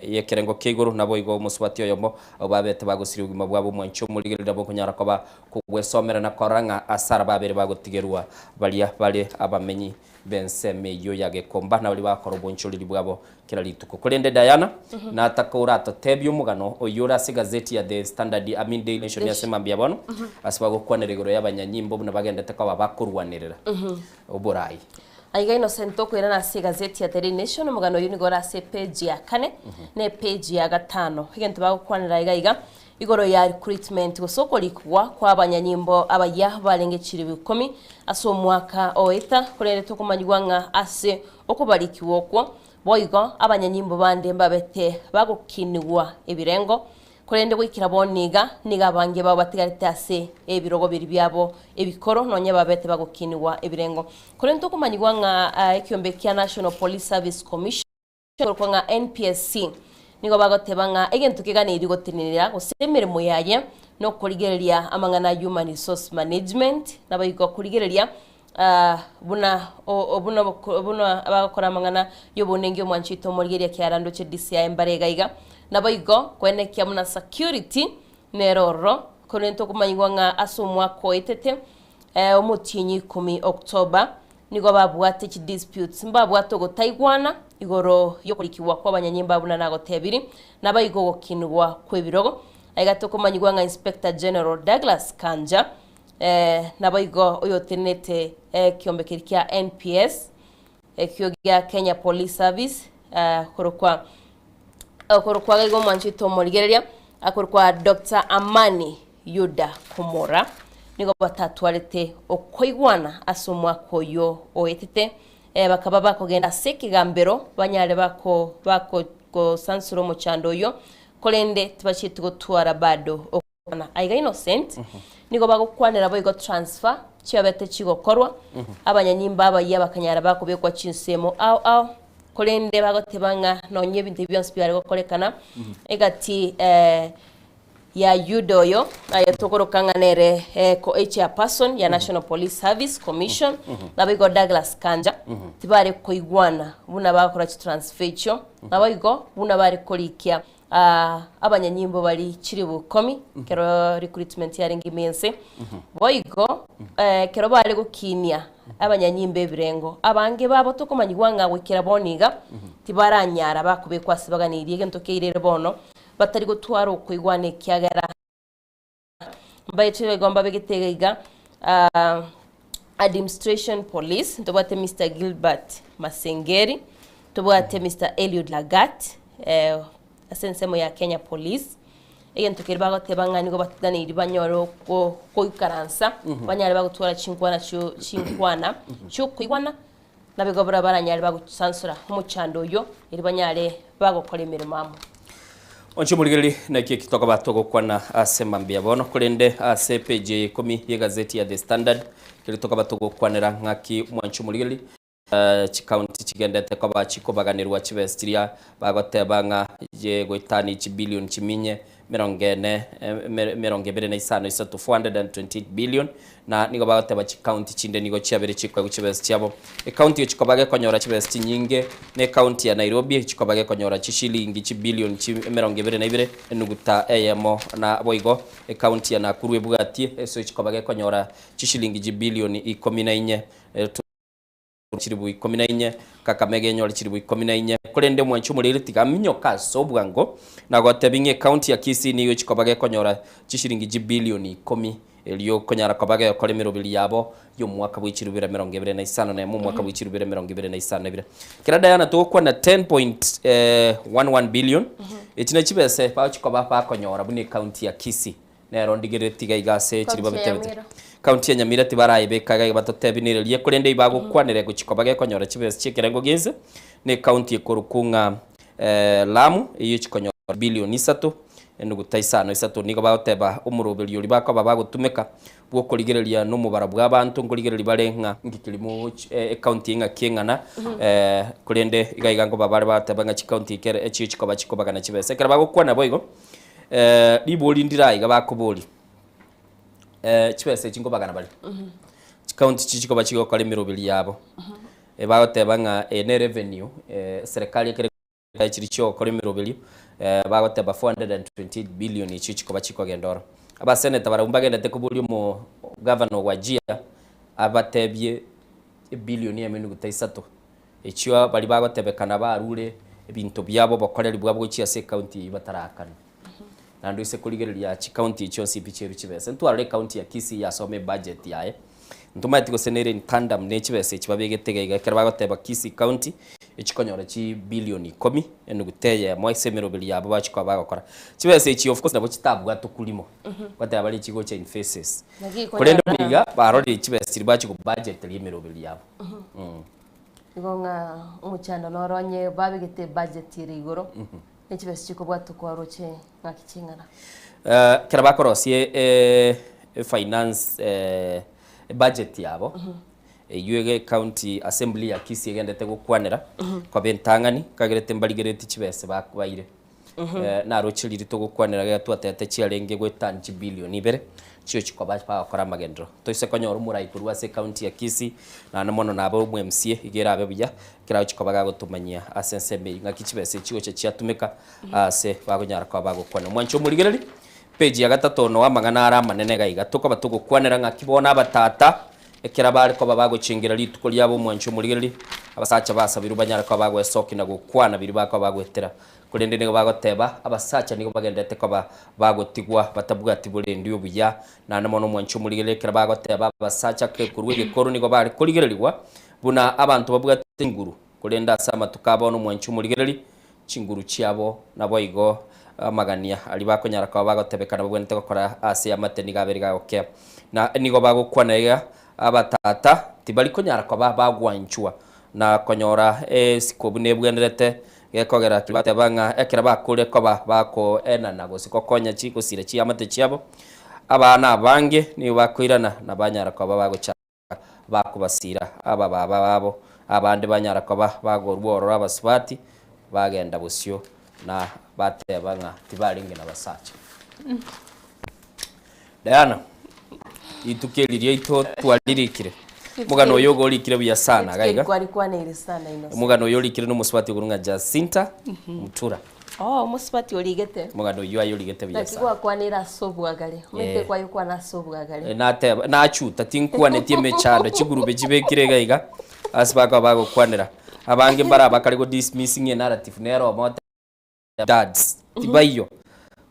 y'ekerengo kia igoro, naboigo omosubati oyomo abwo babete bagosiria obogima bwabo omwanchi omorigereria nabo okonyara koba Kogwesomera na korora ng'a ase ara babere bagotigerwa baria bare abamenyi b'ensemo eyio ya gekomba, na baria bagokora obonchoreri bwabo kera rituko. Korende Diana, nataka oratotebie omogano oyio ore ase egazeti ya The Standard, I mean Daily Nation ase mambia bono, ase bagokwanera igoro y'abanyanyimbo buna bagendete koba bakorwanerera oborai. Aiga Innocent okoirana ase egazeti ya The Daily Nation, omogano oyio nigo ore ase epage ya kane na epage ya gatano. Egento bagokwanera aiga iga, Igoro ya recruitment gose okorikwa kwa abanyanyimbo abayia barenge chilifu ikomi ase omwaka oeta, korende tokomanyigwa ng'a ase okobarikigwa okwo boigo abanyanyimbo bande mbabete bagokinigwa ebirengo, korende goikera bono iga nigo abange babo batigarete ase ebirogo biria biabo ebikoro nonya babete bagokinigwa ebirengo. Korende tokomanyigwa ng'a ekiombe kia National Police Service Commission, Korokwa ng'a NPSC, nigo bagoteba ng'a egento keganeirie gotenenera gose emeremo yaye nokorigereria amang'ana a human resource management, naboigo korigereria buna buna buna bagokora amang'ana y'obonengi omwancho oito omorigereria kiara ndoche DCI mbare iga iga, naboigo koenekia buna security nere ororo, korende tokomanyigwa ng'a ase omwaka oetete omotienyi ikomi October, Nigo babwate chidisputes, mbabwate ogotaigwana igoro y'okorikigwa kw'abanyanyimba buna nagotebiri, nabaigo ogokinigwa kw'ebirogo. Aiga tokomanyigwa ng'a Inspector General Douglas Kanja eh, naboigo oyotenenete ekiombe keria kia NPS ekio gia Kenya Police Service eh, korokwa okorokwa iga omwanchi oito omorigereria akorokwa Doctor Amani Yuda Komora nigo batatwarete okoigwana ase omwaka oyio oetete eh, bakaba bakogenda ase ekegambero banyare bako bako gosansura omochando oyio korende tibachieti gotwara bado okwana. Aiga Innocent nigo bagokwanera boigo transfer chiabete chigokorwa abanyanyimba abayia bakanyara bakobekwa chinsemo ao ao korende bagoteba ng'a nonye ebinto ebi bionsi biare gokorekana egati eh, ya Yuda oyo aye tokoroka ng'a nere eh, ko chairperson ya National Police Service Commission naboigo Douglas Kanja tibare koigwana buna bagokora chitransfer echio naboigo buna bare korikia ah, abanyanyimbo bari chiribu ikomi kero recruitment yarenge ime ense boigo eh, kero bare gokinia abanyanyimbo ebirengo abange babo tokomanyigwa ng'a goikera bono iga tibaranyara bakobekwa ase baganeirie egento keirere bono batari gotwara okoigwana ekiagera mbaetire igo mbabegete iga iga ah, administration police ntobwate Mr Gilbert Masengeri tobwate Mr Eliud Lagat eh, ase ensemo ya Kenya Police egento keria bagoteba ng'a nigo batiganeirie banyore oko koikaransa banyare bagotwara chinkwana chio chinkwana chiokoigwana Naboigo baria baranyare bagosansora omochando oyio, erio banyare bagokora emeremo amo. Onche omorigereria, naki eki tokoba togokwana ase mambia bono, korende ase epeji eye ikomi y'egazeti ya The Standard, keria tokoba togokwanera ng'aki mwanche omorigereria, chikaunti chigendete koba chikobaganirwa chibesa chiria bagoteba ng'a goetania chibilioni chiminye emerongo ene, emerongo ebere na isano isato, 428 billion, na nigo bagoteba chikaunti chinde nigo chiabere chikoegwa chibesa chiabo. Ekaunti echikoba gekonyora chibesa chinyinge ne ekaunti ya Nairobi echikoba gekonyora chishilingi chibilion chi emerongo ebere na ibere enuguta eyemo na boigo ekaunti ya Nakuru ebwatie ase echikoba gekonyora chishilingi chibilion ikomi na inye. Chilifu ikomi na inye, Kakamega enyore chilifu ikomi na inye. Korende omwanchi omoriri tiga aminyoke ase obwango na gotebia ng'a ekaunti ya Kisii nigo echikoba gekonyora chishilingi chibilioni ikomi erio konyara koba gegokora emeroberi yabo y'omwaka bwe chilifu 2051 na omwaka bwe chilifu 2052. Kera Diana togokwana 10.11 billion echi ne chibese bagochikoba bakonyora buna ekaunti ya Kisii. Nero ndigerereti iga iga ase chiriba Kaunti ya bitebete. Nyamira. Kaunti ya Nyamira tibarayebeka iga iga batotebinererie, korende ibagokwanera egochia koba gekonyora chibesa chi'ekerengo gi'ense, na ekaunti ekorokwa ng'a Lamu, eyio echikonyora bilioni isato, enuguta isano isato. Nigo bagoteba omoroberio oria bakoba bagotumeka bw'okorigereria na omobaro bw'abanto, nkorigereria bare ng'a nki kerimo ekaunti eye ng'aki eng'ana, korende iga iga nkoba bare bagoteba ng'a chikaunti ekere echio chikoba chikobagana chibesa. Ekero bagokwana boigo, Ribori ndire aiga bakoboria, chibesa echi nkobagana bare, chikaunti chiria chikoba chigokora emeroberi yabo, bagoteba ng'a eye ne revenue, eserekari ekere chiria chiogokora emeroberi, bagoteba 428 billion echio chikoba chikogenda oro. Abaseneta barabwo mbagendete koboria omo governor o Wajir, abatebie ebillion eyemo enuguta isato. Echio baria bagotebekana barure ebinto biabo obokoreri bwabo gochia ase ecounty eyio bataraakana. Naende oise korigereria chicounty echio chionsi pi chieru chibesa. Ntwarore ecounty ya Kisii yasoma ebudget yaye, ntomaeti gose nere in tandem ne chibesa echi babegete iga iga ekero bagoteba Kisii county echikonyora chibillion ikomi enuguta eyemo ase emeroberi yabo bachia koba bagokora. Chibesa echi of course nabo chitabwatokwa rimo, goteba bare chigocha in phases. Naki Korende ekonyara. bono iga barorire chibesa chiria bachia kobugeteria emeroberi yabo. Igo ng'a omochando noro onye babegete ebudget ere igoro, ne chibesa chikobwatwa kwaroche ng'aki ching'ana. Ekero bakorosia efinance ebudget yabo, eywo iga ecounty assembly ya Kisii egendete gokwanera, koba entang'ani, nkagerete mbarigereti chibesa baire. Naroche riria togokwanera iga twatebete chiarenge goetania chibilioni ibere, chiochi koba bagokora amagenderero. Toise konyora omorai korwa ase ecounty ya Kisii, naende mono nabe omo MCA, iga erabe buya, ekero agochi koba gagotomanyia ase ensemo eyio ng'aki chibesa echi chigocha chiatumeka ase bagonyara koba bagokwana. Omwancho omorigereri, page ya gatato noo amang'ana are amanene iga iga, tokoba togokwanera ng'aki bono abatata Ekero bare koba bagochengera rituko riabo omwancho omorigereria, abasacha basabirwe banyare koba bagwesokia na gokwana biria bakoba bagoetera. Korende nigo bagoteba, Abasacha nigo bagendererete koba bagotigwa batabwati borendi obuya. Naende mono omwanchi omorigereria ekero bagoteba abasacha korwa egekoro nigo bare korigererigwa buna abanto babwate chinguru, korende ase amatuko a bono omwanchi omorigereria chinguru chiabo naboigo amagania aria bakonyara koba bagotebekana babwenerete gokora ase eamate nigo abere gagokea. Na nigo bagokwana iga, Abatata tibari konyara koba bagwanchwa na konyora esiko buna ebwenerete, gekogera tibateba ng'a ekero bakure koba bakoenana gose gokonya gosira chiamate chiabo, abana abange nigo bakoirana na banyara koba bagochaka bakobasira abababa babo, abande banyara koba bagorwa ororo abasubati, bagenda bosio na bateba ng'a tibarenge nabasacha. Diana, rituko eri riaito twaririkire. Omogano oyo igo orikire buya sana iga iga. Kwarikwaneire sana Innocent. Omogano oyo orikire na omosubati okorwa ng'a Jacinta Mutura. Oh, omosubati origete. Omogano oyio aye origete buya Naki sana. gwakwaneire ase obwagare. Omanyete Eh. kwayokwana ase obwagare. Eh, nateba nachuta tinkwanetie emechando chigurube chibekire iga iga ase bakoba bagokwanera. Abange mbare abakare go dismissing enarrative nere omote dads tibaiyo.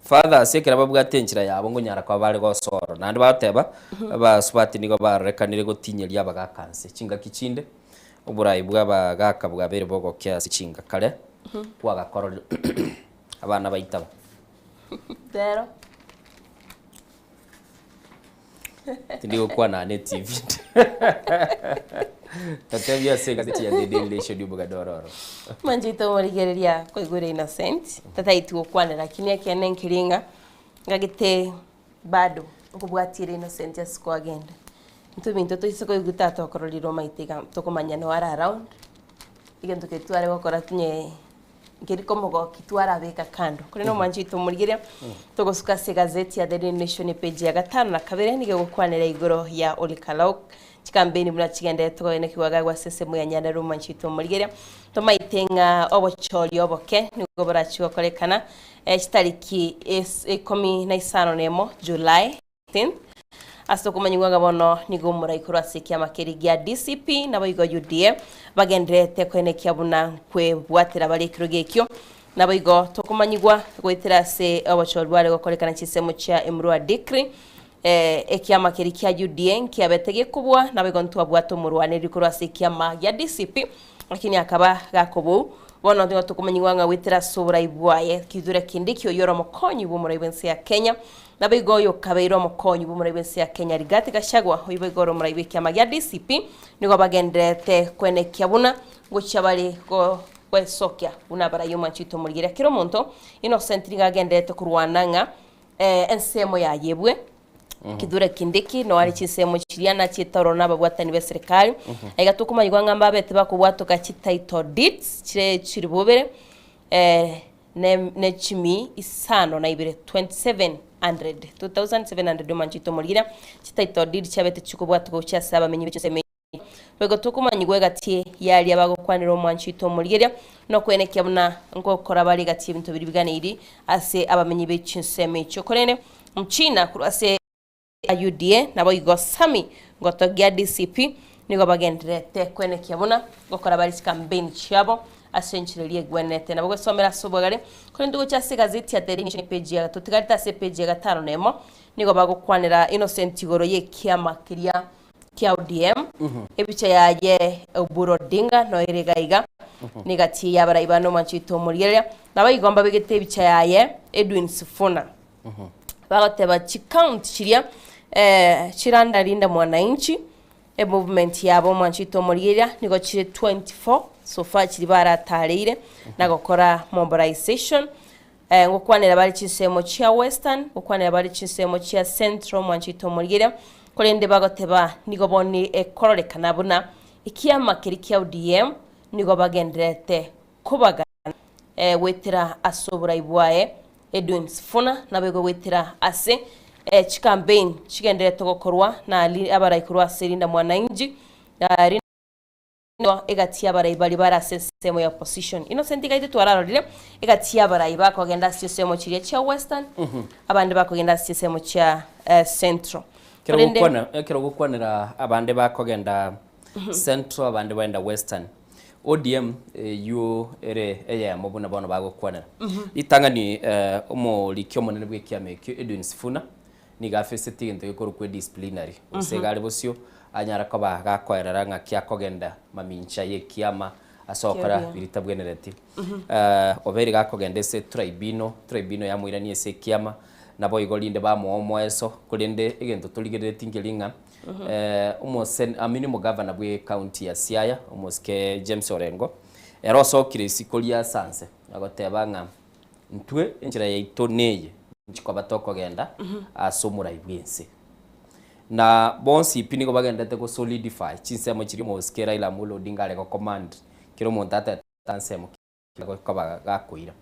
Fathers ekero babwate enchera yabo ngonyara koba bare gosoa ororo. Naende bagoteba abasubati nigo barorekanire gotinyeria abagaka nse. Chingaki chinde oborai bwa abagaka bwabeire bogokea ase chinga kare kwagakororire abana baitaba. Rero. Tindi gokwana ne TV. Totebie ase egazeti ya The Daily Nation omoganda ororo. Manchete omorigereria koigwera Innocent tataeti gokwana lakini ekeene nkeri ng'a ngagete bado nkobwatiere Innocent ase kwagenda. Intwe ebinto toise koigwa tata okororire omaete iga tokomanya noo are around, egento keria tware gokora tinye Nkeri komogoki twarabeka kando. Korende omwancho oito omorigereria, togosuka ase egazeti ya The Daily Nation epage ya gatano na kabere nigo egokwanera igoro ya Ole Kalaok. Chikampeni buna chigenderete kogenekigwa agagwa ase ensemo ya Nyandarua omwancho oito omorigereria. Tomaete ng'a obochori oboke nigo borachie gokorekana chitariki ikomi na isano na emo July. Ase okomanyigwa ng'a bono nigo omorai korwa ase ekiama keria gia DCP naboigo UDA bagendererete koenekia buna nkwebwatera bare ekerogo ekio. Naboigo tokomanyigwa goetera ase obochori bware gokorekana chinsemo chia Emurua Dikri ekiama keria kia UDA nkiabete gekobua naboigo ntwabwate omorwanereri korwa ase ekiama gia DCP Lakini akaba gakobou, bono nigo tokomanyigwa ng'a goetera ase oborai bwaye, Kithure Kindiki oyio ore omokonyi bw'omorai bw'ense ya Kenya, naboigo oyo okabeire omokonyi bw'omorai bw'ense ya Kenya Rigathi Gachagua, oyio boigo ore omorai bw'ekiama gia DCP, nigo bagendererete kwenekia buna ngochia bare gwesokia buna abarai omwanchi oito omorigereria kera omonto Innocent nigo agendererete korwana ng'a ensemo yaye ebwe. Kithure Kindiki noare chinsemo chiria nachiete ororo nababwatani b'eserikari. Aiga tokomanyigwa ng'a mbabete bakobwatoka chi title deeds chire chilifu ibere ne ne chimi isano na ibere, 2700, 2700 omanchete omorigereria, chi title deed chiabete chikobwatoka gochia ase abamenyi be chinsemo echi. Boigo tokomanyigwa egati y'aria bagokwanera omwancho oito omorigereria, nokwenekia buna ngokora bare egati y'ebinto biria biganeiri ase abamenyi be chinsemo echio. Korende Mchina korwa ase UDA naboigo Sammy Ngotogia DCP nigo bagendererete kwenekia buna ngokora bare chikampeini chiabo ase enchera eria egwenerete. Nabo gwesomera ase obwagare korende gocha ase egazeti ya Daily Nation epage ya totigarete ase epage ya gatano na emo nigo bagokwanera Innocent igoro y'ekiama keria kia ODM ebicha yaye Oburu Odinga noere iga iga negati y'abarai bane omwancho oito omorigereria naboigo mbabegete ebicha yaye Edwin Sifuna. Bagoteba chicounty chiria chiranda Linda Mwananchi, emovement yabo omwancho oito omorigereria nigo chire 24 so far chiria baratareire na gokora mobilization. Ngokwanera bare chinsemo chia Western, ngokwanera bare chinsemo chia Central omwancho oito omorigereria, korende bagoteba nigo bono ekororekana buna ekiama keria kia ODM nigo bagendererete kobagana goetera ase oborai bwaye Edwin Sifuna naboigo goetera ase chikampeini chigendererete gokorwa na abarai korwa ase Linda Mwananchi na Linda egati y'abarai baria bare ase ensemo ya opposition. Innocent iga intwe twararorire egati y'abarai bakogenda ase chinsemo chiria chia Western, abande bakogenda ase chinsemo chia Central. Ekero Korende ogokwana ekero ogokwanera abande bakogenda Central abande bagenda Western. ODM eywo ere eyemo buna bono bagokwanera. Ritang'ani omoriki omonene bw'ekiama ekio Edwin Sifuna nigo afeseti egento gekorokwa edisciplinary gose iga are bosio anyare koba gakoerera ng'aki akogenda mamincha y'ekiama ase ogokora Kiaria. biria tabwenereti. Obeire gakogenda ase tribunal, tribunal yamoirania ase ekiama, naboigo rinde bamoa omoeso, korende egento torigerereti nkeri ng'a omosen I mean omogavana bwe ecounty ya Siaya, omosike James Orengo, ere osokire isiko ria asanse, agoteba ng'a intwe enchera yaito neye, inchi koba tokogenda ase omorai bwense. Na bonsi pi nigo bagenderete go solidify chinsemo chiria omosike Raila Amolo Odinga are go command kera omonto atete ensemo ki koba gakoira.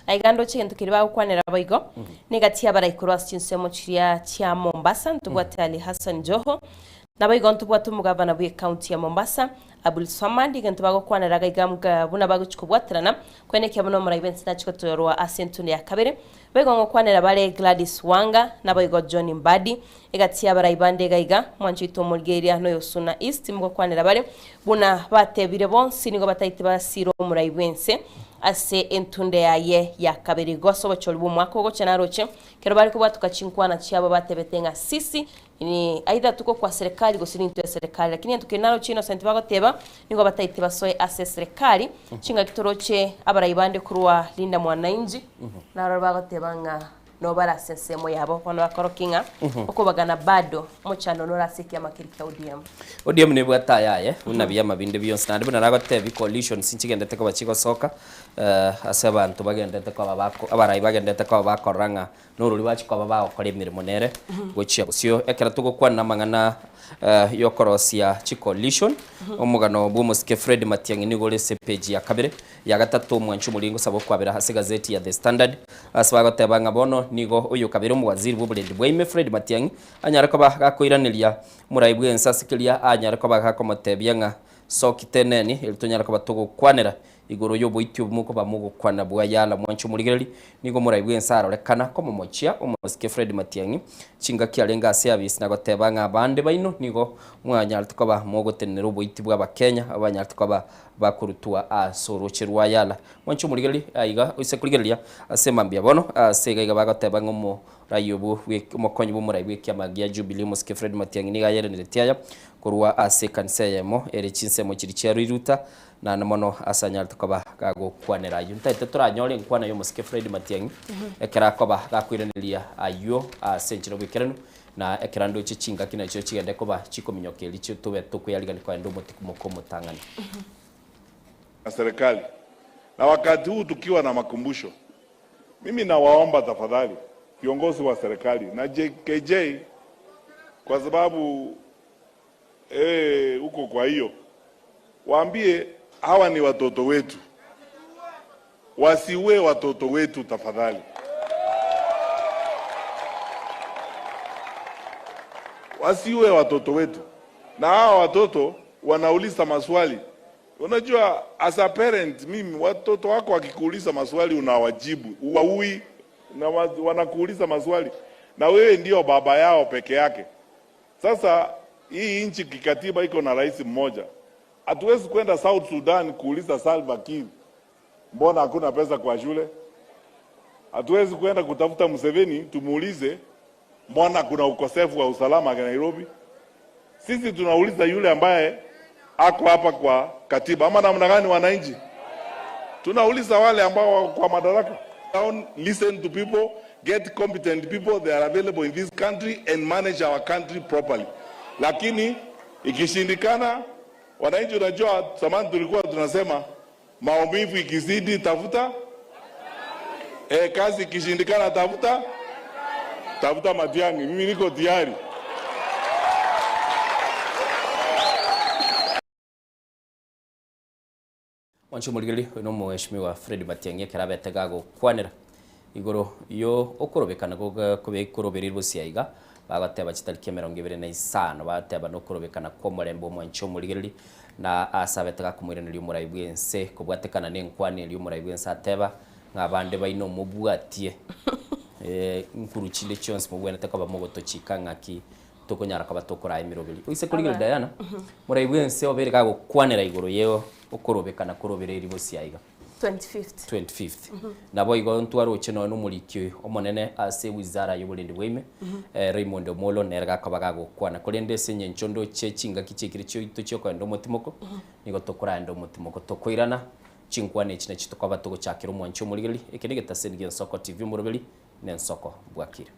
Aiga ndoche egento keria bagokwanera boigo, negati y'abarai korwa ase chinsemo chiria chia Mombasa, ntobwate Ali Hassan Joho, naboigo ntobwate omogavana bw'ecounty ya Mombasa, Abdul Swamad, egento bagokwanera iga iga mga buna bagochia kobwaterana, koenekia buna omorai bw'ense nachie gotorwa ase entundo ya kabere. Boigo ngokwanera bare Gladys Wanga, naboigo John Mbadi, egati y'abarai bande iga iga, mwanche oito omorigereria noyo Suna East, mogokwanera bare buna batebire bonsi nigo bataete basire omorai bw'ense ase entunde yaye ya kabere. Igo ase obochori bw'omwaka ogocha naroche, ekero bare kobwatoka chinkwana chiabo batebete ng'a sisi ni either tuko kwa serikali gose nintwe eserikali, lakini egento keria naroche Innocent bagoteba nigo bataete basoe ase eserikali, chingaki toroche abarai bande korwa Linda Mwananchi naroro bagoteba ng'a nobare ase ensemo yabo bono bakorokia ng'a okobagana bado omochando nore ase ekiama keria kia ODM. ODM nebwate ayaye buna biama binde bionsi naende buna nagotebi coalitions nchigendete koba chigosoka ase abanto bagendete koba bako abarai bagendete koba bakorora ng'a Norori bachia koba bagokora emeremo nere gochia bosio. Ekero togokwana amang'ana y'okorosia chicoalition, omogano bw'omosike Fred Matiang'i nigo ore ase epeji ya kabere, ya gatato omwanchi omoringo osaba okwabera ase egazeti ya The Standard ase bagoteba ng'a bono nigo oyo kabere omowaziri bw'oborendi bwa ime Fred Matiang'i anyare koba gakoiraneria omorai bw'ense ase keria anyare koba gakomotebia ng'a soki teneni eri tonyare koba togokwanera Igoro y'oboiti obo mokoba mogokwana bwa Yala mwanche omorigereri, nigo omorai bw'ense arorekana komomochia omosike Fred Matiang'i chingaki arenge ase abisi na goteba ng'a abande baino nigo mwanyarete koba mogotenenera oboiti bw'Abakenya abanyarete koba bakorutwa ase oroche rwa Yala. Mwanche omorigereri aiga oise korigereria ase mambia bono ase iga iga bagoteba ng'a omorai obwo bwe omokonyi bw'omorai bw'ekiama gia Jubilee omosike Fred Matiang'i nigo ayereneretie aya korwa ase ekanisa eyemo ere chinsemo chiria chia Riruta Naende mono ase anyarete koba gagokwanera ayio. Ntaete toranyore enkwana y'omosike Fred Matiang'i ekero akoba gakoiraneria ayio ase enchera y'oboikeranu, na ekero andoche chingaki nachio chigende koba chikominyoka erio chio tobe tokweyarigania kogenda omotikumoko omotang'ani. Na serikali na wakati huu tukiwa na makumbusho, mimi nawaomba tafadhali viongozi wa serikali na JKJ kwa sababu eh, huko kwa hiyo waambie hawa ni watoto wetu, wasiue watoto wetu tafadhali. Wasiue watoto wetu, na hawa watoto wanauliza maswali. Unajua, as a parent, mimi watoto wako wakikuuliza maswali unawajibu, uwaui na wanakuuliza maswali na wewe ndio baba yao peke yake. Sasa hii nchi kikatiba iko na rais mmoja. Hatuwezi kwenda South Sudan kuuliza Salva Kiir mbona hakuna pesa kwa shule. Hatuwezi kwenda kutafuta Museveni tumuulize mbona kuna ukosefu wa usalama Nairobi. Sisi tunauliza yule ambaye ako hapa kwa katiba, ama namna gani wananchi? Tunauliza wale ambao wako kwa madaraka. Down, listen to people, get competent people, they are available in this country and manage our country properly. Lakini ikishindikana, wananchi, unajua zamani tulikuwa tunasema maumivu ikizidi tafuta e, kazi ikishindikana tafuta tafuta Matiang'i. Mimi niko tayari. Mwanche omorigereria, oyo nomweshimiwa Fred Matiang'i ekero abete gagokwanera igoro yo okorobekana korobereire bosia iga, bagoteba chitariki 25 bagoteba nokorobekana kw'omorembe omwanche omorigereria, na ase abete gakomoiraneria omorai bw'ense kobwatekana nenkwana eria omorai bw'ense ateba ng'a abande baino mobwatie nkuru chinde chionsi mobwenerete koba mogotochika ng'aki. Tokonyara koba tokoraa emeroberi. Oise korigereria Diana, morai bw'ense obeire gagokwanera igoro ye okorobeka na korobera eribosi aiga. 25th. 25th. Naboigo ntwaroche nonya nomoriki omonene ase ewizara y'oborendi bwaime, Raymond Omolo, nere gakoba gagokwana. Korende ase engencho ndoche chingaki chiaikire chiaito chiokoenda omotimoko, nigo tokoraenda omotimoko tokoirana, chinkwana echi nachi tokoba togochakera omwanchi omorigereria, eke negetaseni gi'Ensoko TV omoroberi, nensoko bwakire.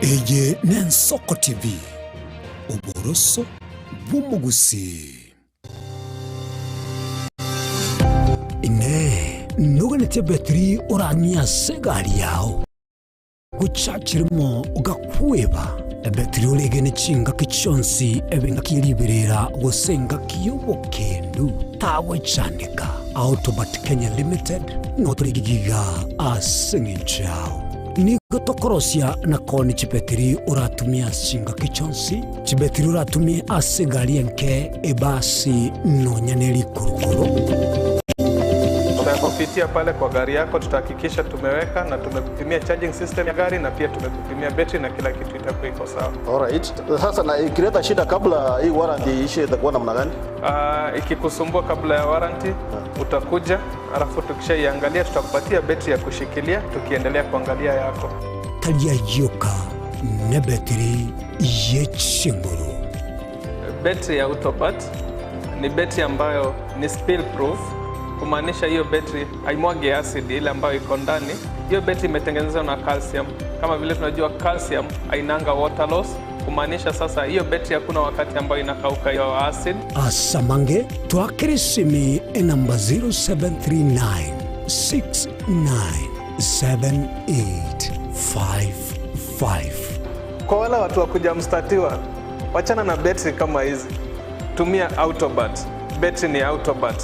Eye n'Ensoko TV, oboroso bw'omogusii. Inee! Noganetie betiri orang'ie ase egari yao? Gochachiremo ogakweba, ebetiri oregene chingaki chionsi ebe engaki ye riberera gose engaki y'obokendu, tagwechandeka. Autobat Kenya Limited notorigigiga ase eng'encho yao. Nigo tokorosia na koonia chibetiri oratumie ase chingaki chionsi, chibetiri oratumie ase egari enke, ebasi, nonya ne rikurukuru. Tutakupitia pale kwa gari yako, tutahakikisha tumeweka na tumekupimia charging system ya gari na pia tumekupimia betri na kila kitu itakuwa iko sawa. Alright. Sasa na ikileta shida kabla hii warranty iishe itakuwa namna gani? Ikikusumbua kabla ya warranty utakuja, alafu tukishaiangalia tutakupatia betri ya kushikilia tukiendelea kuangalia yako. Tari ayioka nebetiri ye chinguru. Betri ya Autobat ni betri ambayo ni spill proof, kumaanisha hiyo betri haimwagi acid ile ambayo iko ndani. Hiyo betri imetengenezwa na calcium. Kama vile tunajua calcium hainanga water loss, kumaanisha sasa hiyo betri hakuna wakati ambayo inakauka hiyo acid. Asamange twakere esimi enamba 0739 697855. Kwa wale watu wa kujamstatiwa, wachana na betri kama hizi, tumia Autobat. Betri ni Autobat.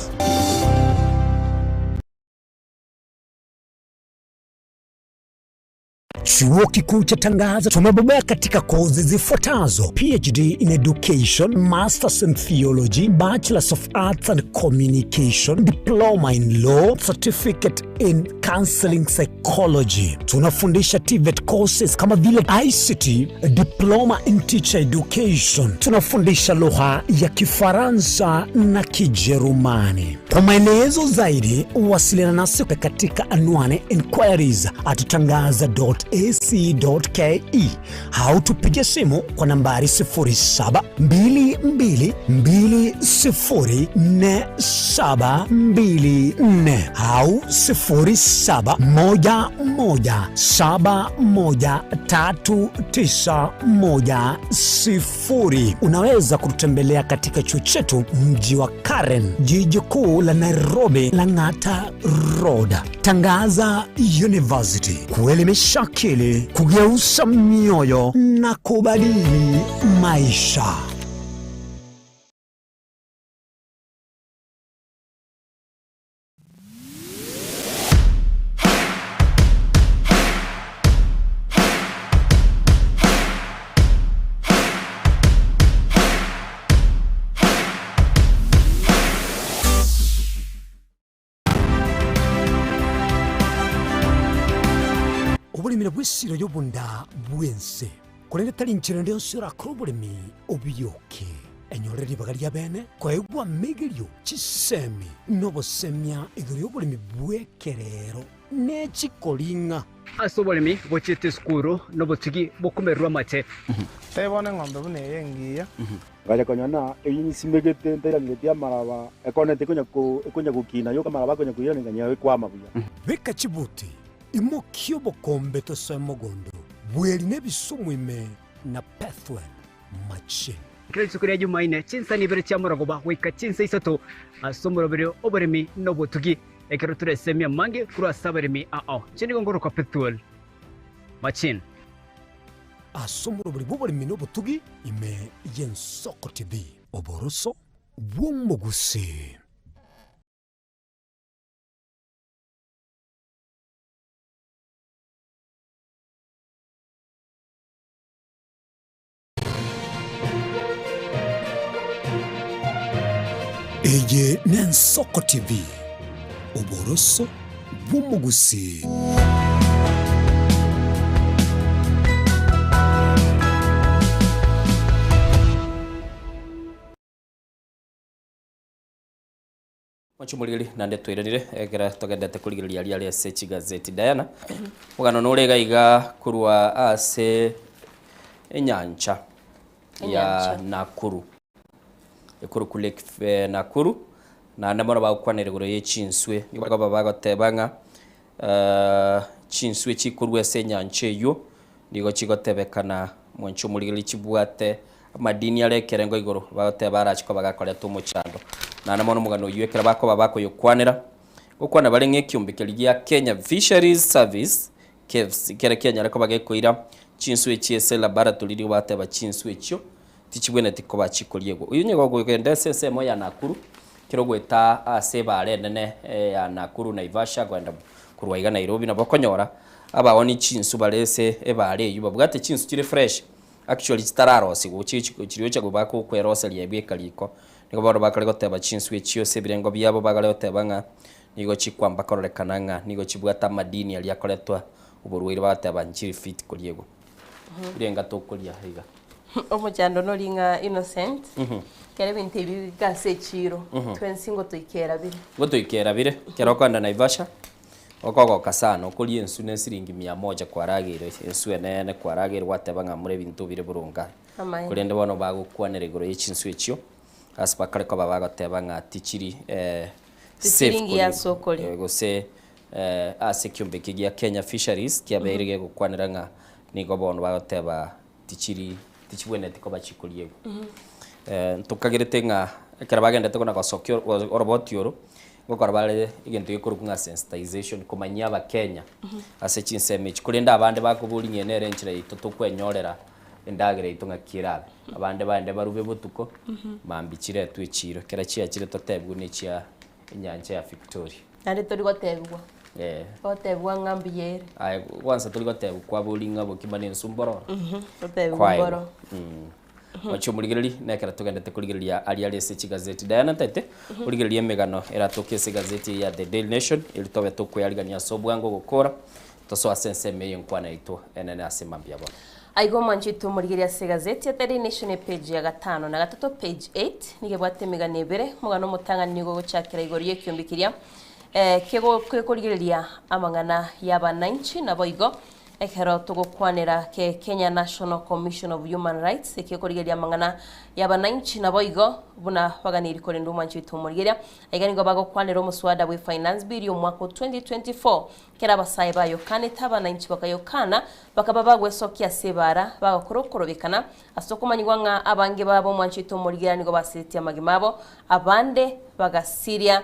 Chuo Kikuu cha Tangaza tumebobea katika kozi zifuatazo: PhD in Education, Masters in Theology, Bachelors of Arts and Communication, Diploma in Law, Certificate in Counseling Psychology. Tunafundisha TVET courses kama vile ICT, Diploma in Teacher Education. Tunafundisha lugha ya Kifaransa na Kijerumani. Kwa maelezo zaidi, wasiliana nasi katika anwani inquiries at tangaza.ac.ke au tupige simu kwa nambari 0722204724 au 0711713910. Unaweza kututembelea katika chuo chetu mji wa Karen, jiji kuu la Nairobi, Lang'ata Road. Tangaza University, kuelimisha akili, kugeuza mioyo na kubadili maisha. Oboremi nabwo esiro y'obonda bw'ense, korende tari inchera ende yonsi orakore oboremi obiyoke. Enyorere ribaga ri'abeene koegwa amegerio, chisemi, na obosemia igoro y'oboremi bw'ekerero ne chikoring'a. Ase oboremi bochiete esukuru nobotugi bokomererwa amate. Tebona eng'ombe buna eye engiya. Ngacha konyora ng'a eyio nsimegete ntairangeretie amaraba, ekonete ekonya ko ekonya gokina yoka amaraba akonya koirana nganyora ekwama buya. Beka chibuti, imokia obokombe tosoe mogondo, bweri na ebisumu ime na Pethuel machine. Kera rituko ria Jumaine, chinsa ibere chia morogoba goika chinsa isato, ase omoroberi oboremi na obotugi, ekero toresemie amange korwa ase abaremi ao. Inche nigo nkorokwa Pethuel Machine. Ase omoroberi bw'oboremi na obotugi ime y'Ensoko TV. Oboroso bw'omogusii. Eye n'Ensoko TV, oboroso bw'omogusii. Mwanche omorigeri naende twairanire ekero togendete korigereria aria are ase chigazeti. Diana, omogano nore iga iga korwa ase enyancha ya Enyancha. Nakuru. Ekorokwa Lake eh, Nakuru, naende mono bagokwanera igoro ye chinswe. Nigo bakoba bagoteba ng'a eh, chinswe chikorwa ase enyancha eywo nigo chigotebekana mwanche omorigereria chibwate amadini are ekerengo igoro, bagoteba arache koba gakoreta omochando. Naende mono omogano oywo ekero bakoba bakoyokwanera, gokwana bare ng'a ekiombe keria gia Kenya Fisheries Service, KEFS, kere kianyare koba gekoira chinswe echi ase laboratory nigo bagoteba chinswe echio tichibwenereti koba chikoriegwa. Oyio nigo okogenda ase ensemo ya Nakuru, ekero ogoeta ase ebaara enene ya Nakuru Naivasha kogenda korwa iga Nairobi nabo okonyora abaoni chinsu bare ase ebaara eyio babwate chinsu chire fresh actually chitararosigwa chiria ocha bakokweroseria bweka riko. Nigo bono bakare goteba chinsu echio ase ebirengo biabo bagare goteba ng'a nigo chikwamba kororekana ng'a nigo chibwate amadini aria akoretwa oborwaire bagoteba nchiri fit koriegwa. Birenga tokoria iga. Omochando nori ng'a Innocent, kera ebinto ebi bika ase echiro, twensi ngotoikera bire. Ngotoikera bire, ekero okoenda Naivasha, okogoka sana, okoria ensu ne siringi mia moja kwarageire, ensu eneene kwarageire gwateba ng'a more ebinto bire boronge aye. Amaene. Korende bono bagokwanera igoro ye chinsu echio, ase bakare koba bagoteba ng'a tichiri safe Tichiri ngiya ase okoria. gose ase ekiombe eke gia Kenya Fisheries kiabeire gegokwanera ng'a nigo bono bagoteba tichiri tichibwenereti koba chikoriegwa. Ntokagerete ng'a ekero bagendete kona gosokia oroboti oro, ngokora bare egento gekorokwa ng'a sensitization komanyia abakenya ase chinsemo echi. Korende abande bakoboria ng'a eye nere enchera yaito tokwenyorera endagera yaito ng'aki erabe. Abande baende barube botuko, mambia chiretwe echiro. Ekero chiachire totebigwe na echia enyancha ya Victoria. Naende tori gotebigwa. Eh. Gotebigwa ng'a mbuya ere. Aye kwanza tori gotebigwa kwaboria ng'a bokima na ensu mbororo. Gotebigwa Kwaegwa. mboro. Mwanche omorigereri, nekero togendete korigereria aria are ase chigazeti. Diana ntaete origererie emegano eratoke ase egazeti eye ya The Daily Nation, eri tobe tokoyarigania ase obwango ogokora, tosoe ase ensemo eye enkwana yaito enene ase mambia bono. Aiga omwanchete omorigereria ase egazeti ya The Daily Nation epage ya gatano na gatato, page 8, nigo ebwate emegano ebere. Omogano omotang'ani nigo ogochakera igoro y'ekiombe keria gekorigereria amang'ana y'abananchi naboigo Ekero togokwanera ke Kenya National Commission of Human Rights ekekorigereria amang'ana y'abanainchi naboigo buna baganeirie korenda omwanchi oito omorigereria. Aiga nigo bagokwanera omoswada bwe Finance Bill y'omwaka o 2024 kera abasae bayokanete abanainchi bakayokana bakaba bagwesokia ase ebaara bagokora okorobekana ase okomanyigwa ng'a abange babo omwanchi oito omorigereria nigo basiretie amagima abo abande bagasiria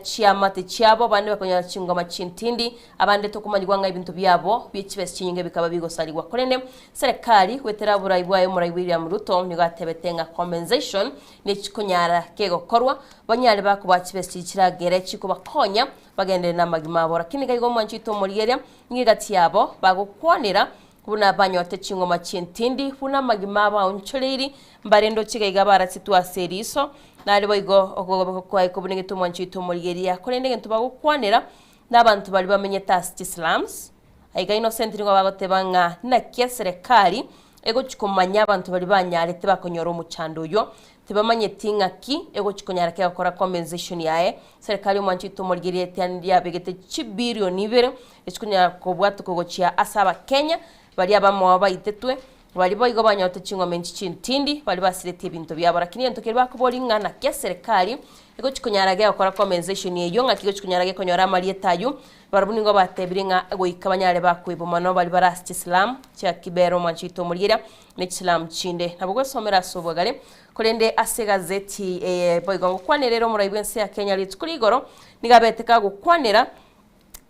chiamate chiabo, abande bakonyora chingoma chintindi, abande tokomanyigwa ng'a ebinto biabo bie chibesa chinyinge bikaba bigosarigwa. Korende serikali goetera oborai bwaye omorai William Ruto nigo atebete ng'a compensation nechikonyara kegokorwa banyare bakobaa chibesa chiria chiragere chikobakonya bagenderere namagima abo. Lakini iga igo omwanchi oito omorigereria nigo egati yabo bagokwanera Buna banyorete ching'oma chi'entindi, buna amagima abo aonchoreiri, mbarende oche iga iga barasitwe ase eriso, nare boigo okogobeka kwaye kobunegete omwancho oito omorigereria. Korende egento bagokwanera nabanto baria bamenyete ase chislums. Aiga Innocent nigo bagoteba ng'a naki eserekari egochi komanya abanto baria banyarete bakonyora omochando oyio, tibamanyeti ng'aki egochi konyara kegokora compensation yaye. Serikali omwancho oito omorigereria etiani riabegete chibilioni ibere Echikonyara kobwatokwa gochia ase Abakenya baria abamoa baitetwe, baria boigo banyorete ching'ombe inchi chintindi, baria basiretie ebinto biabo. Lakini egento keria bakoboria ng'a naki eserekari egochi konyara gegokora compensation eyio, ng'aki egochi konyara gekonyora amarieta ayio, barabwo nigo batebire ng'a goika banyare bakoibwa mono baria bare ase chisilamu chia Kibera omwancho oito omorigeria ne chisilamu chinde. Nabo gwesomera ase obwagare. Korende ase egazeti eye boigo ngokwanera ere omorai bw'ense ya Kenya rituko ria igoro, nigo abete kagokwanera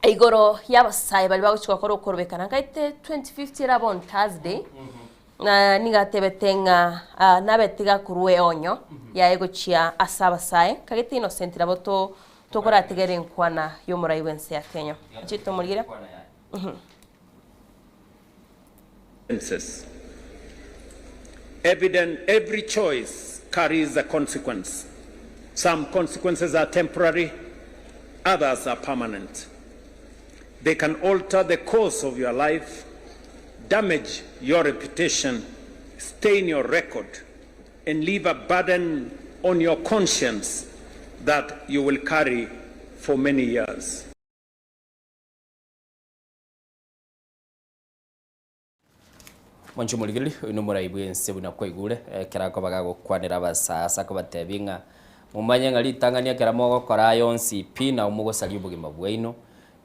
Igoro y'abasae baria bagochia gokora okorobekana nkaete 2050 erabe on Thursday na nigo atebete ng'a ah, nabete gakorwa eonyo yaye gochia ase abasae nkagete Innocent nabo to tokorategere enkwana y'omorai bw'ense ya Kenya. Inche tomorigereria. Consequences. Evident, every choice carries a consequence. Some consequences are temporary, others are permanent. They can alter the course of your life, damage your reputation, stain your record, and leave a burden on your conscience that you will carry for many years. Mwanche omorigereria, oyo nomorai bw'ense buna kwaigure, ekero akoba gagokwanera abasae ase akobatebia ng'a momanye ng'a ritang'ani ekero mogokora aya onsi pi nabo mogosaria obogima bwaino,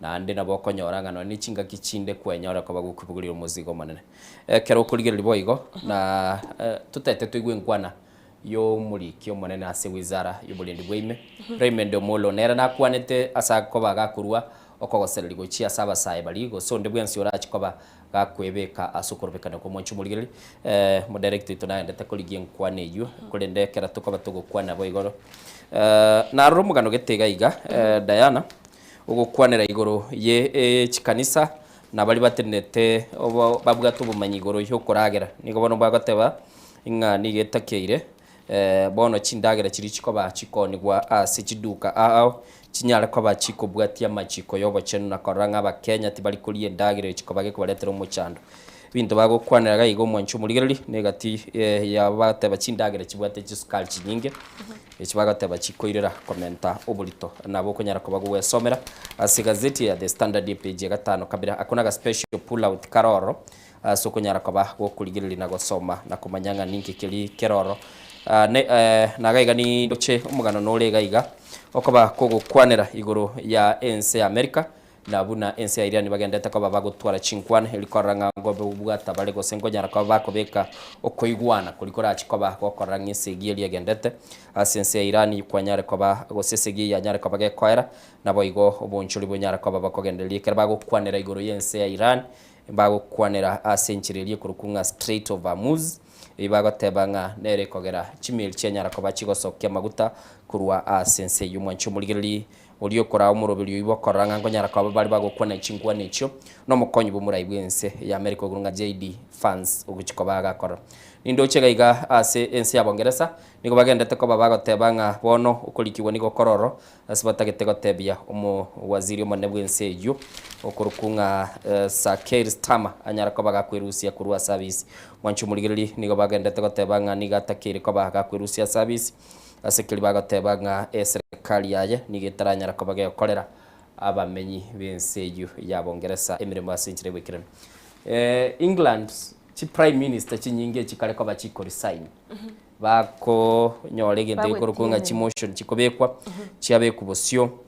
naende nabo okonyora ng'a nonye ne chingaki chinde kwenyora koba gokobogoria omozigo omonene. Ekero okorigereria boigo, na totaete toigwe enkwana y'omoriki omonene ase wizara y'oborendi bwaime, Raymond Omollo, nere nakwanete ase akoba gakorua okogosereria gochia ase abasae baria, gose onde bwensi orache koba gakwebeka ase okorobekana kw'omwanchi omorigereria. Omodirect oito naendete korigia enkwana eyio, korende ekero tokoba togokwana boigo narora omogano gete iga iga, Diana, ogokwanera igoro ye chikanisa na baria batenenete obo babwate obomanyi igoro y'okoragera. Nigo bono bagoteba ng'a nigo etakeire bono chindagera chiria chikoba chikonigwa ase chiduka ao ao, chinyare koba chikobwatia amachiko y'obochenu na korora ng'a Abakenya tibari koria endagera eye chikoba gekobaretera omochando. Ebinto bagokwanera iga iga omwanchi omorigereria na egati yabo bagoteba chindagera chibwate chisukari chinyinge, echi bagoteba chikoirera komenta oborito. Nabo okonyara koba gogwesomera ase egazeti ya The Standard epage ya gatano kabere. Ako naga special pull out kare ororo ase okonyara koba gokorigereria na gosoma na komanya ng'a ninki keria kere ororo. Ne naga iga nindoche omogano nore iga iga okoba kogokwanera igoro ya ense ya America na buna ense ya Iran bagendete koba bagotwara chinkwana eri korora ng'a ngobwata bare gose nkonyara koba bakobeka okoigwana koria korachi koba gokorora ng'a esegi eria egendete ase ense ya Iran kwanyare koba gose esegi eyio yanyare koba gekoera naboigo obonchori bonyare koba bokogendereria ekero bagokwanera igoro y'ense ya Iran Mbagokwanera ase enchera eria ekorokwa ng'a Strait of Hormuz, eyio bagoteba ng'a nere ekogera chimeli chianyara koba chigosokia amaguta korwa ase ense eyio. Mwanche omorigereria oria okoraa omoroberio oyio bokorora ng'a nkonyara koba bare bagokwana chinkwana echio nomokonyi bw'omorai bw'ense ya Amerika okorwa ng'a JD Vance ogochia koba agakorora. Nindoche iga iga ase ense ya Bongeresa nigo bagendete koba bagoteba ng'a bono okorikigwa nigo kore ororo Ase batagete gotebia omowaziri omonene bw'ense eyio, okorokwa ng'a Sir Keir Starmer, anyare koba gakwerusia korwa ase abisi. Mwanche omorigereria, nigo bagendete goteba ng'a nigo atakeire koba gakwerusia ase abisi, ase keria bagoteba ng'a eserekari yaye nigo etaranyara koba gekorera abamenyi b'ense eyio ya Bongeresa emeremo ase enchera y'oboikeranu. England, chiprime minister chinyinge chikare koba chikoresign. Bakonyora egento gekorokwa ng'a chimotion chikobekwa, chiabekwa bosio,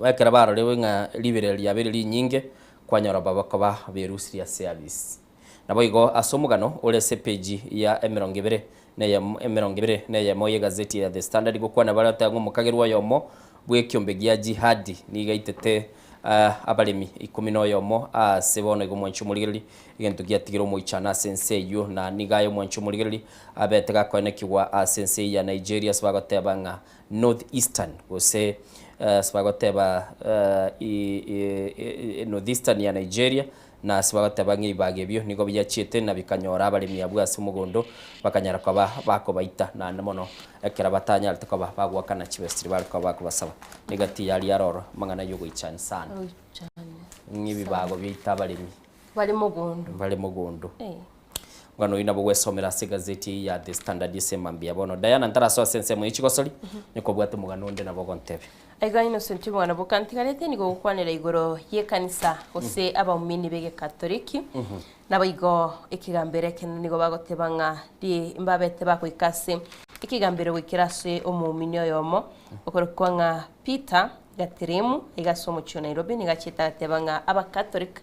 ekero barorire ng'a riberera riabeire rinyinge, kwanyora babakoba berusirie ase abisi. Naboigo ase omogano ore ase epeji ya emerongo ebere na eyemo emerongo ebere na eyemo y'egazeti ya The Standard gokwana bare goteba ng'a omokagerwa oyomo bw'ekiombe gia Jihadi nigo aitete abaremi ikomi na oyomo aase bono igo omwanchi omorigereria Egento giatigire omoichano ase ense eyio, na nigo aye omwancha omorigereria abete gakoenekigwa ase ense eyio ya Nigeria ase bagoteba ng'a North Eastern gose ase bagoteba North Eastern ya Nigeria na ase bagoteba ng'a ebibaga ebio nigo biachiete na bikanyora abaremi abwo ase omogondo bakanyara koba bakobaita naende mono ekero batanyarete koba bagoakana chibesa chiria bare koba bakobasaba. Negati yaria aroro amang'ana yogoichani sana ng'a ebibago biaita abaremi. Bare mogondo. Bare mogondo. Omogano oyio nabo gwesomera ase egazeti eye ya The Standard ase mambia bono. Diana ntarasoa ase ensemo ye chigosori, nikobwate omogano onde nabo ogontebia. Aiga Innocent omogano bokantigarete nigo ogokwanera igoro y'ekanisa gose abaumini b'egekatoliki. Naboigo ekegambero ekenene nigo bagoteba ng'a ri mbabete bagoika ase ekegambero goikera ase omoumini oyomo okorokwa ng'a Peter Gateremu iga ase omochie o Nairobi nigo achiete agateba ng'a Abakatoliki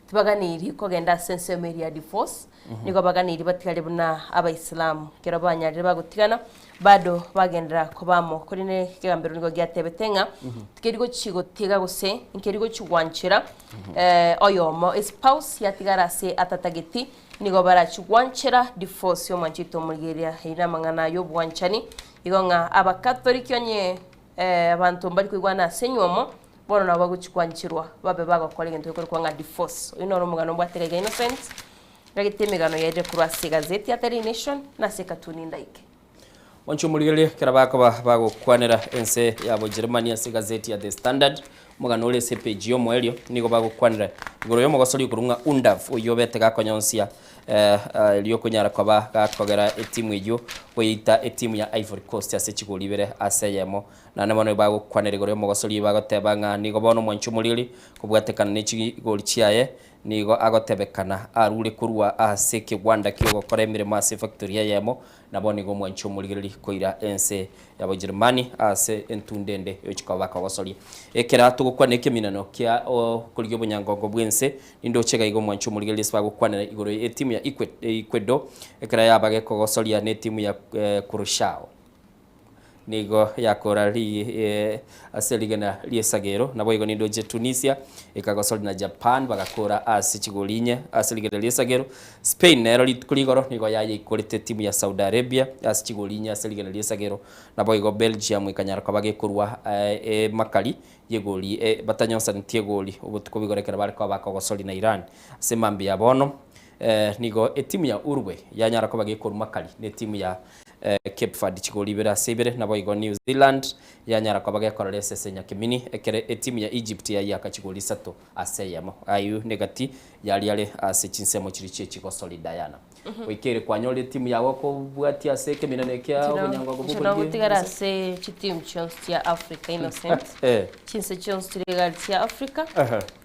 tibaganeiri kogenda ase ensemo eria ya divorce, nigo baganeiri batigare buna Abaisilamu. Ekero banyarire bagotigana, bado bagenderera koba amo. Korende ekegambero nigo giatebete ng'a tikeri gochi gotiga gose nkeri gochi gwanchera oyomo espouse yatigara ase atatageti, nigo barachi gwanchera divorce y'omwanchi oito omorigereria. Eyio namang'ana y'obwanchani, igo ng'a Abakatoliki onye Abanto mbari koigwana ase enywomo, bono nabo bagochia kwancherwa babe bagokora egento gekorokwa ng'a divorce. Oyio noro omogano mbwate iga iga Innocent, ndagete emegano yaerire korwa ase egazeti ya Daily Nation na ase ekatuni ndaike. Mwanche omorigereria ekero bakoba bagokwanera ense ya Bojeremani ase egazeti ya The Standard, omogano ore ase epeji y'omoerio nigo bagokwanera igoro y'omogosori okorwa ng'a Undav oyio obete gakonyonsia erio okonyara koba gakogera etimu eyio goyeita etimu ya Ivory Coast ase chigori ibere ase eyemo. Naende bono bagokwanera igoro y'omogosori bagoteba ng'a nigo bono omwanche omorigereria kobwatekana ne chigori chiaye Nigo agotebekana arure korwa ase ekegwanda ki'ogokora emeremo ase efactory eyemo, nabo nigo omwanchi omorigereria koira ense ya Bojerumani ase entunda ende yochia koba bakogosoria. Ekero togokwana ekeminano kia okorigia obonyangongo bw'ense, nindoche iga iga omwanchi omorigereria ase bagokwanera igoro y'etimu ya Ecuador ekero yaba gekogosoria n'etimu ya Curacao. Nigo yakora ase rigena ri'esagero, naboigo nindoche Tunisia ekagosori na Japan bagakora ase chigori inye ase rigena ri'esagero. Spain nero rituko rigoro nigo yayeikorete etimu ya Saudi Arabia ase chigori inye ase rigena ri'esagero, naboigo Belgium ekanyara koba gekorwa emakari y'egori batanyonsanetie egori obotuko bw'igoro ekero bare koba bakogosori na Iran. Ase mambia ya bono nigo etimu ya Uruguay yanyara koba gekorwa makari netimu ya Cape Verde chigori ibere ase ibere, naboigo New Zealand yanyara koba gekorora esese nyakemini ekero etimu ya Egypt yayiaka chigori isato ase eyemo. Ayio negati yaria are ase chinsemo chiria chie chigosori Diana. Goika ere kwanyorire etimu yago kobwatia ase ekeminano ekia obonyangogo Inche nogotigara ase chitimu chionsi chia Africa Innocent. Chinse chionsi chire egari chia Africa,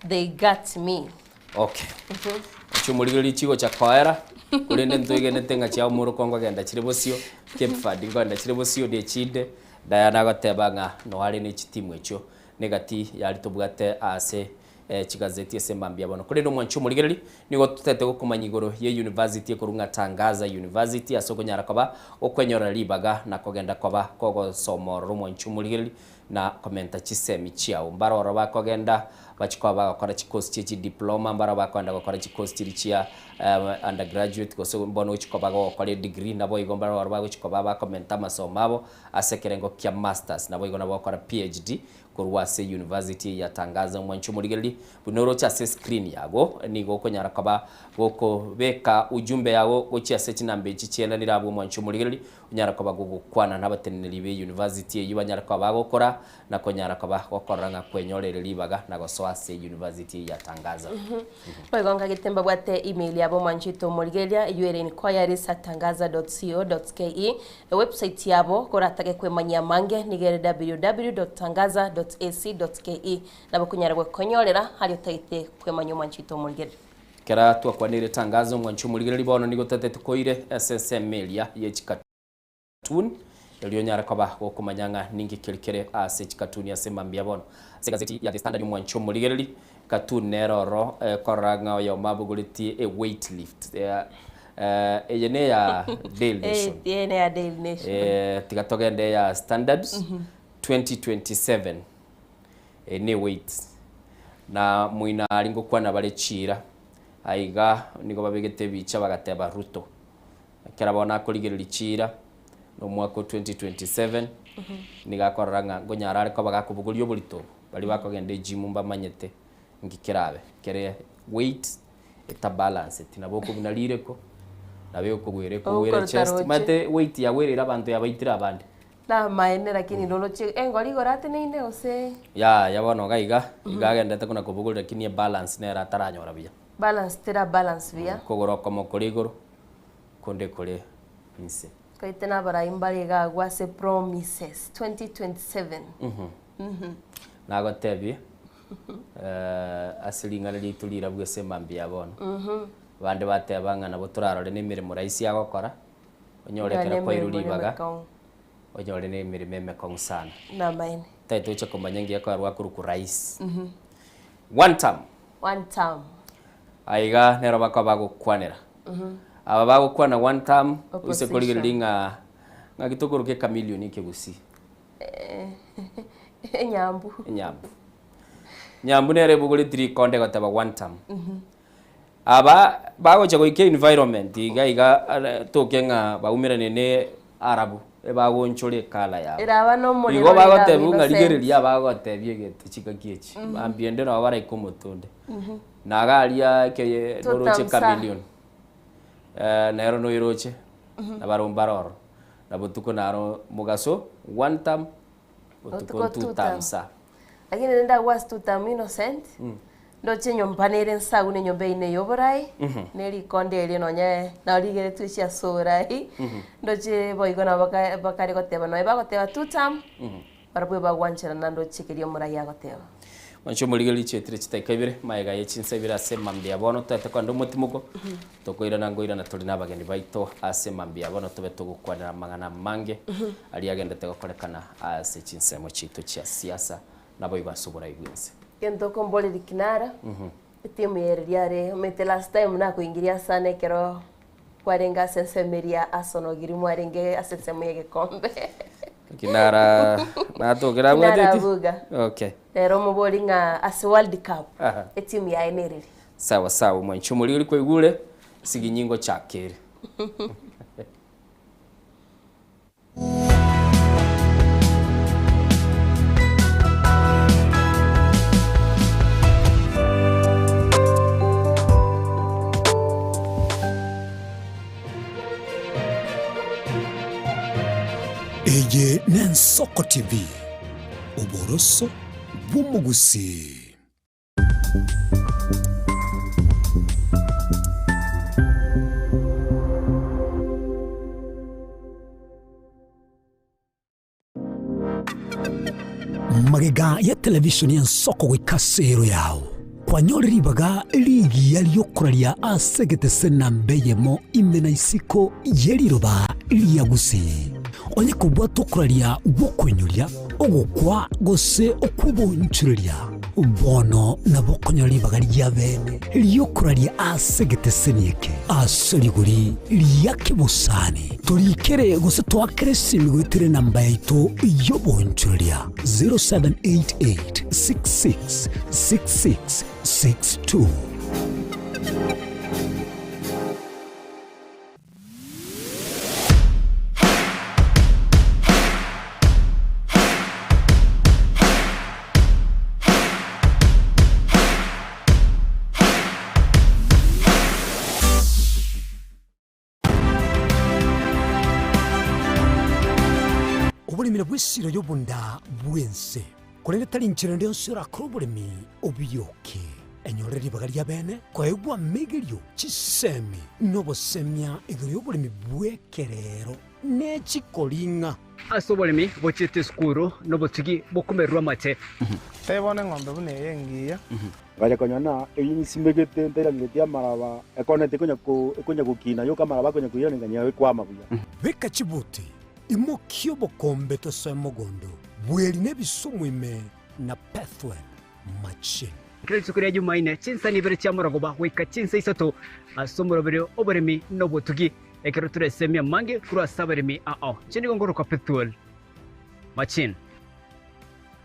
they got me. Okay. Ochia omorigereria chigocha koera, korende ntwegenete ng'a chia omoroko nkogenda chire bosio, Cape Verde nkogenda chire bosio na echinde, Diana agoteba ng'a noare ne chitimu echio, negati yaria tobwate ase chigazeti ase mambia bono. Korende omwanchi omorigereria, nigo totete gokomanya igoro ye university ekorwa ng'a Tangaza University ase okonyara koba okwenyorera ribaga na kogenda koba kogosoma ororo omwanchi omorigereria, na komenta chisemi chiao. Mbare ororo bakogenda bachie koba bagokora chikosi chie chidiploma, mbare bakogenda gokora chikosi chiria chia undergraduate gose bono gochia koba gogokora edegree, naboigo mbare ororo bagochia koba bakomenta amasomo abo ase ekerengo kia masters, naboigo nabo bagokora PhD korwa ase university eye ya Tangaza. Omwanchi omorigereria buna oroche ase escreen yago, nigo okonyara koba gokobeka ujumbe yago gochia ase chinamba echi chienanire abwo omwanchi omorigereria, Onyare koba gogokwana nabateneneri be university eyio banyare koba bagokora na konyara koba gokorora ng'a kwenyoreire ribaga na gosoa ase university eyio ya Tangaza. Boigo nkagete mbabwate email yabo omwanchete omorigereria eyio ere inquiries@tangaza.co.ke Ewebsite yabo koratage kwemanyia amange nigo ere www.tangaza.ac.ke Nabo okonyara gwekonyorera aria otagete kwemanyia omwanchete omorigereria. Ekero twakwanire Tangaza omwanchi omorigereria bono nigo totete toire ase ensemo eria ye chikatuni, erio onyare koba gokomanya ng'a ninki keri kere ase chikatuni ase mambia bono. Ase egazeti ya The Standard omwanchi omorigereria, katuni nere oro ekorora ng'a oyomo abogoretie e weight lift. Eye neya Daily Nation. Eye neya Daily Nation. Tiga togende eya Standard 2027. Eye ne weight. Na moino aria ngokwana bare chiira, aiga nigo babegete ebicha bagateba Ruto. Ekero bono akorigereria chiira, na omwaka o 2027, nigo akorora ng'a nkonyara are koba gakobogoria oborito obo. Baria bakogenda egym mbamanyete nki kerabe. Kere weight etabalanceti, nabo okobuna rireko, nabo ekogwera ekogwera Ogokorota chest. roche. Omanyete weight yagwereire abanto yabaitire abande. Namaene lakini roroche engori igoro ateneine gose. Yaya bono iga iga, iga agendete kona kobogoria lakini ebalance nere ataranyora buya. Balance tera balance buya. Kogoro okomo kore igoro, konde kore inse. Twaite nabarai mbare iga agwo ase promises 2027. Nagotebie, ase ring'ana riaito rirabwo ase emambia ya bono, abande bateba ng'a nabo torarore na emeremo rahisi agokora, Onyore ekero kwairwe ribaga, onyore na emeremo emekong'u sana. Namaene. Tari toche komanya ngiya kwarwa akorokwa rais. One term. One term. Aiga nero bakoba bagokwanera. Aba bagokwana one term, oise korigereria ng'a ng'aki tokoroka echameleon ekegusii. Enyambu. Enyambu. Nyambu nere ebogoretie rikonde egoteba one term. Aba bagocha goika environment iga iga toke ng'a baumerane ne Arabu ebagonchora ecolour yabo. Eraba nomorero Igo ore iga bagotebiwa ng'a Innocent. rigereria bagotebia egento chingaki echi. Mambia ende nabo baraike omote onde. Na iga aria ekeye Two noroche terms ah. chameleon nero noiroche nabarobwo mbare ororo. Na botuko naro mogaso one term, botuko Botuko two two terms. term. Lakini rende ndagwa ase two term Innocent, ndoche enyomba nere nsagu na enyomba eyio neye oborai, na erikonde erio nonye narigeretwe echi ase oborai, ndoche boigo nabo baka bakare goteba nonye bagoteba two term, barabwo ebagwancherana ndoche keria omorai agoteba. Mwanche omorigereria chietire chidakika ibere, magega ye chinsa ibere ase mambia bono toete kogenda omotimoko, tokoirana ngoirana tore na abageni baito ase mambia bono tobe togokwanera amang'ana amange aria agendete gokorekana ase chinsemo chiaito chia siasa naboigo ase oborai bwense. Gento okomboreria kinara, etimu eye riria are omanyete last time nakoingiria sana ekero kwarenge ase ensemo eria Arsenal ogiri mwarenge ase ensemo ya egekombe. Kinara natokera abwate Kinara eti? Abuga. Okay. Rero omobori ng'a ase World Cup Aha. etimu yaye nereri. Sawa sawa mwanche omorigori kwaigure siginyingo chakere. Eye n'Ensoko TV, oboroso bw'omogusii. Magega ya televishoni y'ensoko goika ase ero yao, kwanyore ribaga rigiya ri'okoraria ase egetese namba eyemo ime na isiko ye riroba ria Gusii. Onye kobwata okoraria gw'okoinyoria, ogokwa gose okw'obonchoreria, bono nabo okonyora ribaga ria bene ri'okoraria ase egeteseni eke ase rigori ria kebosani. Torikere gose toakere esimi goetera enamba yaito y'obonchoreria 0788 66 66 62. Oboremi nabwo esiro y'obonda bw'ense, korende tari inchera ende yonsi orakore oboremi obiyoke. Enyore ribaga ria bene koegwa amegerio, chisemi, na obosemia igoro y'oboremi bw'ekerero ne chikoring'a. Ase oboremi bochiete esukuru nobotugi bokomererwa amate. Tebia bono eng'ombe buna eye engiya. Ngacha konyora na eyio nsimegete ntairaneretie amaraba, ekoneti ekonya ko ekonya gokina yoka amaraba akonya koirana nganyora ekwama buya. Beka chibuti, imokia obokombe tosoe mogondo, bweri na ebisumu ime na Pethuel machine. Kera rituko ria Jumaine, chinsa nibere chia morogoba goika chinsa isato ase omoroberi oboremi na obotugi, ekero toresemie amange korwa ase abaremi ao. Inche nigo ngorokwa Pethuel Machine.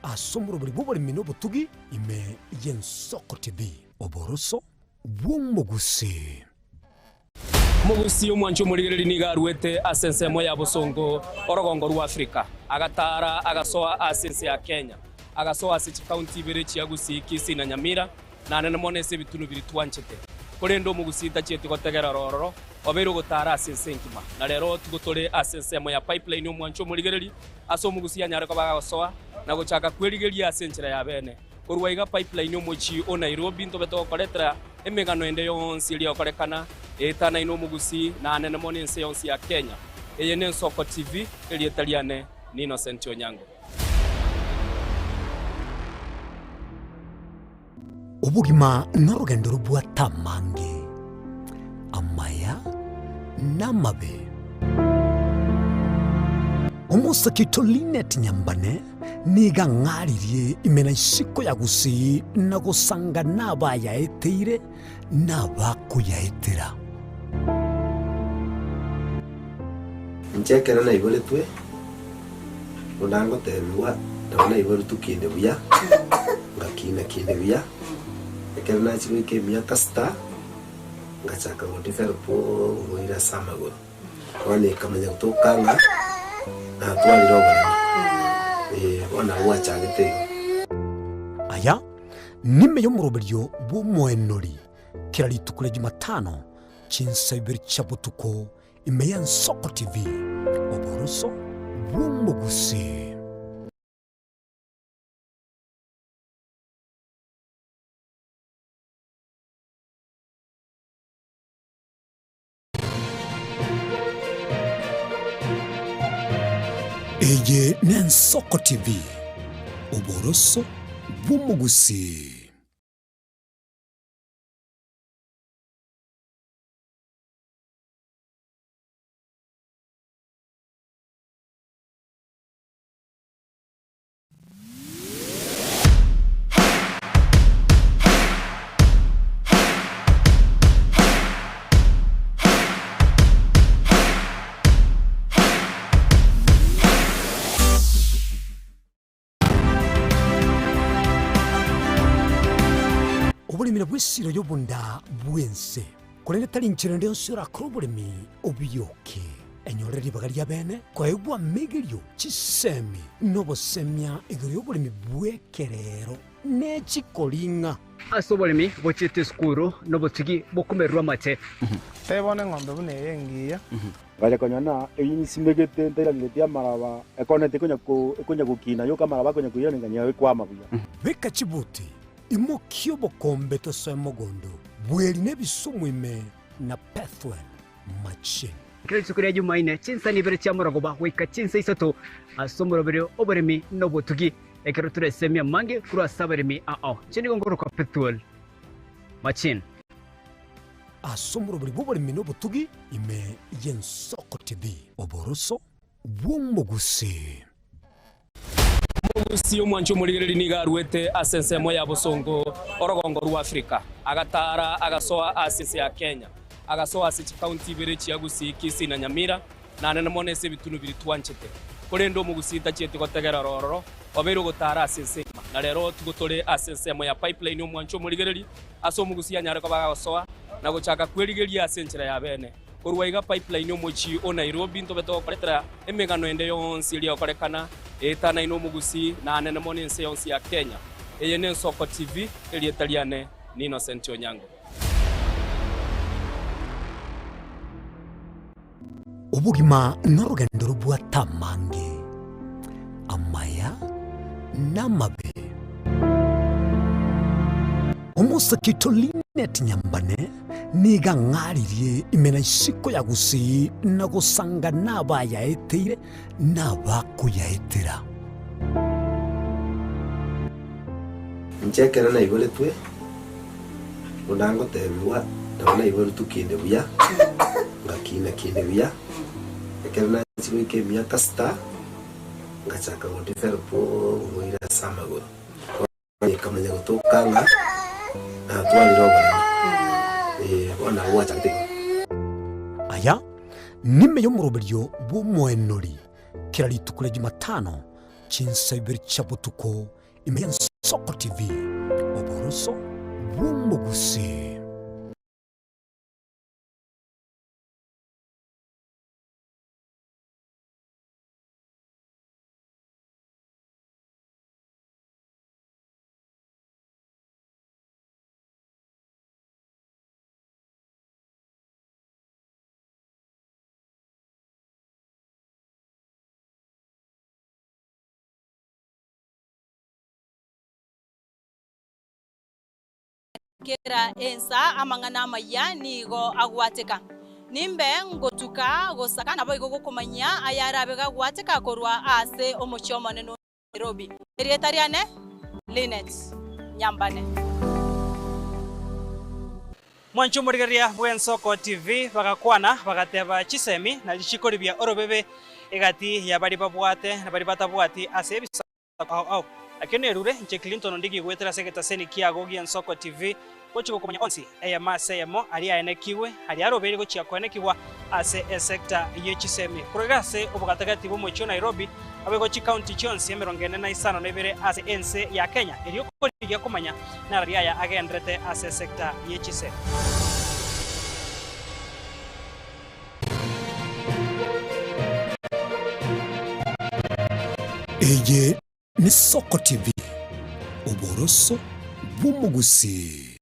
Ase omoroberi bw'oboremi na obotugi ime y'Ensoko TV. Oboroso bw'omogusii. Omogusii omwanchi omorigereria nigo aruete ase ensemo ya bosongo orogongo rwa Afrika, agataara agasoa ase ense ya Kenya, agasoa ase chikaunti ibere chia Gusii, Kisii na Nyamira, na anene mono ase ebitunu biria twanchete. Korende omogusii tachieti gotegerera ororo, obeire ogotaara ase ense engima. Na rero tigo tore ase ensemo ya Pipeline omwanchi omorigereria, ase omogusii anyare koba agosoa na gochaka kwerigeria ase enchera ya bene. Korwa iga Pipeline omochie o Nairobi ntobe togokoretera emegano ende yonsi eria egokorekana eetanaine omogusii na anene mono ense yonsi ya Kenya. Eye n'Ensoko TV, erieta riane ni Innocent Onyango. Obogima norogendo robwate amange, amaya na amabe. Omosake oito Linet Nyambane nigo ang'aririe ime na isiko ya Gusii na gosanga nabayaeteire na abakoyaetera. Inche ekero naiboretwe, buna ngotebigwa, nabo naiboretwe kinde buya, ngakina kinde buya, ekero nachia goika emiaka sita, ngachaka go develop oborwaire ase amagoro. Bono ekamanya gotoka ng'a natwarire oboremo, eh, bono nabo gwachagete igo. Aya nime y'omoroberio bw'omoenori kera rituko ria Jumatano chinsa ibere chia botuko. Ime ya Nsoko TV, oboroso bw'omogusii. Eye n'Ensoko TV, oboroso bw'omogusii. Oboremi nabwo esiro y'obonda bw'ense, korende tari inchera ende yonsi orakore oboremi obioke. Enyorere ribaga ri'abeene koegwa amegerio, chisemi, na obosemia igoro y'oboremi bw'ekerero ne chikoring'a. Ase oboremi bochiete esukuru nobotugi bokomererwa amate. Tebone eng'ombe buna eye engiya. Ngacha konyora na eyio nsimegete ntairangeretie amaraba, ekoneti ekonya ko ekonya gokina yoka amaraba akonya koirana nganyora ekwama buya. Beka chibuti, imokia obokombe tosoe mogondo, bweri na ebisumu ime na Pethuel machine. Kera rituko ria Jumaine, chinsani ibere chia morogoba goika chinsa isato ase omoroberi oboremi na obotugi, ekero toresemie amange korwa ase abaremi ao. Inche nigo nkorokwa Pethuel Machine. Ase omoroberi bw'oboremi na obotugi ime y'Ensoko TV. Oboroso bw'omogusii. Omogusi omwanchi omorigereria nigo aruete ase ensemo ya bosongo orogongo rwa Afrika, agataara agasoa ase ense ya Kenya, agasoa ase chikaunti ibere chia Gusii, Kisii na Nyamira, naende mono ase ebitunu biria twanchete. Korende omogusii tachieti gotegera ororo, obeire ogotaara ase ense engima. Na rero tigo tore ase ensemo ya Pipeline omwanchi omorigereria, ase omogusii anyare koba agosoa na gochaka kwerigeria ase enchera ya bene. Korwa iga Pipeline omochie o Nairobi ntobe togokoretera emegano ende yonsi eria egokorekana eetanaine omogusii na anene mono ense yonsi ya Kenya. Eye n'Ensoko TV, erieta riane ni Innocent Onyango. Obogima norogendo robwate amange, amaya na amabe. Omosake oito Linet Nyambane nigo ang'aririe ime na isiko ya Gusii na gosanga nabayaeteire na abakoyaetera. Inche ekero naiboretwe, buna ngotebigwa, nabo naiboretwe kinde buya, ngakina kinde buya, ekero nachia goika emiaka sita, ngachaka go develop oborwaire ase amagoro. Bono ekamanya gotoka ng'a natwarire oboremo, eh, bono nabo gwachagete igo. Aya nime y'omoroberio bw'omoenori kera rituko ria Jumatano chinsa ibere chia botuko ime y'Ensoko TV, oboroso bw'omogusii. Kera ensa amang'ana amaya nigo agwateka. Nimbe ngotuka gosaka naboigo gokomanyia ayarabe gagwateka korwa ase omochie omonene o Nairobi. Erieta riane Linet Nyambane. Mwanche omorigereria bw'Ensoko TV bagakwana bagateba chisemi na richiko ribia orobebe egati ya baria babwate na baria batabwati ase ebisaku ao ao. Nakio nerure inche Clinton Ondigi goetera ase egetaseni kiago gi'Ensoko TV gochia gokomanya onsi eyemo ase eyemo aria aenekigwe aria arobeire gochia koenekigwa ase esecta ye chisemi korwa iga ase obogatagati bw'omochie o Nairobi naboigo chikaunti chionsi emerongo ene na isano na ibere ase ense ya Kenya erio korigia komanya narari aya agenderete ase esecta ye chisemi. Eye ne Soko TV, oboroso bw'omogusii.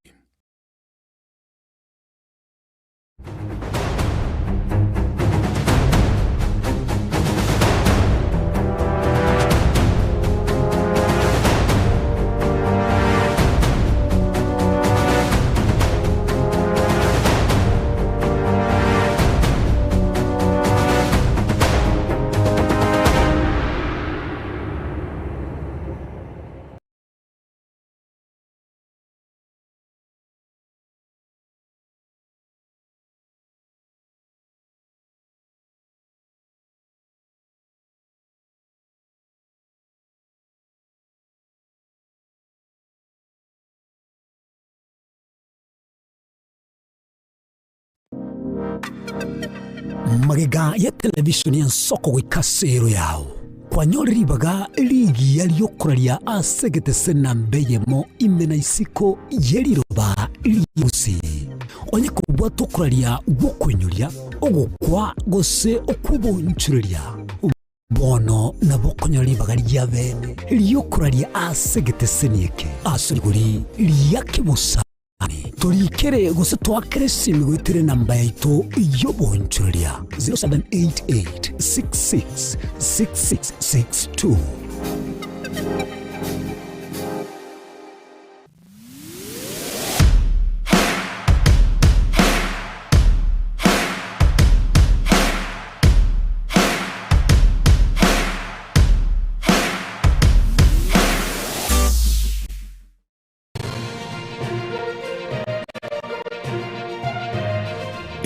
Magega ya televishoni ensoko goika ase ero yao, kwanyore ribaga rigiya riokoraria ase egetese namba eyemo ime na isiko ye riroba ri'Gusii. Onye kobwate okoraria gw'okoinyoria, ogokwa gose okw'obonchoreria, Bono nabo okonyora ribaga ria bene ri'okoraria ase egeteseni eke ase rigori ria kebosani. Torikere gose toakere esimi goetera enamba yaito y'obonchoreria 0788 66 6662.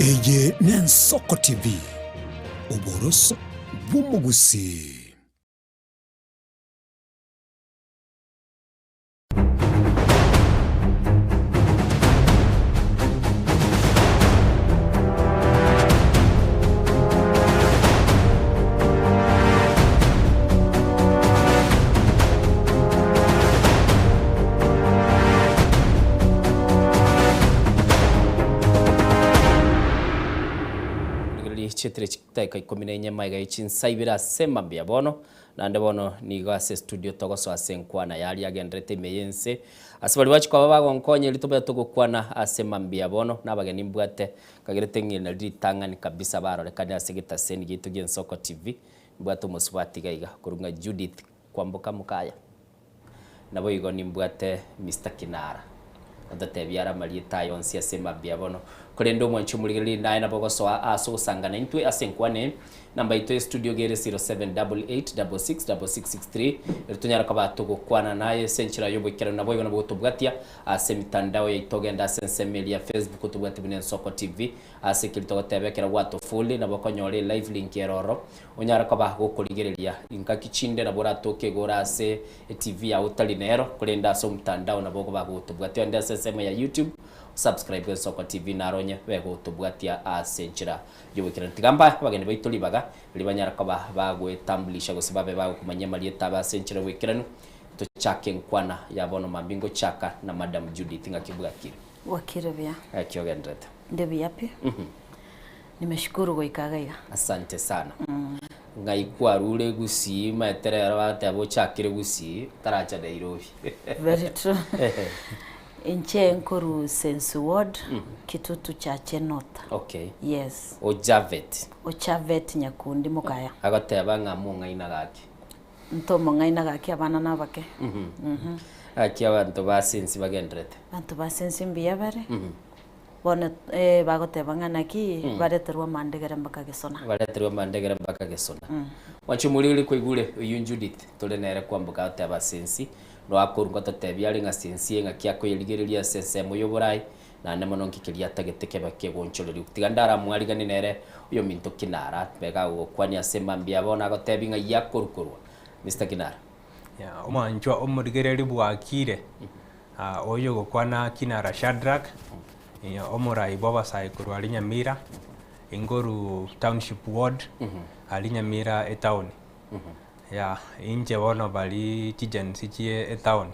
Eye n'Ensoko TV, oboroso bw'omogusii. Rigereria chietire chidakika ikomi na inye maiga ye chinsa ibere ase mambia bono Naende bono nigo ase estudio togosoa ase enkwana yaria agenderete ime y'ense. Ase baria bachia koba bagonkonya erio tobe togokwana ase mambia bono nabageni mbwate nkagerete ng'a eri nario ritang'ani kabisa barorekane ase egetaseni giaito gi'Ensoko TV. Mbwate omosubati iga iga okorwa ng'a Judith Kwamboka Mokaya. Naboigo nimbwate Mister Kinara, ototebie are amarieta aye onsi ase mambia bono. Korende omwanchi omorigereria naye nabo ogosoa aase ogosangana intwe ase enkwana eye. Namba yaito ye studio iga ere 0788666663 erio tonyare koba togokwana naye ase enchera y'oboikeranu. Naboigo nabo gotobwatia ase emitandao yaito ogende ase ensemo eria ya Facebook otobwatie buna Ensoko TV ase ekeri togoteba ekero gwatofoli nabo okonyora elive link ere ororo Onyare koba gokorigereria ingaki chinde nabo oratoke igo ore ase eTV yao otari nero, korende ase omotandao nabo okoba gotobwatia onde ase ensemo ya YouTube, osubscribe Ensoko TV naro onye begotobwatia ase enchera y'oboikeranu. Tiga mbae abageni baito ribaga riria banyare koba bagoetambulisha gose babe bagokomanyia amarieta abo ase enchera y'oboikeranu, tochake enkwana ya bono mambia ngochaka na Madam Judith ng'aki bwakire? Bwakire buya. Ng'aki ogenderete? Nde buya pi. Nimeshukuru goika iga iga. Asante sana. Ng'ai kwarure Gusii maete rero bagoteba ochakire Gusii otaracha Nairobi. Very true. Inche nkoru Sensu ward, Kitutu Chache North. Okay. Yes. Ojavet. Ochavet Nyakundi Mokaya. Agoteba ng'a mong'aina gaki. Ntomong'aina gaki abana nabake. Gaki abanto ba Sensi bagenderete. Abanto ba Sensi mbuya bare. Bono bagoteba ng'a naki bareterwe amandegere mpaka gesona. Bareterwe amandegere mpaka gesona. Mwanche omoriri kwaigure oyio Judith tore nere kwamboka agoteba ase ensi, noakorwa ngototebia are ng'a ase ensi eng'aki akoyerigereria ase ensemo y'oborai, naende mono nki keria atagete kebe kegonchoreria. Tiga ndaramwariganie nere oyominto Kinara, bega agogokwania ase mambia bono agotebi ng'ai akorwa korwa. Mister Kinara. Yeah, omwanchwa omorigereria bwakire. Oyio ogokwana Kinara Shadrack, omorai bw'abasae korwa aria Nyamira, Ingoru Township Ward, aria Nyamira etown. Yeah, inche bono baria chiGen Z chie etown.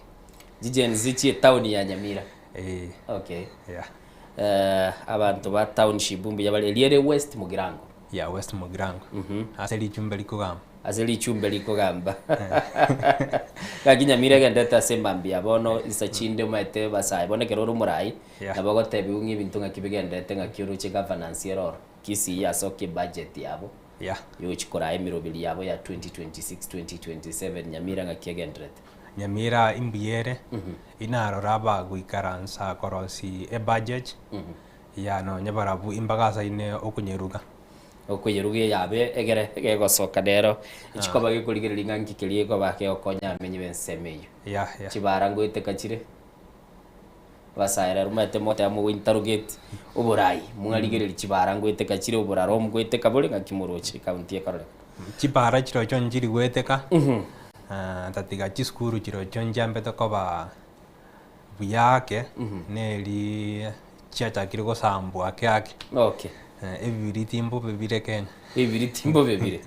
ChiGen Z chie etown ya Nyamira? Eeh. Okay. Yeah. Abanto ba township mbuya bare, eria ere West Mugirango? Yeah, West Mugirango. Ase richumbe rikogamba. Ase richumbe rikogamba. Gaki Nyamira egendete ase emambia bono insa chinde omanyete basae bono ekero ore omorai Yeah. nabo ogotebiwa ng'a ebinto ng'aki bigenderete ng'aki oroche governance ere oro. Kisii yasokia ebudget yabo Yeah. yogochia koraa emeroberi yabo ya 2026 2027 Nyamira ng'aki egenderete. Nyamira imbuya ere, inarora abagoikaransa korosia ebudget, yeah nonye barabwo imbagasaine okonyeruga. Okoyeruga eyabe egere gegosoka nero chikoba gekorigereria ng'a nki keria gekoba kegokonya abamenyi b'ensemo eyio. Yeah, yeah. Chibara ngoeteka chire, abasae rero omanyete mogoteba mogo interrogate oborai, mwarigereria chibara ngoeteka chire, oboraro ngoeteka bore ng'aki moroche ekaunti ekororeka. Chibara chirochio nchiri goeteka, tatiga chisukuru chirochio nchiambete koba buya ake, neri chiachakire gosambwa ake ake. Okay. Ebibiriti mbobe bire Kenya. Ebibiriti mbobe bire.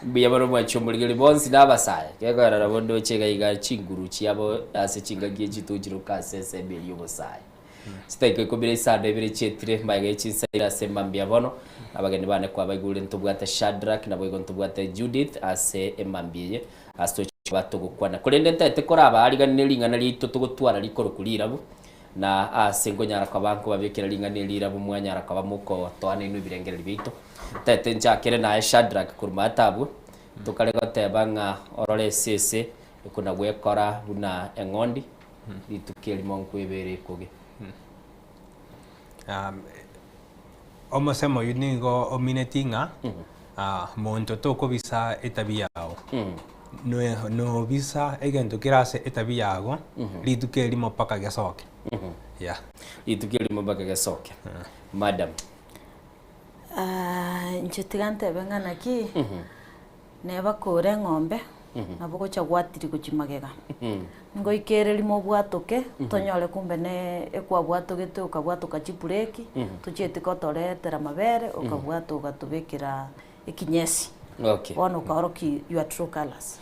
Mbuya mono mwanche omorigeri bonsi na abasae. Gekorera nabo ndoche iga iga chinguru chiabo ase chingaki echi tochiroka ase ensemo eria y'obosae. Chidakika ikomi na isano ibere chietire magega ye chinsa ibere ase emambia bono, abageni bane kwabaigure ntobwate Shadrack naboigo ntobwate Judith ase emambia eye ase tochia koba togokwana. Korende ntaete korabaariganie ne ring'ana riaito togotwara rikorokwa rirabu, na ase nkonyara koba nkobabekera ring'ana eri rirabu mwanyara koba mokotoana inwe ebirengererio biaito. Ntaete nchakere naye Shadrack korwa maate abwo, tokare goteba ng'a orore esese ekona gwekora buna eng'ondi, Rituko erimo nkwebere ekoge. Omosemo oyio nigo omineti ng'a monto tokobisa etabi yago. Nobisa egento kere ase etabi yago rituko erimo mpaka gesoke. Yeah. Rituko erimo mpaka gesoke. Madam. Inche tiga ntebe ng'a naki, Neba kore eng'ombe, nabo ogocha gwatiria gochia magega. Ngoikere rimo obwatoke, tonyore kumbe ne ekwabwatogete okabwatoka chibureki, tochieti gotoretera amabere, okabwata ogatobekera ekinyesi. Okay. Bono okaorokia your true colours.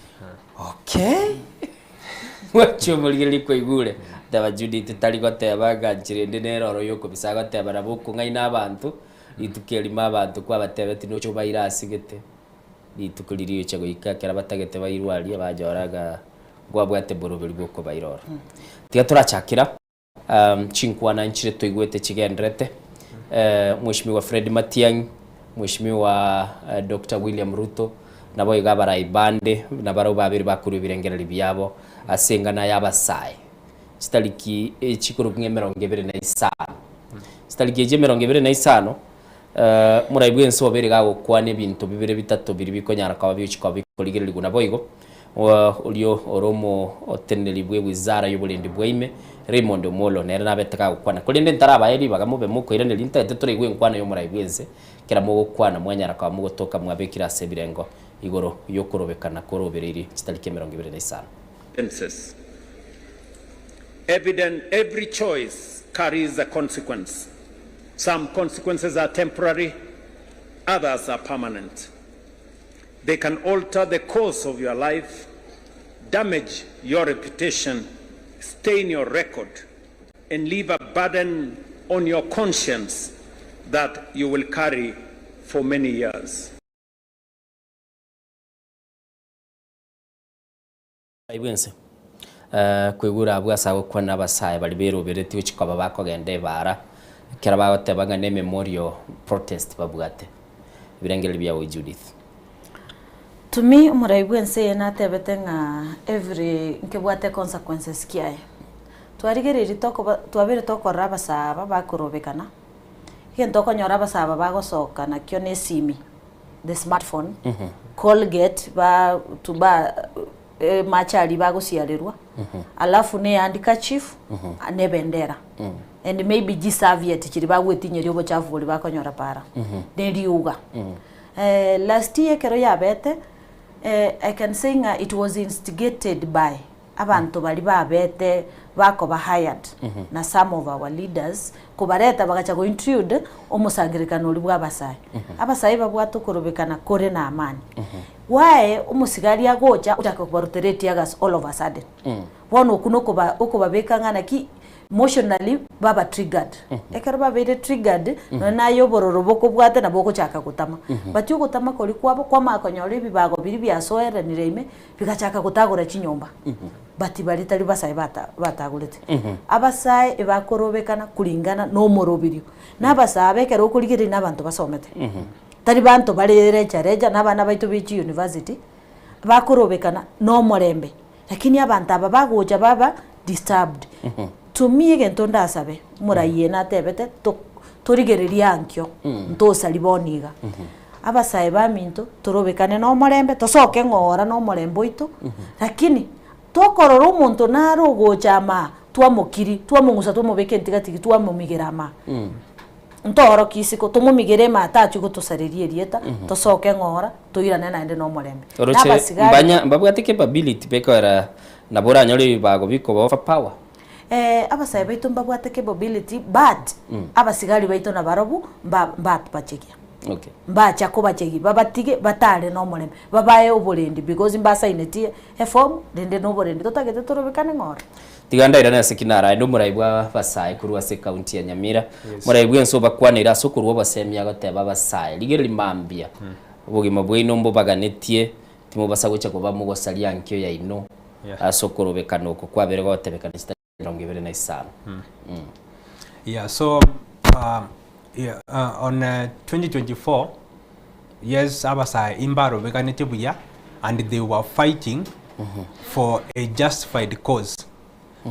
Okay. Mwanche omorigereria kwaigure, teba Judith tari goteba ng'a nchera ende nere oro yokobisa agoteba nabo okong'aina abanto, rituko erimo abanto kwabatebeti noche obaire asegete. Rituko riria rigochia goika ekero batagete bairwe aria, banyora ng'a nkwabwate boroberi bw'okobaira oro. Tiga torachakera chinkwana nchire toigwete chigenderete, Mweshimiwa Fred Matiang'i, Mweshimiwa Doctor William Ruto, naboigo abarai bande nabarabwo babere bakorwa ebirengererio biabo ase eng'ana y'abasae. Chitariki chikorokwa ng'a emerongo ebere na isano. Chitariki echi emerongo ebere na isano, Morai bw'ense obeire gagokwana ebinto bibere bitato biria bikonyara koba bigochia koba bikorigererigwa. Naboigo oria ore omoteneneri bw'ewizara y'oborendi bwa ime, Raymond Omollo, nere nabete gagokwana. Korende ntarabae ribaga mobe mokoiraneria, ntagete toraigwe enkwana y'omorai bw'ense, kera mogokwana mwanyara koba mogotoka mwabekire ase ebirengo igoro y'okorobekana kw'orobereiri chitariki 25. Consequences. Evident, every choice carries a consequence. Some consequences are temporary, others are permanent. They can alter the course of your life, damage your reputation, stain your record, and leave a burden on your conscience that you will carry for many years. Bwense koigura abwo ase agokwana abasae baria beroberetie gochia koba bakogenda ebaara, ekero bagoteba ng'a ne memorial protest babwate. Ebirengererio biao Judith. To me omorai bwense eye natebete ng'a every nkebwate consequences kiaye. Twarigereiri tokoba twabeire tokorora abasae aba bakorobekana, egento okonyora abasae aba bagosoka nakio na esimi. the smartphone, Colgate ba tuba amache aria bagosiarerwa, alafu ne handkerchief ne ebendera and maybe chisavieti chiria bagwetinyeria obochafu boria bakonyora para, ne riuga. Last year ekero yabete, I can say ng'a it was instigated by abanto baria babete bakoba hired na some of our leaders kobareta bagacha go intrude omosangererekano oria bwa abasae. Abasae babwate okorobekana kore na amani. Why omosigari agocha ochaka kobarutera eteargas all of a sudden? Bono okwo nokoba okobabeka ng'a naki emotionally baba triggered. Ekero babeire triggered, nonye naye obororo bokobwate nabo ogochaka gotama. But ogotama koria kwabo kwamanya konyora ebibago biria biasoeranire ime, bigachaka gotagora chinyomba, but baria tari basae bata batagorete. Abasae ebakorobekana kuringana na omoroberio, na abasae aba ekero okorigereria na abanto basomete, tari banto bare reja reja, na abana baito be chiuniversity, bakorobekana na omorembe, lakini abanto aba bagocha baba disturbed. To me egento ndasabe, omorai eye natebete to torigererie ankio, ntosari bono iga. Abasae baminto, torobekane nomorembe, tosoke ng'ora nomorembe oito, lakini tokorora omonto nare ogocha amaa, twamokiri, twamong'usa twamobeka entigatigi twamomigera amaa, ntoorokie isiko, tomomigere emaa tachia gotosareria erieta, tosoke ng'ora, toirane naende nomorembe. Na Oroche abasigari. mbanya mbabwate capability bekogera nabo oranyore ebibago bikoba overpower. Abasae baito mbabwate capability but abasigari baito nabarobwo mba mbatubachegia. Okay. Mbacha kobachegia babatige batare nomorembe, babae oborendi because mbasaineti eform rende noborendi totagete torobekane ng'a oro. Tiga ndairane ase kinara aye nomorai bwa abasae korwa ase ekaunti ya Nyamira. Morai bwensi obakwaneire ase okorwa obosemia agoteba abasae, rigereria mambia, obogima bwaino mbobaganetie, timobasa gocha koba mogosaria ankio yaino ase okorobekana oko kwabere gotebekana chitariki 25. Yeah, so yeah, on 2024, yes, abasae imbarobekanete buya and they were fighting for a justified cause.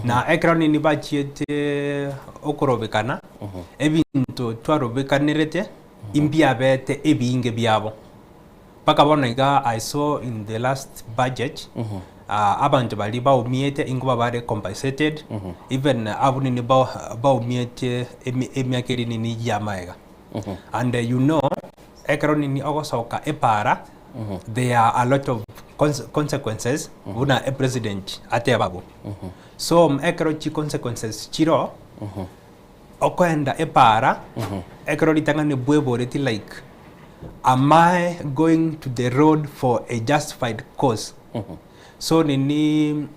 Na ekero nini bachiete okorobekana, ebinto twarobekanerete imbiabete ebinge biabo. Mpaka bono iga I saw in the last budget abanto baria baumiete ingo bare compensated even abwo nini baumiete emiaka eria nini ya amaega. And you know ekero nini ogosoka epara there are a lot of consequences buna e president ateba abwo. So ekero chi consequences chiroo okoenda epara ekero ritang'ani bweboreti like am I going to the road for a justified cause so nini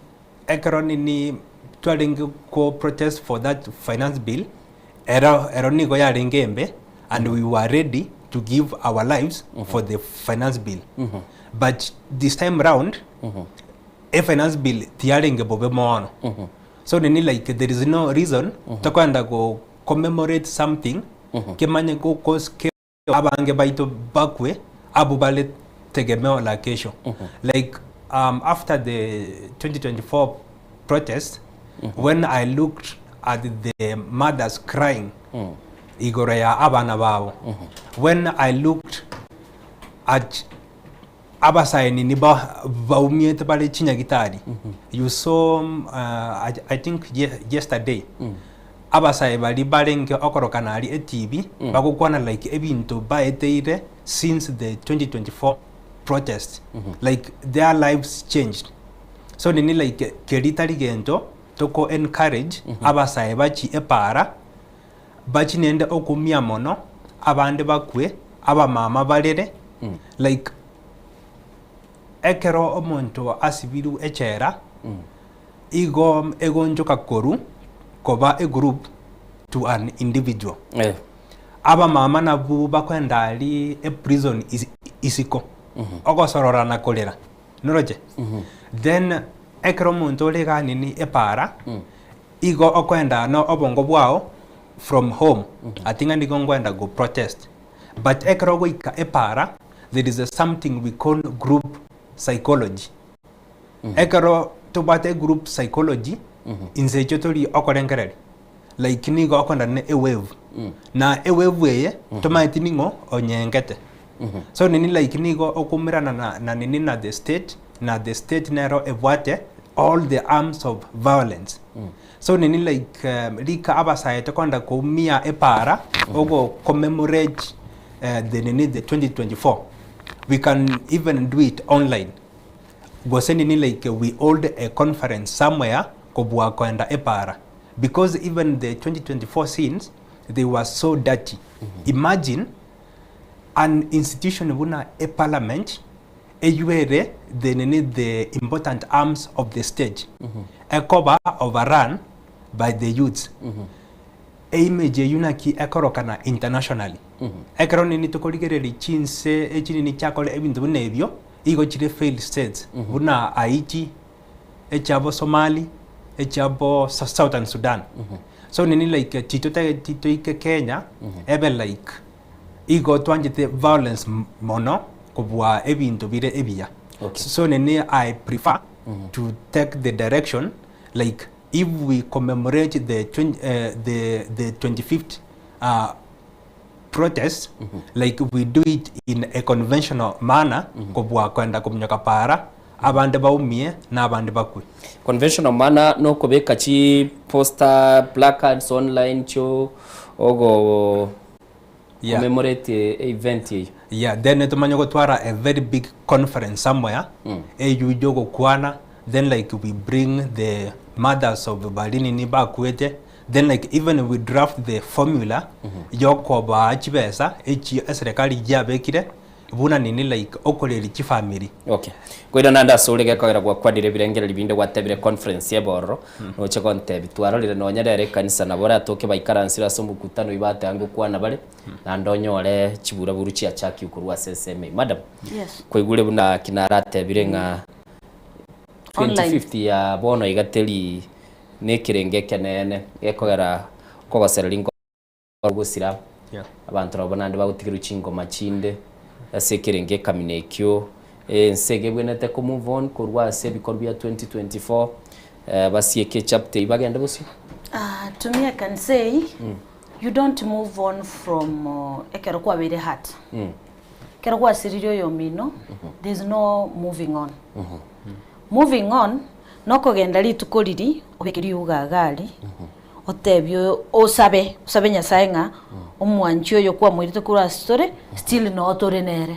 ekero nini twarenge ko protest for that finance bill ero ero nigo yarenge embe and we were ready to give our lives for the finance bill but this time round e finance bill tiyarenge bobe mono So nini like there is no reason tokoenda go commemorate something kemanye go cause ke abange baito bakwe abu bare tegemeo la kesho. Like after the 2024 protest when I looked at the mothers crying igoro ya abana babo, when I looked at Abasae nini baumiete bare chinyagitari, you saw I think yesterday, abasae baria barenge okorokana aria etibi, bagokwana like ebinto baeteire since the 2024 protest, like their lives changed. So nini like keria tari gento toko encourage abasae bachie epara, bachie nende okumia mono, abande bakwe, abamama barere, like ekero omonto asibirwe echela, igo egonchoka korwa koba egroup to an individual. Abamama nabwo bakoenda aria eprison isiko, ogosorora na korera, noroche? Then ekero omonto ore igaa nini epara, Igo okoenda no obongo bwao from home ati ng'a nigo ngoenda go protest but ekero ogoika epara there is a something we call group psychology. Ekero tobwate egroup psychology inse ekio tori okorengereria like nigo okoenda ne ewave na ewave eye tomaeti ning'o onyengete. So nini like nigo okoumerana na na nini na the state na the state nero ebwate all the arms of violence. So nini like rika abasae tokoenda koumia epara ogo commemorate the nini the 2024 we can even do it online gose nini like we hold a conference somewhere kobua koenda epara because even the 2024 scenes they were so dirty. Imagine An institution buna e parliament eywo ere the nini the important arms of the state ekoba overrun by the youths. E image eywo naki ekorokana internationally. Ekero nini tokorigereria chinse echinini chiakora ebinto buna ebio igo chire failed states buna Haiti, echiabo Somali, echiabo Southern Sudan. So nini like titotageti toike Kenya ebe like Igo twanchete violence mono kobua ebinto bire ebiya. So nini I prefer to take the direction like if we commemorate the the the 25th protest like we do it in a conventional manner kobua koenda kominyoka para abande baumie na abande bakwe. Conventional manner nokobeka chi poster, placards online chio ogo Yeah. Commemorate event eyio. Yeah, then tomanye gotwara a very big conference somewhere, eywo ije ogokwana, then like we bring the mothers of bari nini bakwete then like even we draft the formula yokobaa chibesa echi eserekari yabekire buna nini like okoreri chifamiri. Okay. Koira nande ase ore gekogera gwakwanire ebirengererio binde gwatebire conference ebororo noche gontebi twarorire nonya rero ekanisa nabo oratoke baikaransire ase omokutano oyio bateba ngokwana bare naende onyore chiburaburu chiachakigwe korwa ase ensemo eyio. Madam, Yes. kwaigure buna ki naratebire ng'a Online. 2050 ya bono iga teri nekerenge ekeneene gekogera okogosereria nko gosira abanto nabo naende bagotigerwa chingoma chinde ase ekerenge ekamina ekio ense iga ebwenerete ko move on korwa ase ebikorwa bia 2024 basieke echapter eyio bagende bosio. To me I can say you don't move on from ekero kwabeire hurt. Ekero gwasiririe oyomino there is no moving on. Moving on nokogenda rituko riria obeke riuga iga aria otebie osabe osabe Nyasaye ng'a omwanchi oyo kwamoirete korwa ase tore still noo tore nere.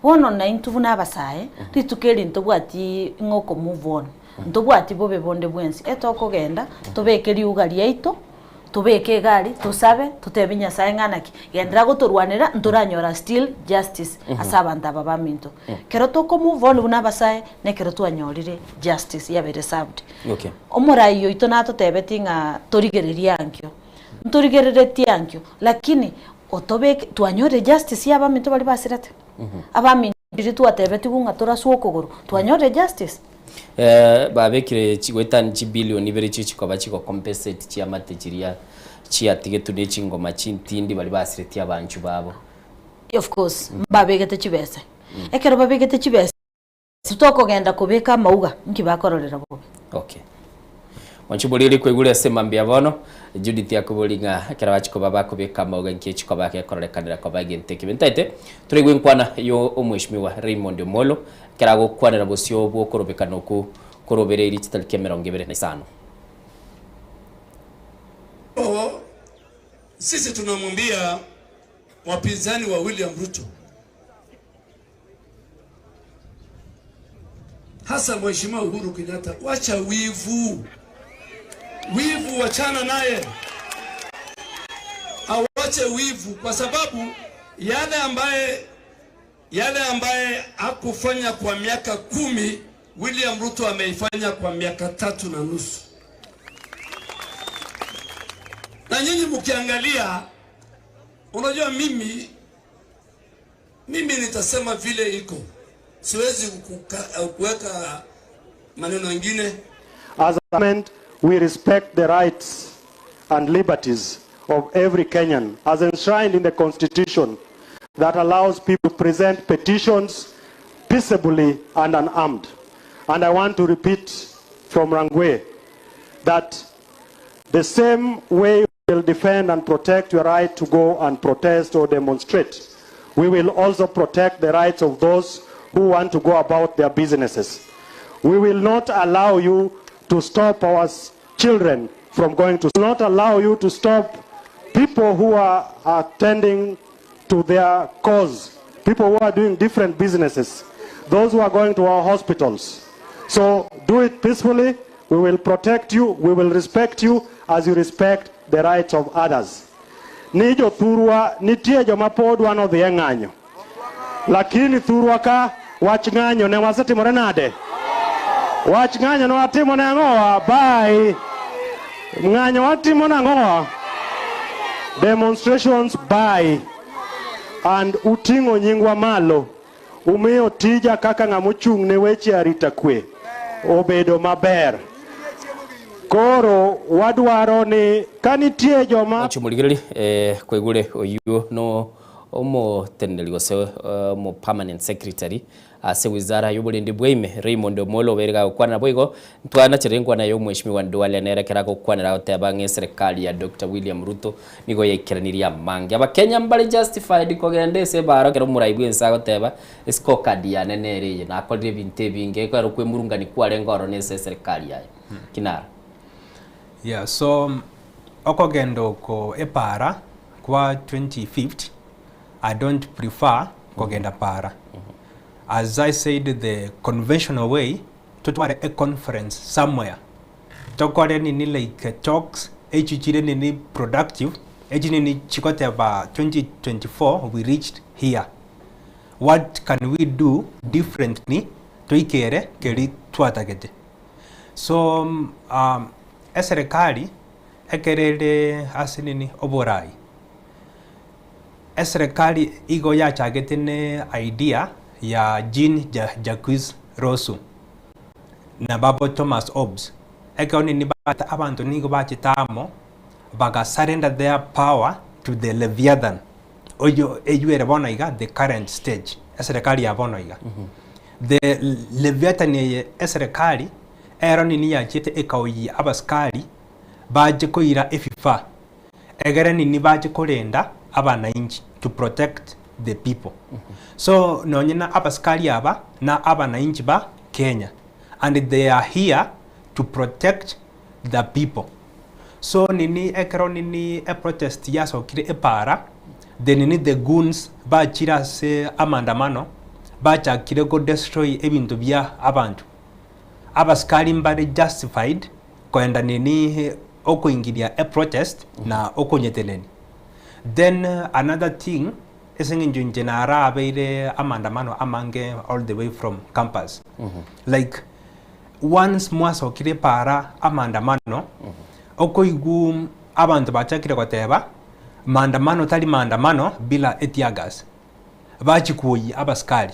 Bono naintwe buna abasae rituko eri ntobwati ng'a oko move on, ntobwati bobe bonde bwensi, etokogenda tobeke riuga riaito Tobeke egari, tosabe, totebie Nyasae ng'a naki, genderera gotorwanera ntoranyora still justice ase abanto aba baminto. Kero toko move on buna abasae, nekero twanyorire justice yabeire served. Okay. Omorai oito natotebeti ng'a torigererie ankio, ntorigereretie ankio, lakini otobeke twanyorire justice ya abaminto baria basirete? Abaminto riria twatebetigwe ng'a toraswe okogoro, twanyorire justice? Babekire goetania chibilioni ibere echio chikoba chigocompensate chiamate chiria chiatigetwe ne chingoma chintindi baria basiretie abanchwa babo. Of course, mbabegete chibesa. Ekero babegete chibesa, tokogenda kobeka amauga, nki bakororera bobe? Okay. Mwanche oboriri kwaigure ase mambia bono, Judith akoboria ng'a ekero bachia koba bakobeka amauga inki echikoba gekororekanera koba egento ekebe. Ntaete toraigwe enkwana yo omweshimiwa Raymond Omollo ekero agokwanera bosio bw'okorobekana okwo korobereirie chitariki 25. Oo, sisi tunamwambia wapinzani wa William Ruto hasa Mheshimiwa Uhuru Kenyatta, wacha wivu, wivu wachana naye, awache wivu, kwa sababu yale ambaye yale ambaye hakufanya kwa miaka 10 William Ruto ameifanya kwa miaka 3.5. Na nyinyi mkiangalia, unajua mimi nitasema vile iko, siwezi kuweka maneno mengine. As a government, we respect the rights and liberties of every Kenyan as enshrined in the Constitution that allows people to present petitions peaceably and unarmed. And I want to repeat from Rangwe that the same way we will defend and protect your right to go and protest or demonstrate, we will also protect the rights of those who want to go about their businesses. We will not allow you to stop our children from going to, not allow you to stop people who are attending to their cause, people who are doing different businesses, those who are going to our hospitals. So do it peacefully. We will protect you, we will respect you as you respect the rights of others. Ni jothurwa nitie joma pod wan odhi e ng'anyo. Lakini thurwa ka wach ng'anyo ne wasetimore nade? Wach ng'anyo ne watimo ne ang'owa? Bye. Ng'anyo watimo nang'owa? Demonstrations bye. And uting'o nyingwa malo. Umiyo tija kaka ng'ama ochung' ne weche arita kwe obedo maber. Koro wadwaro ni ka nitie joma Ochomorigereria kwaigure oyio no omoteneneri gose omo permanent secretary ase wizara y'oborendi bwa ime Raymond Omollo obeire gagokwana boigo ntwanachere enkwana ya omweshimiwa Duale nere ekero agokwanera agoteba ng'a eserikali ya Dr. William Ruto nigo yaikeranirie amange. Abakenya mbare justified kogenda ase ebaro ekero omorai bwa ense agoteba escorecard yane nere eye nakorire ebinto ebinge ekero kwemurungani kwarenge oro nese eserikali yaye. Kinara. Yeah, so okogenda oko epara kwa 2050 I don't prefer kogenda para. As I said, the conventional way, tutware a conference somewhere. Tokore nini like talks echio chire nini productive, echi nini chigoteba 2024 we reached here, what can we do differently toikere keri twatagete. So eserekari ekere ere ase nini oborai, eserekari igo yachagete ne idea ya Jean Jacques Rousseau na babo Thomas Hobbes, ekero nini bachete abanto nigo bachete amo baga surrender their power to the Leviathan, oyio eywo ere bono iga the current stage, eserekari ya bono iga. The Leviathan eye eserekari ero nini yachete ekaoyia abasikari bache koira efifa egere nini bache korenda abanainchi to protect the people. So nonye na abasikari aba na abanainchi ba Kenya and they are here to protect the people. So nini ekero nini eprotest yasokire epara the nini the goons bachire ase amandamano bachakire ko destroy ebinto bia abanto. Abasikari mbare justified koenda nini okoingiria eprotest na okonyetenenia. Then another thing ase eng'encho inche narabeire amandamano amange all the way from campus. Like once mwasokire para amandamano, okoigwa abanto bachakire goteba maandamano tari maandamano bila etear gas. Bachikuoyia abasikari.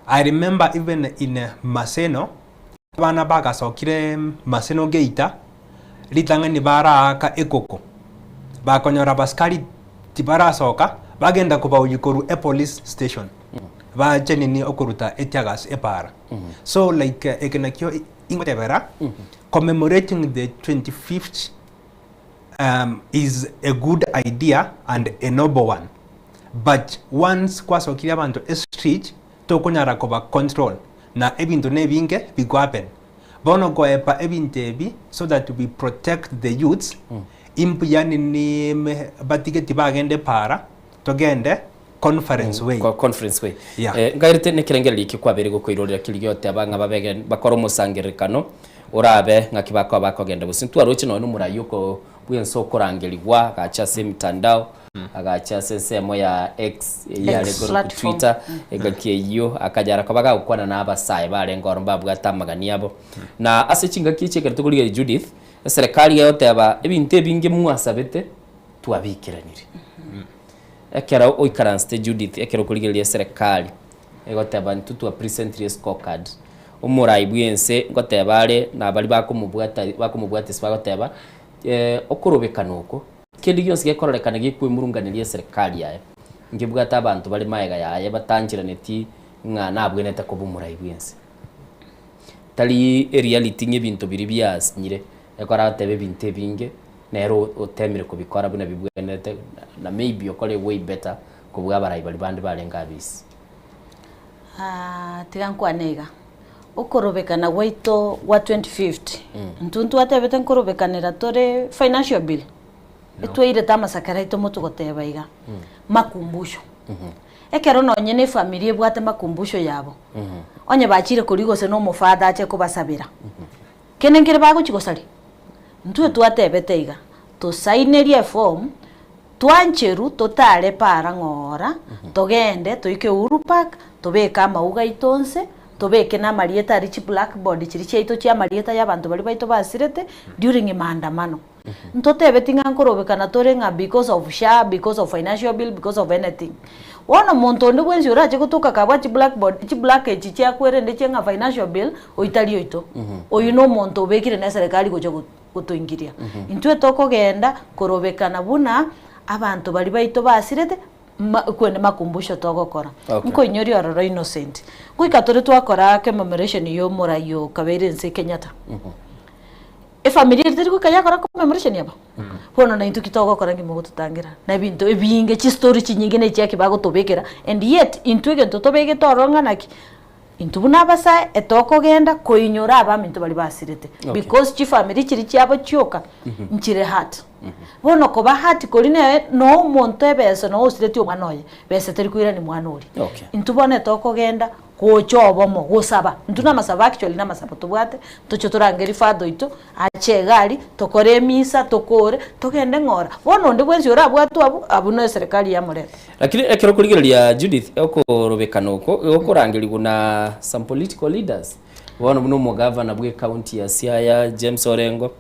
I remember even in Maseno, abana bagasokire Maseno Geita, ritang'ani baraaka ekoko. Bakonyora abasikari tibarasoka, bagenda kobaoyia korwa epolice station. Bache nini okoruta etear gas epara. So like eke nakio ingotebera, commemorating the 25th is a good idea and a noble one. But once kwasokire abanto estreet, tokonyara koba control na ebinto na ebinge bigo happen. Bono goepa ebinto ebi so that we protect the youths, imbuya nini batige tibagende para, togende conference way. Conference way. Yeah. Ngairete nekerengererio eki kwabere gokoirorera keri gioteba ng'a babege bakore omosangererekano orabe ng'aki bakoba bakogenda gose ntwaroche nonye na omorai oko bwense okorangerigwa agacha ase emitandao agacha ase ensemo ya X eyare X korokwa platform. Twitter engaki eyio akanyara koba gagokwana na abasae barenge oro mbabwate amagani abo na ase chingaki echi ekero tokorigereria Judith eserekari egoteba ebinto ebinge mwasabete twabikeranire. Ekero oikaransete Judith ekero okorigereria eserekari egoteba intwe twa presentire scorecard omorai bwense ngoteba are na baria bakomobwata bakomobwatisia bagoteba okorobekana oko kende gionsi gekororekana gekwemurunganeria eserekari yaye nkebwate abanto bare maega yaye batancheraneti ng'a nabwenerete koba omorai bwense. Tari ereality ng'a ebinto biria biasinyire ekero agoteba ebinto ebinge nere otemire kobikora buna bibwenerete na maybe okore way better kobua abarai baria bande barenge abisi. Ah, tiga nkwane iga, okorobekana gwaito gwa 2050, intwe ntwatebete nkorobekanera tore financial bill, etwairete amasakara aito motogoteba iga, makumbusho. Ekero nonye na efamiri ebwate makumbusho yabo, onye bachire koria gose na omofather ache kobasabera, kende nkere bagochi gosaria, intwe twatebete iga, tosainerie eform, twancheru totare para ng'ora, togende toike Uhuru Park, tobeke amauga aito onse, tobeke na amarieta aria chiblackboard chiria chiaito chia amarieta ya abanto baria baito basirete during maandamano. Ntotebeti ng'a nkorobekana tore ng'a because of SHA, because of financial bill, because of anything. Bono omonto onde bwensi orache gotoka kabwa chiblackboard, chiblack echi chiakwerende chia ng'a financial bill, oitari oito. Oyo na omonto obekire na eserekari gocha gotoingiria. Intwe tokogenda korobekana buna abanto baria baito basirete kwende makumbusho togokora. Nkoinyoria ororo Innocent. Goika tore twakora commemoration ya omorai o kabeire ense Kenyatta. Efamiri eri teri goika yakora commemoration aba? Bono naintwe ki togokora ng'ima ogototangera na ebinto ebinge chistory chinyinge na echiaki bagotobekera and yet intwe egento tobegete ororo ng'a naki, intwe buna abasae etokogenda koinyora abaminto baria basirete because chifamiri chiria chiabo chioka nchire hurt. Bono koba hurt koria nere no omonto ebesa no osiretie omwana oye, besa teri koirania mwana oria. Okay. Intwe bono etokogenda gocha obomo gosaba, intwe na amasabo actually na amasabo tobwate, toche torangerie father oito, ache iga aria, tokore emisa, tokore, togende ng'ora. Bono onde bwensi orabwatwe abwo, abwo na eserekari yamoreta. Lakini ekero okorigereria Judith, okorobekana oko, igo okorangerigwa na some political leaders, bono buna omogavana bwa ecounty ya Siaya James Orengo,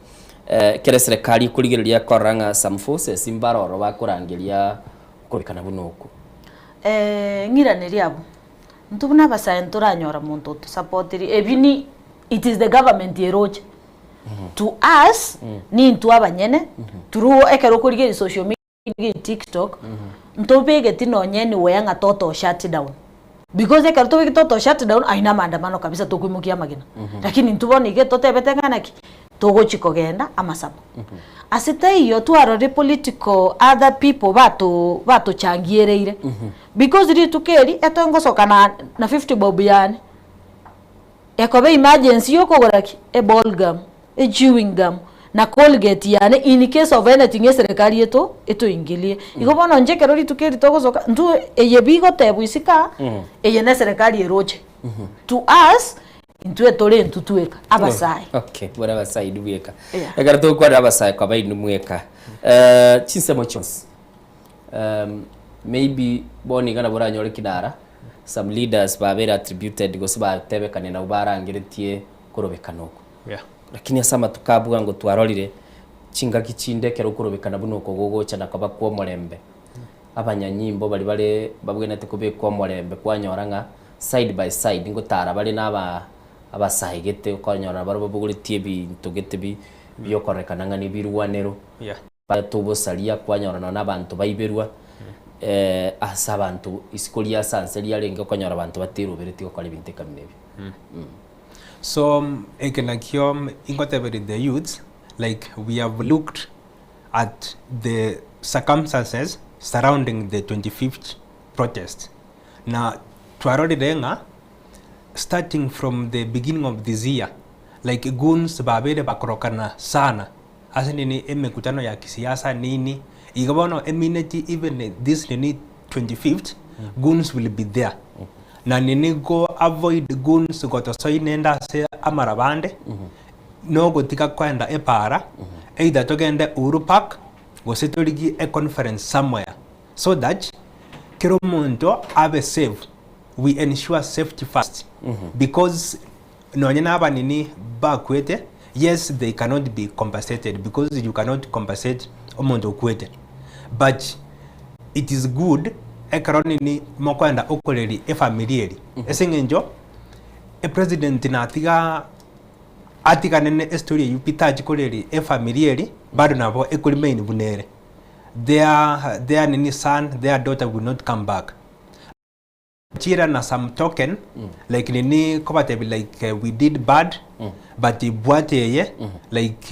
ekero eserekari ekorigereria ekorora ng'a some forces mbare ororo bakorangeria okorobekana buna oko. Ng'iranerie abwo, intwe buna abasae ntoranyora monto otosapotiri, ebi ni it is the government eroche to us, nintwe abanyene, through ekero okorigereria social media. TikTok, ntobegeti nonye anywhere ng'a total shut down. Because ekero tobegete total shut down, ayio na amaandamano kabisa tokoimokia amagena. Lakini intwe bono iga totebete ng'a naki, togochi kogenda amasabo. Ase taiyo twarorire political other people bato batochangiereire. Because rituko eri, etongosoka na na 50 bob yane, Ekoba emergency yokogora ki? E ball gum, e chewing gum, na colgate yane in case of anything eserekari eto etoingilie. Igo bono inche ekero rituko eri togosoka intwe eye bigotebwa isiko aa, eye ne eserekari eroche. To us, intwe tore intwe tweka, abasae. Okay, bore abasae inwe mweka. Yeah. Ekero togokwanera abasae koba inwe mweka, chinsemo chionsi, maybe bono iga nabo oranyore kinara, some leaders babeire attributed gose batebekania nabwo barangeretie korobekana oko. Yeah. Lakini ase amatuko a bwango twarorire, chingaki chinde ekero okorobekana buna oko gogocha na koba kwa omorembe, abanyanyimbo baria bare babwenerete kobekwa omorembe kwanyora ng'a side by side ngotara bare na aba abasae gete okonyora barabwo babogoretie ebinto gete bi biokorekana ng'a nebirwanero. Yeah. Bareta obosaria, kwanyora nonya nabanto baiberwa, ase abanto isiko ria ase anse riarenge okonyora abanto baterobereti gokora ebinto ekamina ebio. So eke nakio ingoteberia the youths like we have looked at the circumstances surrounding the 25th protest na twarorire ng'a starting from the beginning of this year like goons babeire bakorokana sana Ase nini emekutano ya kisiasa nini, igo bono emineti even this nini 25th goons will be there. Na nini go avoid goons gotosoi nende ase amaraba ande, nogotiga koenda epaara, either togende Uhuru Park gose torigie a conference somewhere so that kera omonto abe safe, we ensure safety first because Nonye naba nini bakwete, yes they cannot be compensated because you cannot compensate omonto okwete but it is good ekero nini mokoenda okoreri efamiri eri ase eng'encho epresident natiga atigane ne estory eywo pi tachi koreri efamiri eri bado nabo eko remain buna ere their their nini son their daughter will not come back. Chira na some token like nini kobatebi like we did bad but bwate eye like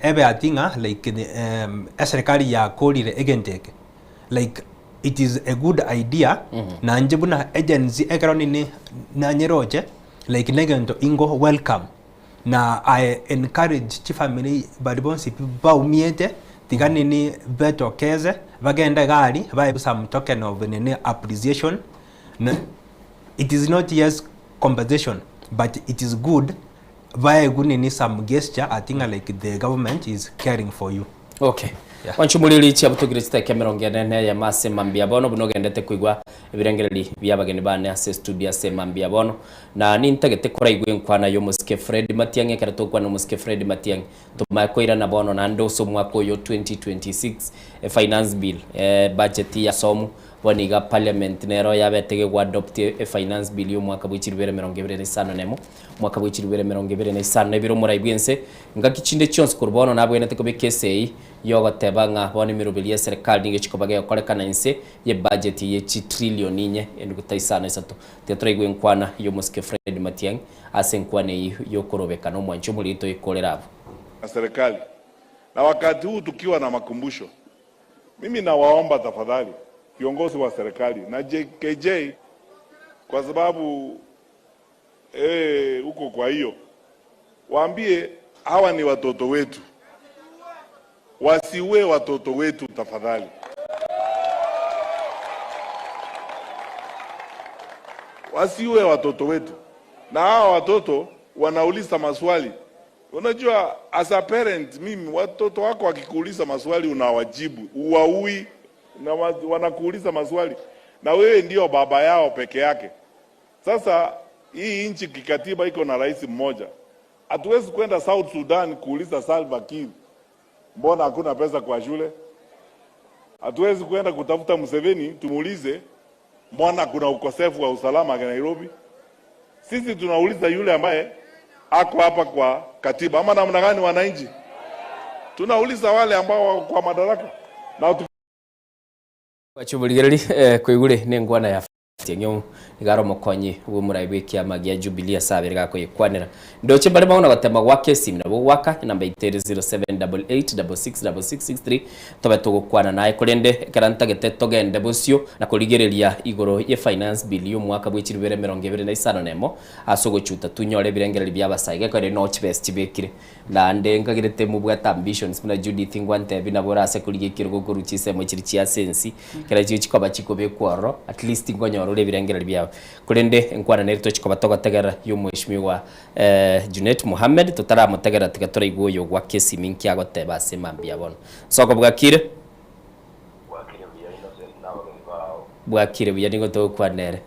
ebe ati ng'a like eserikari yakorire egento eke like it is a good idea nainche buna agency ekero nini nanyeroche like negento ingo welcome na I encourage chifamiri baria bonsi pi baumiete tiga nini betokeze bagende iga aria bae some token of nini appreciation na it is not yes compensation but it is good baegwe nini some gesture ati ng'a like the government is caring for you. Okay. Wanchumuriri chiabutokire chiteke emerongo ene na eyemo ase mambia bono buna ogendete koigwa ebirengereri bia abageni bane ase estudio ase mambia bono na nintagete koraigwe enkwana y'omosike Fred Matiang'i ekero togokwana omosike Fred Matiang'i tomanye koirana bono naende ase omwaka oyo 2026 e finance bill e budget ya somu bono iga parliament nero yabete gegwa adopt e finance bill y'omwaka bwe chilifu ibere emerongo ebere na isano na emo Omwaka bwe chilifu ibere emerongo ebere na isano na ibere omorai bw'ense, ngaki chinde chionsi korwa bono nabwenerete kobeka esegi y'ogoteba ng'a bono emeroberi y'eserekari nigo echikoba gegokorekana inse y'ebudget ye chitrillion inye enuguta isano isato. Tiga toraigwe enkwana y'omosike Fred Matiang'i ase enkwana eyio y'okorobeka nomwanchi omoriri toikorere abwo. Na serikali na wakati huu tukiwa na makumbusho, mimi nawaomba tafadhali viongozi wa serikali na JKJ kwa sababu eh, huko. Kwa hiyo waambie hawa ni watoto wetu, Wasiue watoto wetu tafadhali. Wasiue watoto wetu, na hawa watoto wanauliza maswali. Unajua, as a parent, mimi watoto wako wakikuuliza maswali unawajibu, uwaui na wanakuuliza maswali, na wewe ndio baba yao peke yake. Sasa hii nchi kikatiba iko na rais mmoja, hatuwezi kwenda South Sudan kuuliza Salva Kiir mbona hakuna pesa kwa shule. Hatuwezi kwenda kutafuta Museveni tumuulize mbona kuna ukosefu wa usalama Nairobi. Sisi tunauliza yule ambaye ako hapa kwa katiba, ama namna gani wananchi? Tunauliza wale ambao wako kwa madaraka na Gwachuburigereri eh, koigure nengwana ya Tiang'o igaro mokonyi bwo murai bwe kiama gia Jubilee asabere gakoyekwanera ndoche bare maona gotema gwake simu nabo gwaka namba itere 0788666663 tobe tugukwana naye kurende ekera ntagete togende bosio na kurigereria igoro ye finance bill yo mwaka bwe chirubere 2025 ase ogochuta tunyore ebirengereri bia abasae gekore no chibes chibekire naende nkagirete mobwate ambitions buna Judith ngwantebi nabo orase korigia ekerogo korwa chisemo chiri chia sensi kera chio chikoba chikobekwa ororo at least nkonyora ore ebirengereri biabo korende enkwana nere tochikoba togotegerera ya omweshimiwa Junet Mohammed totaramotegerera tiga toraigwe oyo gwake esimi nki agoteba ase mambia bono. Soko bwakire? Bwakire buya Innocent na abageni bao. Bwakire buya nigo togokwana ere.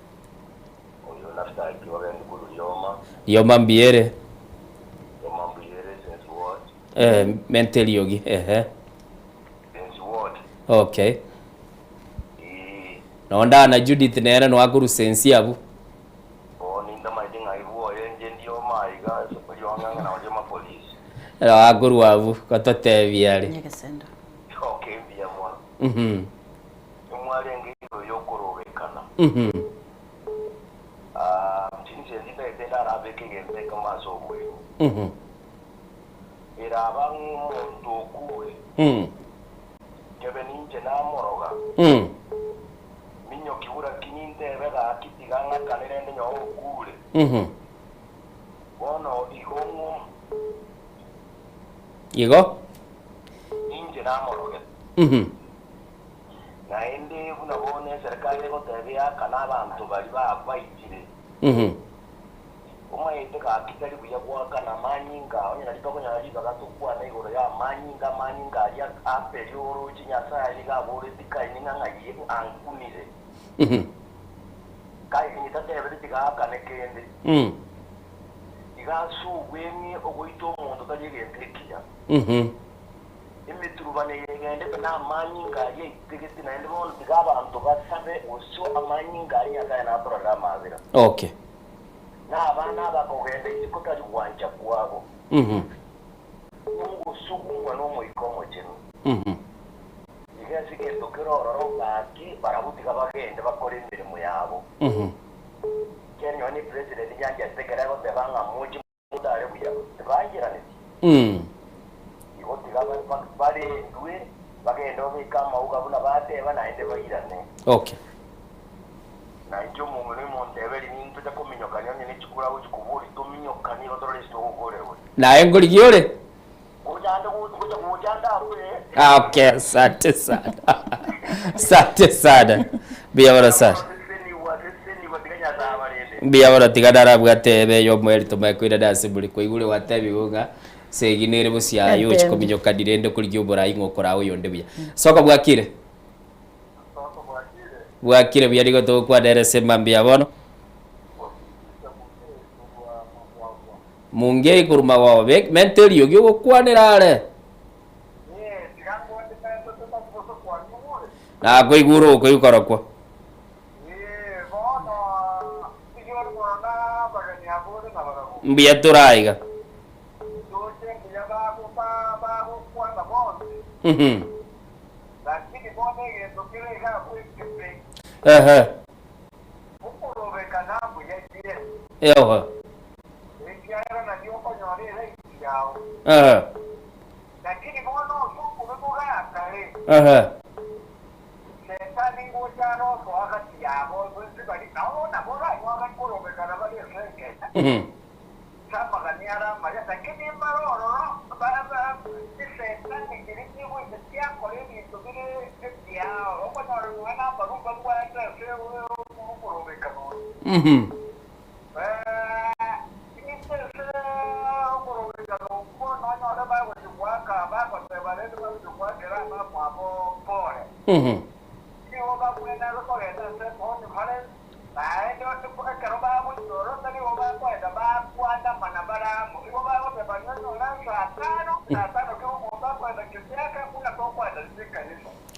Oyo Naftali Kibagendi korwa Rioma. Rioma mbuya ere? Rioma mbuya ere Sense Ward. Eh, menta eriogi, ehe. Sense Ward. Okay. Nonda na Judith nere noa korwa Sensi abwo. Bono intamaeti ng'ai bwoye inche ndioma aiga ase orionge ang'e na Orioma police. Noa korwa abwo gototebia are. Nyegesendo. Okay mbuya mono. Mhm. Imwarenge igoro yokorobekana. Mhm. Ah, chinse nditaete ndarabeke egento ekemo ase obweng'u. Mhm. Eraba ng'a omonto okure, Mm. kebe ninche namoroga, Mm. minyoki buna ki nintebe gaki tiga ng'akane rende nyowe okure. Mhm. Bono igo ng'o Igo? ninche namorogete. Mhm. Naende buna bono eserekari egoteba eakane abanto baria babaitire. Mhm. Omaete gaki tari buya goakana amanyinga, onye nario tokonyora ribaga tokwane igoro y'amanyinga, amanyinga aria Abeli oroche Nyasae nigo aboretie Kaini ng'a ng'ai ankunire. Kaini tatebeti tiga aakane kende. Iga ase obweng'e ogoita omonto tari egento ekiya. Emeturubano eye egendete namanyinga aria aitegete, naende bono tiga abanto basabe gose amanyinga aria Nyasae natororere amabera. Okay. Na abana abakogenda isiko tari gwancha kwabo, nogosugumwa n'Omoika Omochenu. Iga ase egento kere ororo gaki barabwo tiga bagende bakore emeremo yabo. Ekiagera nonya ne president nyanchete ekero agoteba ng'a moche motare buya, tibancheraneti. Igo tiga barendwe bagende babeke amauga buna bateba naende bairane. Okay. Na inche omong'ina omonteberie nintocha kominyokania onye ne chikura agochia koboria tominyokanie igo torore ase togokorerwa. Naye nkorigia ore? Gocha ande gocha gocha ande abwo eh. Ah, okay, asante sana. Asante sana. Mbuya mono sana. Mbuya mono tiga narabwate ebe yomoeri tomae koirana ase more kwaigure gwatebigwe ng'a segi nere bosio aye ochi Etembe. kominyokani rende okorigia oborai ng'a okoraa oyonde buya. Soka bwakire? Bwakire buya nigo togokwana ere ase mambia bono. Mungei korwa magwagwa be menta eriogi ogokwanera are. Nakoigure okoigwa korokwo. Mbuya tore aiga. Mhm. Ehe. Eho. Ehe. Ehe. Mhm.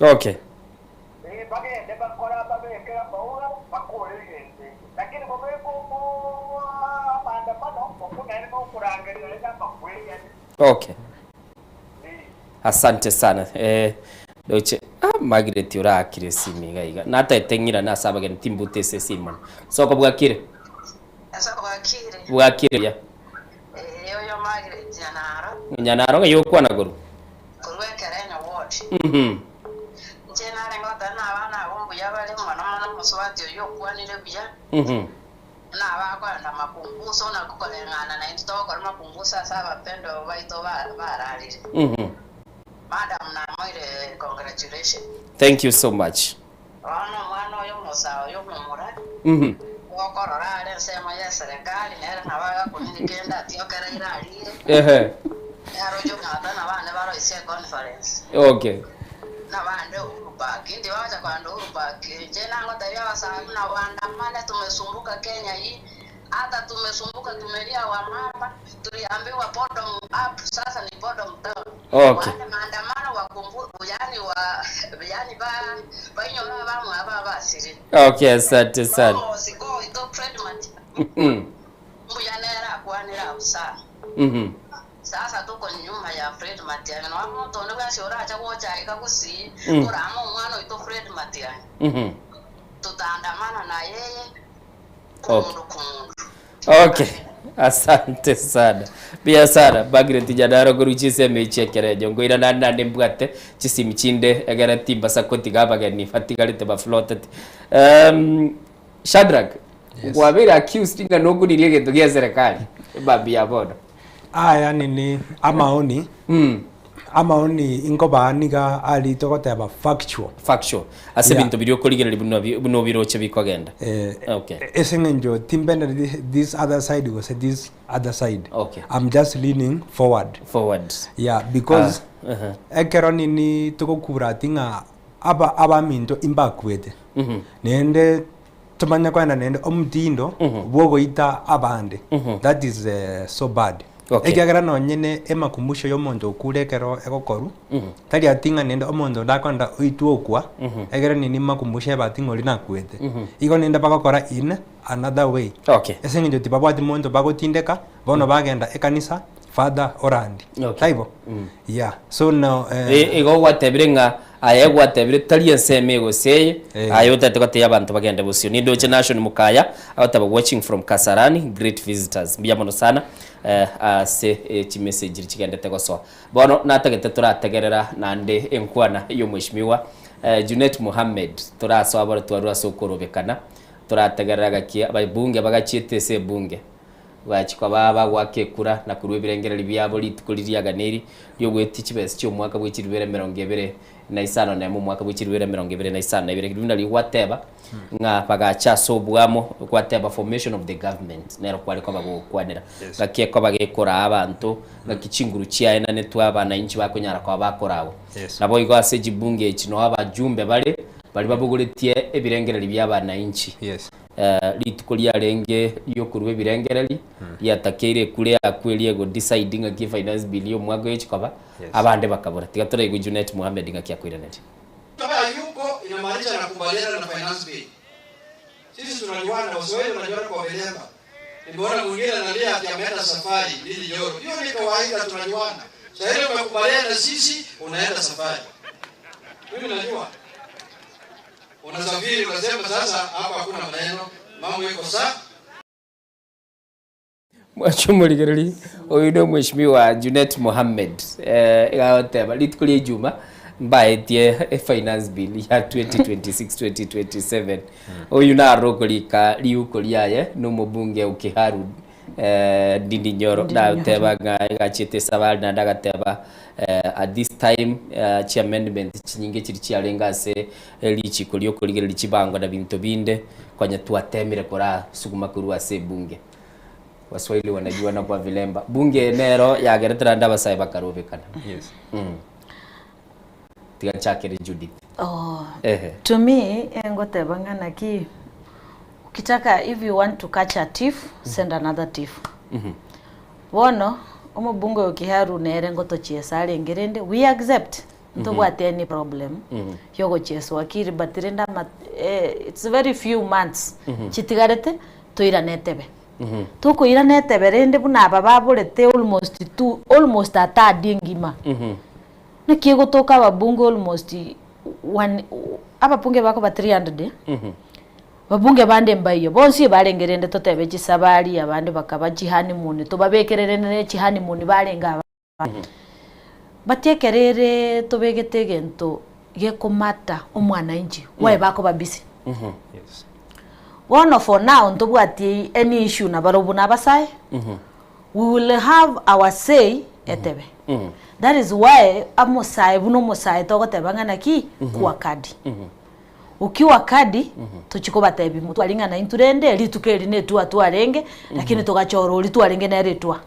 Okay. Okay. Asante sana. Eh, doche ah, Margaret orakire esimi iga iga. Nataete ng'irane ase abageni timbute ase esimi mono. Soko bwakire? Bwakire buya. Nyanaro ng'ai okwana korwa? Thank you so much. Ehe. Okay. Okay. Okay, asante sana. Sasa tuko nyuma ya Fred Matiang'i no omonto onde bwensi oracha gocha iga gusii korama omwana oito Fred Matiang'i tutaandamana na yeye Okay. Okay. Asante sana. Pia sana Margaret Nyanaro koru chiseme chiekerejo ngoira nande nande mbwate chisimi chinde egere timbasa kotiga abageni batigarete baflotete. Shadrack, Yes. gwabere accused ng'a noguririe egento gia serikali babi ya bono. Aya nini amaoni amaoni inkoba niga ari togoteba factual. Factual. Ase Yeah. ebinto biria okorigereria buna buna obiroche bikogenda. Okay. Ese ng'encho timbende this other side gose this other side. Okay. I'm just leaning forward. Forward. Yeah, because Ah, uh-huh. ekero nini togokura ati ng'a aba abaminto imbakwete nende tumanya kwenda nende omutindo bwogoita abande. That is so bad. Okay. Ekiagera nonyene emakumbusho ya omonto okure ekero egokoru tari ati ng'a nende omonto ndakwenda oitwe okwa ekero nini makumbusho ebati ng'a ori nakwete. Igo nende bagokora in another way. Okay. Ase eng'encho tibabwati monto bagotindeka bono bagenda ekanisa father orandi. Okay. Taibo? Yeah. So now Igo gwatebire ng'a aye gwatebire tari ensemo egoseye aye otete goteya abanto bagende bosio nindoche Nation Mukaya agoteba watching from Kasarani great visitors mbuya mono sana ase chimessage chigendete gosoa bono natagete torategerera nande enkwana ya omweshimiwa Junet Mohammed torasoa bore twarwa ase okorobekana torategerera gaki ababunge bagachiete ase ebunge bwachikwa baba gwaka ekura na korwa ebirengereri biabo rituko ririaganeri riogweti chibesa chia omwaka bwa chiribere 25 na omwaka bwa chiribere 25 na ribina rigwateba ng'a bagacha ase obwamo gwateba formation of the government nero kware koba gokwanera Yes. ng'aki ekoba gekora abanto ng'aki chinguru chiaenanetwe abananchi bakonyara koba bakorago Yes. nabo igo ase chibunge echi no abajumbe bare bari babogoretie ebirengereri bia abananchi. Yes. Rituko riarenge riokorwa ebirengereri riatakeire ekure yakwe riego decide ng'aki finance bill ya omwaka oyo Yes. abande bakabura tiga toraigwe Junet Mohammed ng'aki akoiraneria. Kama hayuko inamaanisha anakubaliana na finance bill. Sisi tunajuana, Waswahili wanajuana kwa vilemba. Nimeona mwingine analia ati ameenda safari Lili Joro. Hiyo ni kawaida, tunajuana. Sasa ile umekubaliana na sisi, unaenda safari. Mimi najua. Unasafiri unasema sasa hapa hakuna maneno, mambo iko sawa. Mwachumurigereri uyu ni mheshimiwa Junet Mohammed igagoteba rituko ria ijuma mbaetie e finance bill ya 2026 2027 uyu narokorika riuko riaye no mubunge ukiharu Eh, Ndindi Nyoro Ndindi Nyoro. nateba ng'a egachete esabari naende agateba eh, at this time eh, chi amendment chinyinge chiri chiarenge ase richiko riokorigereria chibango na binto binde konya twatemire kora suguma korwa ase ebunge. Waswahili wanajuana kwa vilemba. Bunge nero yagerete naende abasae bakarobekana. Yes. Tiga nchakere Judith. Oh. Ehe. To me, engoteba ng'a naki ukitaka if you want to catch a thief, send another thief. Bono omobunge oyo Kiharu nere ngotochiesa arenge rende we accept ntobwate any problem yogochieswa akiri but rende ama eh, it's very few months chitigarete toirane etebe. Tokoirana etebe rende buna aba baborete almost two almost a third engima. Naki egotoka ababunge almost one ababunge bakoba 300 babunge bande mbaiyo bonsi ebarenge rende totebe chisabari abande bakaba chihoneymoon tobabekere rende ne chihoneymoon barenge aba but ekero ere tobegete egento gekomata omwananchi why bakoba busy. Bono for now ntobwati any issue nabarobwo na abasae we will have our say etebe. That is why amosae buna omosae togoteba ng'a naki kwa kadi. Ukiwa kadi tochi kobatebi motwari ng'a naintwe rende rituko eri na etua twarenge lakini togachora oria twarenge nere etua.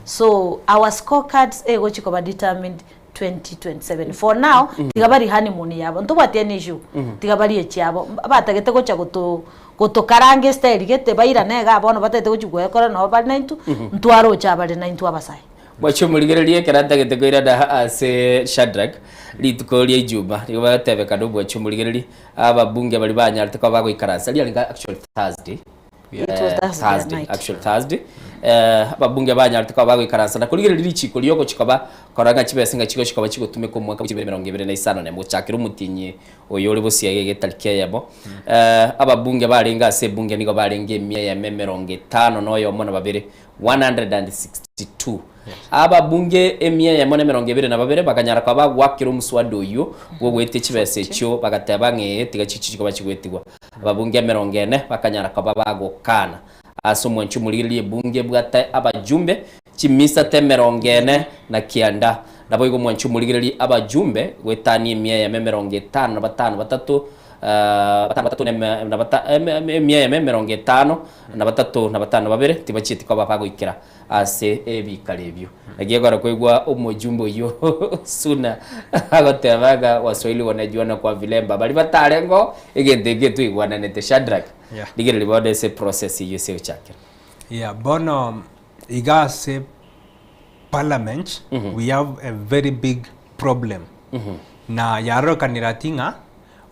So our scorecards egochi koba determined 2027. For now tiga bari honeymoon yabo ntobwati any issue tiga bari echiabo batagete gocha goto gotokaranga estyle gete bairane iga bono batagete gochi gwekora nabo bare naintwe ntwaroche abare naintwe abasae. Mwache omorigereria ekero atagete koirana ase Shadrack rituko ria Ijumaa nigo bagatebekana omwache omorigereria ababunge baria banyarete koba bagoikaransa riarenge actually Thursday It was Thursday at Thursday, night. actually Thursday eh, ababunge banyarete koba bagoikaransa na korigereria richiko riogochia koba korora ng'a chibesa ng'a chigochia koba chigotumeka omwaka bwa chibere emerongo ebere na isano na emo gochakera omotienyi oyo ore bosio iga etariki eyemo eh, ababunge barenge ase ebunge nigo barenge emia eyemo emerongo etano na oyomo na babere 162 Ababunge emia eyemo na emerongo ebere na babere bakanyara koba bagoakera omoswada oyio bw'ogoetia chibesa echio, bagateba ng'a ee, tiga chichie chikoba chigoetigwa. Ababunge emerongo ene bakanyara koba bagokana. Ase omwancho omorigereria ebunge ebwate abajumbe chimisata emerongo ene na kianda. Naboigo omwancho omorigereria abajumbe goetania emia eyemo emerongo etano na batano batato batano batato na bata emia eyemo emerongo etano na batato na batano babere tibachieti koba bagoikera ase ebikaro ebio. Naki ekero koigwa omojumbe oyio Suna agoteba ng'a Waswahili wanajuana kwa vilemba, baria batarengo egento eke twaigwananete. Shadrack, Yeah. rigereria bono ase eprocess eyio ase egochakera. Yeah, bono iga ase parliament we have a very big problem na yarorekanire ati ng'a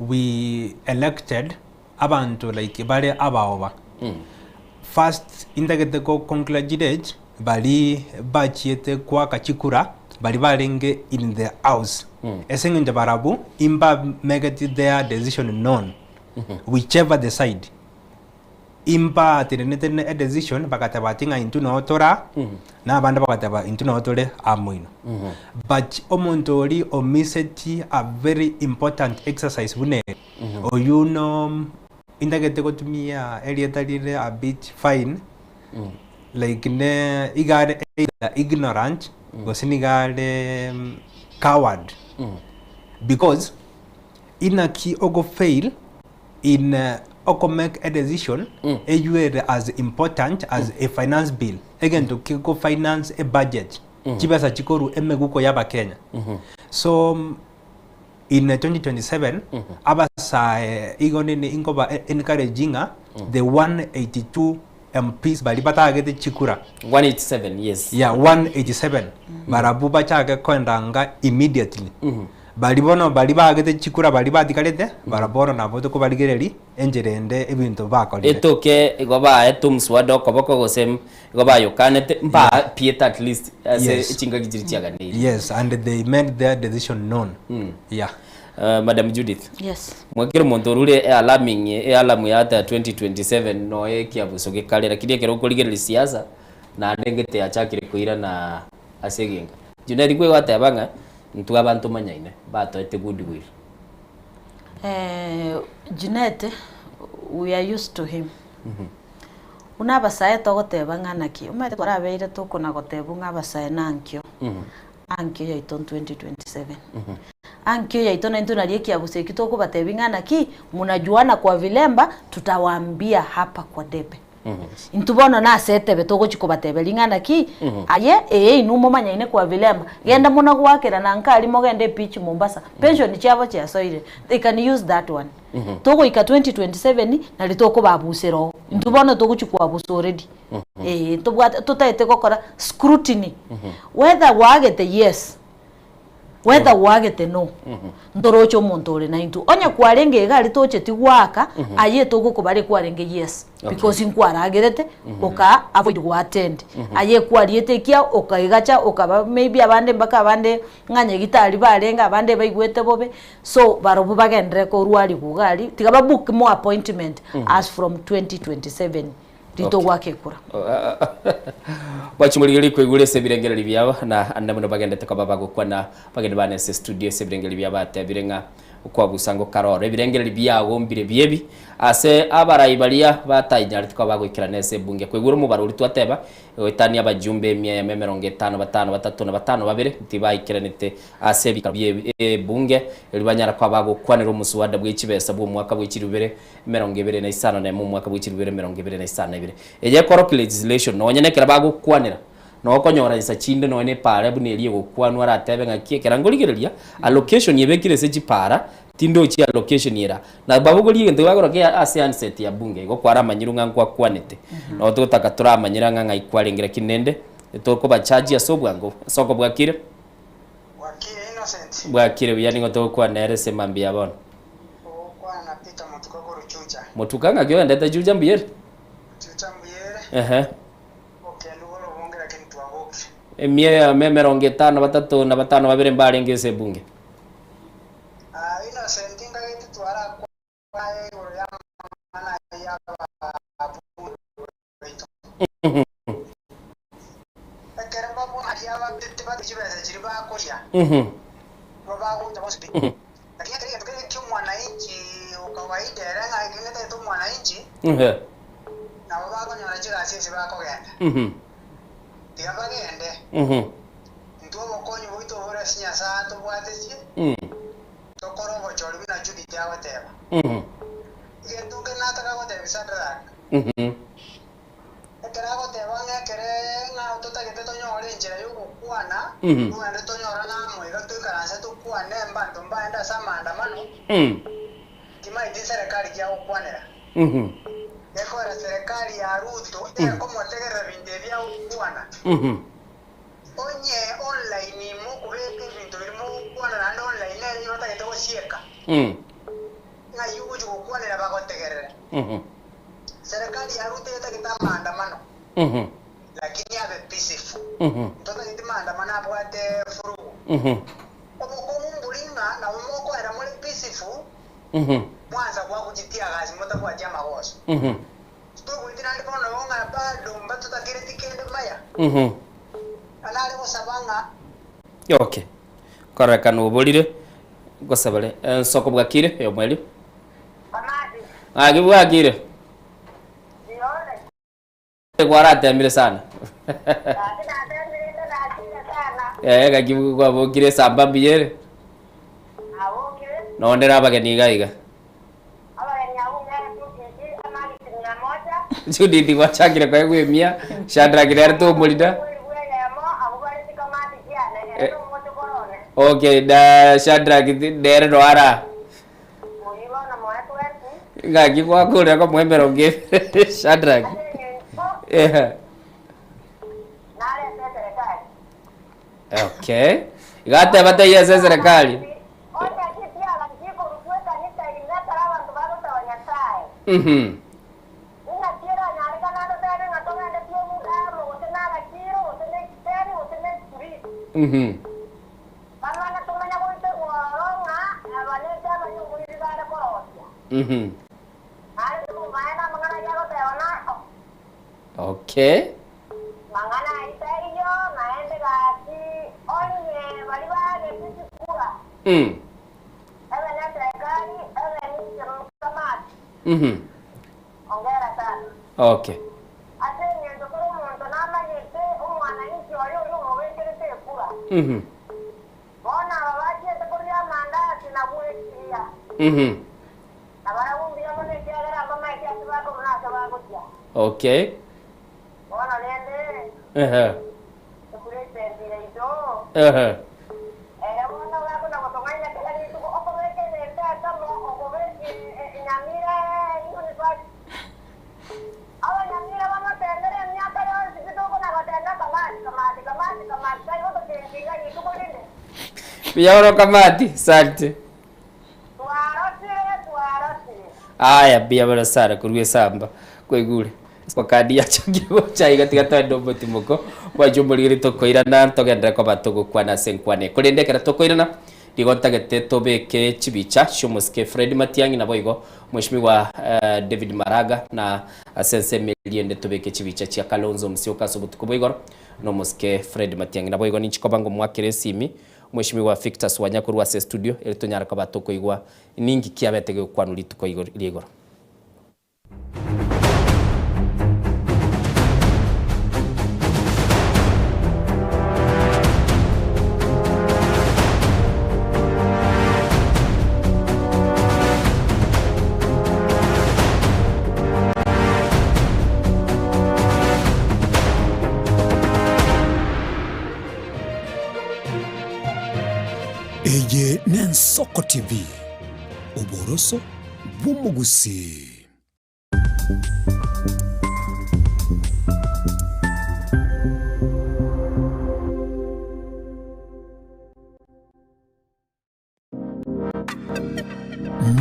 we elected abanto like bare abaoba. First intagete go congratulate baria bachiete goaka chikura baria barenge in the house ase eng'encho barabwo imbamegeti their decision known whichever the side imbatenenete ne edecision bagateba ati ng'a intwe noo tora na abande bagateba intwe noo tore amo ino. But omonto oria omiseti a very important exercise buna ere, oywo no intagete gotumia erieta rire a bit fine, like ne iga are either ignorant gose niga are coward because inaki ogo fail in oko make a decision eywo ere as important as a finance bill, egento kego finance a budget, chibesa chikorwa emeguko ya abakenya. So in 2027 abasae igo nini inkoba encourage ng'a the 182 MPs baria batagete chikura 187 yes. Yeah, 187 barabwo bachake koenda anga immediately. Baria bono baria baagete chikura baria batigarete barabwo bono nabo tokobarigereria enchera ende ebinto bakorire. Etoke igo baete omoswada okoboko gose igo bayokanete mba piete at least ase Yes. chingaki chiria chiaganeire. Yes, and they made their decision known. Yeah. Madam Judith. Yes. Mwekere omonto orure ealarming ealamu ya ata 2027 noe ekiabuso gekare lakini ekero okorigereria siasa naende ngete yachakire koirana ase egenka. Junet nigo egoteba ng'a intwe abanto manyaine mbatoete goodwill. Eh, Junet, we are used to him. Buna abasae togoteba ng'a naki, omanyete twarabeire tokona gotebwa ng'a abasae nankio, ankio yaito 2027. Ankio yaito naintwe nario ekiabuso ekio tokobatebia ng'a naki, munajuana kwa vilemba, tutawaambia hapa kwa debe. Intwe bono nase etebe togochia kobateberia ng'a naki, aye ee inwe momanyaine kwa vilemba, genda muna goakerana nka aria mogende ebeach Mombasa, pension chiabo chiasoire, they can use that one. Togoika 2027 nari tokobabusera oo. Intwe bono togochia koabusa already. Eeh tobwate totaete gokora scrutiny. Whether gwagete yes, whether gwagete no, ntoroche omonto ore naintwe. Onye kwarenge iga aria tocheti goaka, aye togokobara ekwarenge yes. Because nkwaragerete, oka avoid go attend. Aye kwariete ekia okaigacha okaba maybe abande mpaka abande ng'a nyagitari barenge abande baigwete bobe, So barobwo bagenderere korwa riguga aria, tiga ba book more appointment as from 2027 ritogoaka ekura. Bachimorigereria koigure ase ebirengererio biabo na ande mono bagendete koba bagokwana bagende bane ase estudio ase ebirengererio biabo batebire ng'a okwabusa ngokarore ebirengererio biago mbire biebi ase abarai baria batainyaretie koba bagoikerana ase ebunge koigure omobaro oria twateba Goetania abajumbe emia eyemo emerongo etano batano batato na batano babere tibaikeranete ase ebikaro bi'ebunge, erio banyara koba bagokwanera omoswada bwe chibesa bw'omwaka bwe chilifu ibere emerongo ebere na isano na emo omwaka bwe chilifu ibere emerongo ebere na isano na ibere. Eye ekorokia legislation nonye nekero bagokwanera nokonyora insa chinde nonye na epaara buna eria egokwanwa aratebe ng'aki ekero nkorigereria allocation ebekire ase chipaara Tindochi allocation era. Na babogorie egento bagora ke ase handset ya bunge igo kwaramanyirwe ng'a nkwakwanete. Nabo togotaka toramanyera ng'a ng'ai kwarenge lakini rende tokobachaji ase obwango. Soko bwakire? Bwakire Innocent. Bwakire buya nigo togokwana ere ase mambia ya bono. Ogokwana na Peter Motuka korwa Juja. Motuka ng'aki ogendete Juja mbuya ere? Juja mbuya ere. Ehe. Okendu bore obonge lakini twabokire. Emia eyemo emerongo etano batato na batano babere mbarenge ase ebunge. Innocent ngagete twarakwane igoro y'amang'ana ayio y'ababunge baito. Ekero mbabuna aria ababete batari chibesa chiria bakoria, nigo bagocha bonsi pi. Lakini ekero egento kere ki'omwananchi o kawaida ere ng'a ekio ngetagete omwananchi, nabo bakonyora chigasi ase bakogenda. Tiga bagende. Intwe obokonyi bwaito bore ase Nyasae atobwatetie, tokore obochori buna Judith agoteba. Egento nkere nataka gotebia Shadrack, ekero agoteba ng'a ekere ng'a totagete tonyore enchera y'ogokwana, togende tonyorane amo iga toikaranse tokwane mbanto mbaende ase amaandamano, timaeti nserekari ki agokwanera. Gekoera serekari ya Ruto ekomotegerera binto ebi agokwana. Onye online mokobeka ebinto biria mogokwana naende online nere eyio batagete gosieka, ng'ai ogochia gokwanera bagotegerere? Serikali ya Ruto etagete amaandamano lakini abe peaceful. Ntotageti maandamano abwate furugu. Obokong'u mbori ng'a nabo mokoera more peaceful mwansa goakuchitia gasi motabwati amagoso. Titoigweti naende bono igo ng'a bado mbatotakereti kende maya, na nare gosaba ng'a. Okay. Kororekana oborire, ngosabere ensoko bwakire eyomweri. Ng'aki bwakire? Kwaratemire sana. Eh, gaki kwabokire esamba mbuya ere. Nonde na abageni iga iga. Judith gwachakire koegwa emia, Shadrack nere tomorina. Eh, Okay, na Shadrack nere no ara. Ng'aki gwakorera komoa emerongo ebere Shadrack. Eh. Okay. Iga ateba taiyo ase eserekari. Mhm. Mhm. Mhm. Okay. Mang'ana ayio taiyo, naende gaki onye baria baagete chikura, ebe neserekari, ebe ninche Mkamati. Hongera sana. Okay. Bono aba bachiete koria amandasi na gwesiria, na barabwo mbuya mono ekiagera mbamaete ase bakorwa na ase bagochia. Okay. Bono rende, ekura epensi yaito, ere bono gakona gotong'aina kera rituko, okobeka egento ekemo, okobeka enyamira university. Abanyamira bamotendere emiaka yonsi pi tokona gotenda Kamati, Kamati, Kamati, Kamati, tari gotochenchia iga rituko rinde. Mbuya mono Kamati, asante. Twarosire, twarosire. Aya mbuya mono sana korwa esamba kwaigure wakadi yachakire gocha iga tiga twende omotimoko bwanche omorigeri tokoirana togenderere koba togokwana ase enkwana eye korende ekero tokoirana Nigo ntagete tobeke chibicha chi'omosike Fred Matiang'i naboigo Mheshimiwa David Maraga na ase ensemo eria ende tobeke chibicha chia Kalonzo Musyoka ase obotuko bwa igoro na omosike Fred Matiang'i. Naboigo ninchi koba ngomwakera esimi Mheshimiwa Victus Wanya korwa ase estudio ere tonyare koba tokoigwa ninki kiabete gegokwanwa rituko ria igoro. Eye n'Ensoko TV, oboroso bw'omogusii.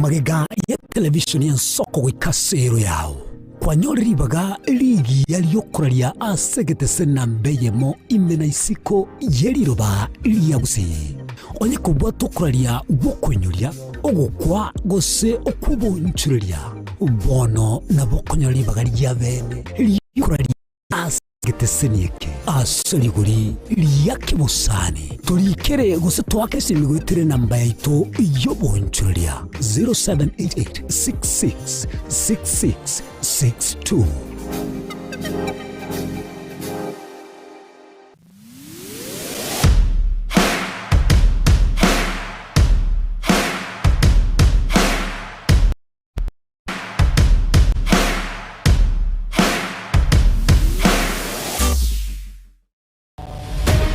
Magega ya television y'ensoko goika ase ero yao, kwanyore ribaga rigiya riokoraria ase egetese namba eyemo ime na isiko ye riroba ria Gusii. Onye kobwata okoraria gw'okoinyoria, ogokwa gose okw'obonchoreria, bono nabo okonyora ribaga ria bene ri'okoraria ase egeteseni eke ase rigori ria kebosani. Torikere gose toake esimi goetera enamba yaito y'obonchoreria 0788 66 66 62.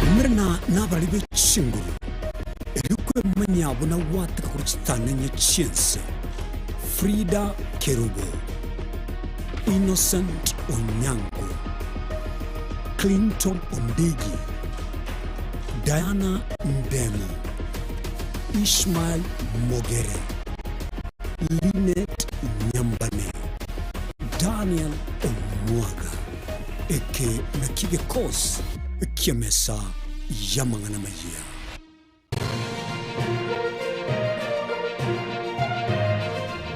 Umerana nabari be chinguru, erio kwemanyia buna gwateka korwa chitanenye chi'ense. Frida Kerubo, Innocent Onyango, Clinton Ondigi, Diana Ndemo, Ishmael Mogere, Linet Nyambane, Daniel Omwaga. Eke nakio gekosi ki'emesa y'amang'ana amayia.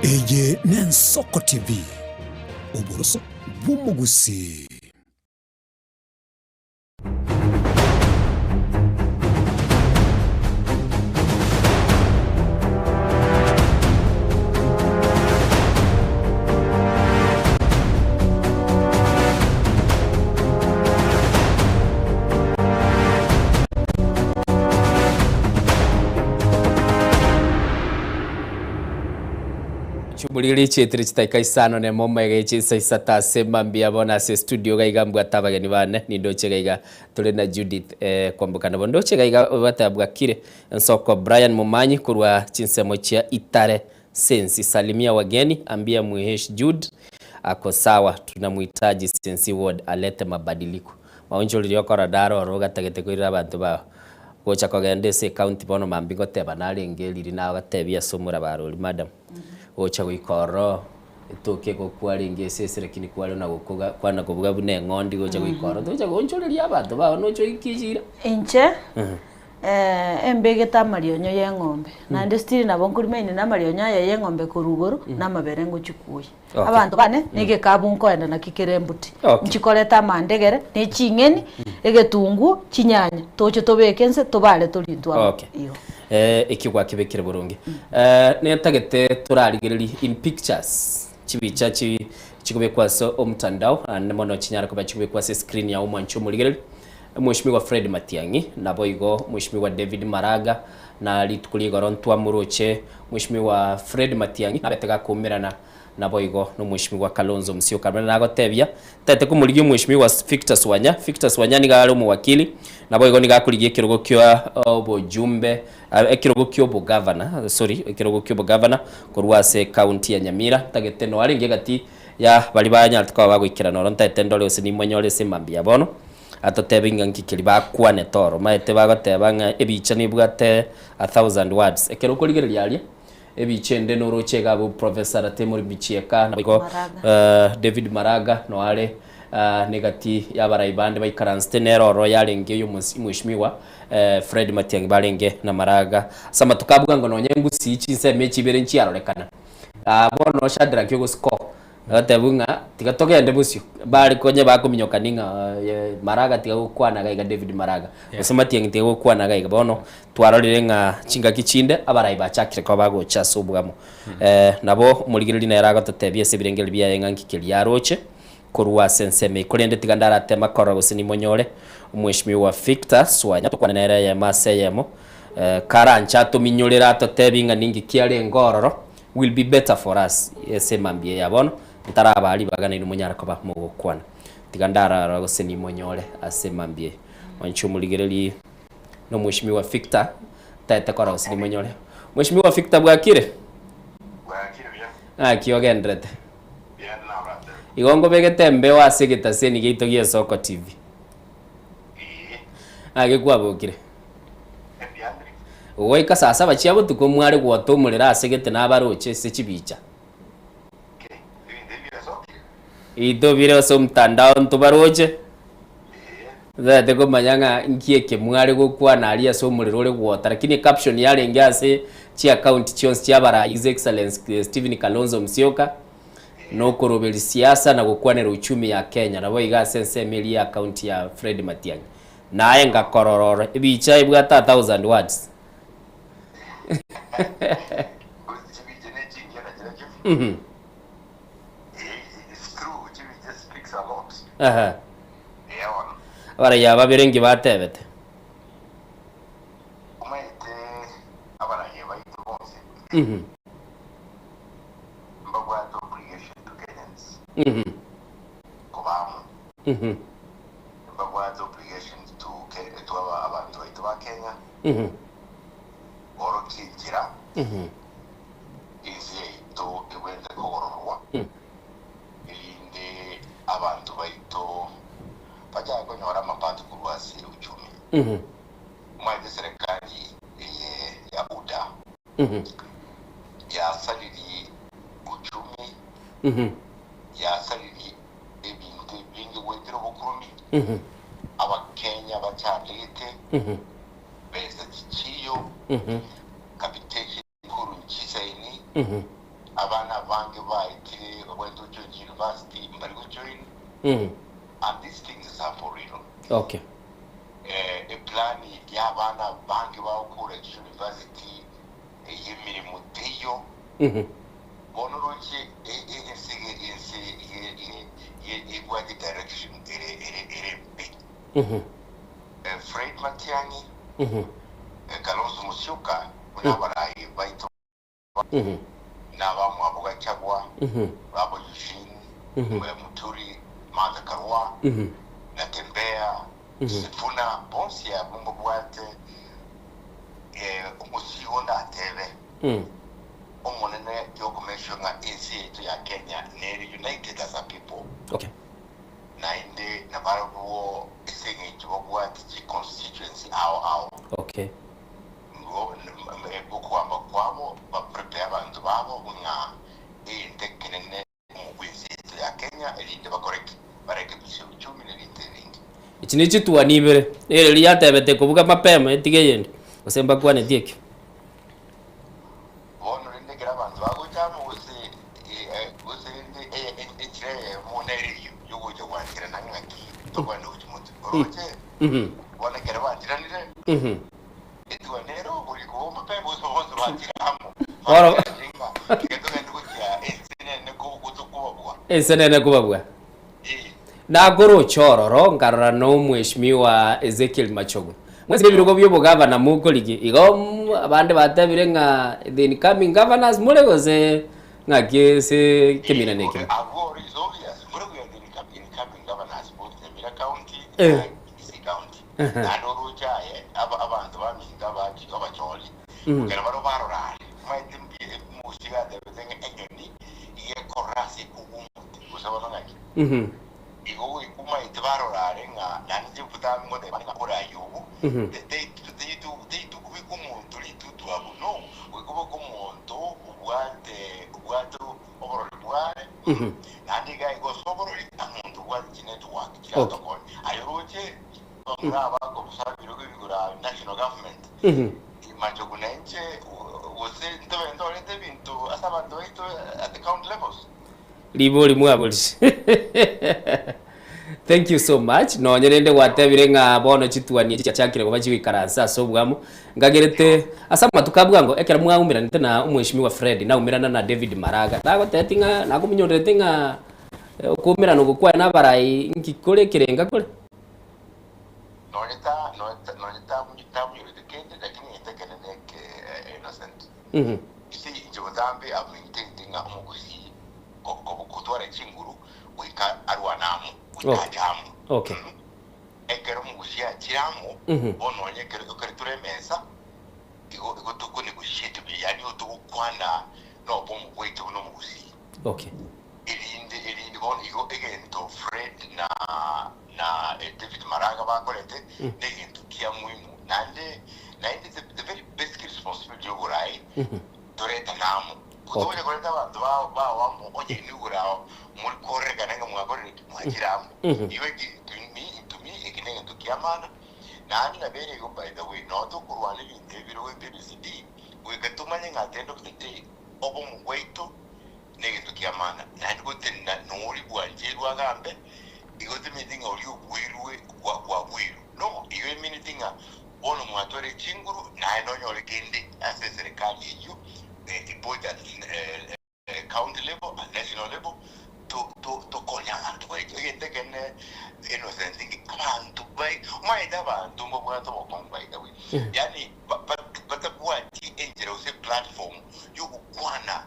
Eye n'Ensoko TV, oboroso bw'omogusii. Chumuri richetire chitaika isano nemo omega echinsa isato ase mambia bono ase studio gaiga mbwate abageni bane nindoche gaiga tore na Judith eh, kwamboka nabo ndoche gaiga bateba bwakire ensoko Brian Momanyi korwa chinsemo chia Itare Sensi salimia wageni ambia Mhesh Jude ako sawa tunamuhitaji Sensi ward alete mabadiliko. Maoncho riria okora daro oro ogatagete koirera abanto bao gocha kogenda ase ecounty bono mambia ngoteba narenge riria nagatebia ase omorabaro oria madam gocha goika ororo etoke egokwa renge esese lakini kware na gokoga kwana kobuga buna eng'ondi gocha goika ororo tocha goonchoreria abanto bao nocha oike echira. Inche Embegete amarionya y'eng'ombe, naende still nabo nkorimaini na amarionya aya y'eng'ombe korwa igoro, na amabere ngochia kwoyia. Okay. Abanto bane na egekabu nkoenda nakio kere embuti. Okay. Nchikoreta amandegere, na eching'eni, egetunguo, chinyanya, toche tobeke inse tobare torie intwe amo. Okay. Igo. Eh, ekio gwakebekire boronge. Eh, netagete torarigererie in pictures chibicha chi chikobekwa ase omtandao ande mono chinyare koba chikobekwa ase screen yao omwanchi omorigereria. Mweshimiwa Fred Matiang'i, naboigo Mweshimiwa David Maraga, na rituko ria igoro ntwamoroche Mweshimiwa Fred Matiang'i nabete gakoumerana naboigo n'Omweshimiwa Kalonzo Musyoka. Buna nagotebia, ntaete komorigia Omweshimiwa Victor Swanya. Victor Swanya nigo are omowakili, naboigo nigo akorigia ekerogo kia obojumbe, ekerogo kia obogavana, sorry, ekerogo kia obogavana korwa ase ecounty ya Nyamira. Ntagete noyo arenge egati ya baria banyarete koba bagoikerana oro, ntaete ndore gose nimonyore ase emambia ya bono. Atotebie ng'a nki keria bakwanete oro. Omanyete bagoteba ng'a ebicha nebwate a thousand words. Ekero okorigereria aria, ebicha ende noroche iga abwo Professor Ratemori Michieka, naboigo David Maraga noyo are negati y'abarai bande baikaransete nere ororo yarenge oyomweshimiwa Fred Matiang'i barenge na Maraga. Ase amatuko a bwango nonye ngusii chinsemo echi ibere nchiarorekana. Bono Shadrack ogosiko Agatebwa ng'a tiga togende bosio. Bare konya bakominyokania ng'a Maraga tiga gokwana iga iga David Maraga, gose Matiang'i tiga gokwana iga iga. Bono twarorire ng'a chingaki chinde abarai bachakire koba bagocha ase obwamo. Nabo omorigereria nere agototebia ase ebirengererio biaye ng'a nki keria aroche korwa ase ensemo eye. Korende tiga ndarateme korora gose nimonyore Omweshimiwa Victor Swanya tokwane nere eyemo ase eyemo, karanche atominyorere atotebie ng'a ninki kiarenge ororo. Will be better for us ase emambia eye ya bono, ntarabaa ribaga nainwe monyare koba mogokwana. Tiga ndararora gose nimonyore ase emambia eye. Mwanche omorigererie na omweshimiwa Victor, ntaete korora gose nimonyore. Mweshimiwa Victor bwakire? Bwakire buya. Ng'aki ogenderete? Buya ndi nabrate. Igo nkobegete embeo ase egetaseni giaito gia Esoko TV. Ee. Ng'aki kwabokire? Goika saa saba chia botuko mware gwota omorero ase gete na abaroche ase chibicha. Ebinto bire ase omotandao ntobaroche, totagete komanya ng'a nki eke mware gokwana aria ase omorero ore gwota, lakini ecaption yarenge ase chiaccount chionsi chia abarai His Excellency Stephen Kalonzo Musyoka, na okoroberia siasa na gokwanera uchumi ya Kenya, nabo iga ase ensemo eria ya account ya Fred Matiang'i. Naye ngakorora ore ebicha ebwate a thousand words. Mhm. Aha. Abaraiyo aba babere nki batebete? Mhm. Mhm. Mhm. Mbabwate obligations to Ke- to aba- abanto baito ba Kenya, Mhm. borokie enchera Mhm. ense yaito egwenerete kogororwa, Mm. erinde abanto baito bachake konyora amapato korwa ase uchumi. Mhm. Omanyete serikali eye ya UDA Mhm. yasaririe uchumi, Mhm. yasaririe ebinto ebinge goetera obokurumi, Abakenya bachandegete, besa tichiyo, capitation korwa chisaini, abana abange baetire babwenerete gojoin university mbari gojoin, and these things are for real. Okay. Eh, eplan ya abana abange bagokora chiuniversity eyemeremo teiyo, Bono roche ense ense ebwate direction ere ere ere mbe. Fred Matiang'i, Kalonzo Musyoka buna abarai baito na abamwabo Gachagua, babo Eugene Muturi, Martha Karua, Natembeya, Sifuna bonsi abwo mbabwate omosigo ndatebe. Omonene yokomeswa ng'a ense yaito ya Kenya nere united as a people. Okay. Naende nabarabwo ase eng'encho babwate chi constituency ao ao. Okay. Nigo okogamba kwabo ba prepare abanto babo ng'a egento ekenene bw'ense yaito ya Kenya erinde bakore ki? Barekebishe uchumi na ebinto ebinge. Echi ne chituani ibere, eria yatebete kobuga mapema etige eyende, gose mbakwaneti ekio. Bono rende ekero abanto bagocha amo gose gose rende enchera eyemo nere eyio yogocha gwancherana ng'aki tokogenda gochia motwe. Oroche? Bono ekero bancheranire, etuani ere oboriko mapema gose bonsi banchire amo. Bono Ng'a tiga togende gochia ense nene kobabua. Ense nene kobabua. Nakoroche ororo nkarora na omweshimiwa Ezekiel Machogu. Mwensi ebirogo bia obogavana mokorigia igo abande batebire ng'a the incoming governors more gose ng'aki ase ekeminana eke? Abwo is obvious more we are the incoming governors both Nyamira county Eh. na Kisii county. Ehe. Naende oroche aye aba abanto baminto abachi abachori ekero barobwo barorare omanyete mbi omogusi iga atebete ng'a enyoni iga ekorora ase ekogwa omote gose bono ng'aki. Igo goika omanyete barorare ng'a naende inche botambe ngoteba ng'a oboraai obo teitokobeka omonto ritutu abwo no, goika obeke omonto obwate obwate oborori bware naende iga igo ase oborori omonto obwate chinetwork chiratokonye. Aye oroche bamura aba bakobusa ebirogo ebigoro aa national government machogu nainche gose ntobe ntorete ebinto ase abanto baito at the county levels. Ribori mwaborise. Thank you so much. Nonye rende gwatebire ng'a bono chituani echi chiachakire koba chigoikaransa ase obwamo. Ngagerete ase amatuko a bwango ekero mwaumeranete na omweshimiwa Fred naumerana na David Maraga. Nagotebeti ng'a nakomonyorerete ng'a okoumerana oko kwaye na abarai nki kore ekerenga kore? Nonye ta nonye ta nonye tamonyorete kende lakini egento ekenene eke Innocent. Ase inche botambe amaintente ng'a omogusii gotwara chinguru goika arwane amo, goika ache amo. Ekero omogusii achire amo, bono onye ekero ekero tore emesa, igo igo toko negotiate buya, yaani igo togokwana nobomo bwaito buna omogusii. Erinde erinde bono igo egento Fred na na David Maraga bakorete negento kia muhimu naende naende the, the very basic responsibility yoboraai toretane amo togocha koreta abanto bao amo onye inwe igoro ao mori korekana ng'a mwakorire ki mwachire amo igo eki to me to me eki negento kia maana naende nabo ere igo by the way noo tokorwana ebinto ebi bire goeta ABCD goika tomanye ng'a at the end of the day obomo bwaito negento kia maana, naende gotenena noria bwancheirwe agambe, igo temineti ng'a oria obuirwe kwabuirwe. No, igo emineti ng'a bono mwatware chinguru, naye nonyore kende ase eserekari eyio, both at county level and national level, tokonye abanto baito. Egento ekenene Innocent ng'a abanto bai, omanyete abanto mbabwate obokong'u by the way, yaani batabwati enchera gose eplatform yogokwana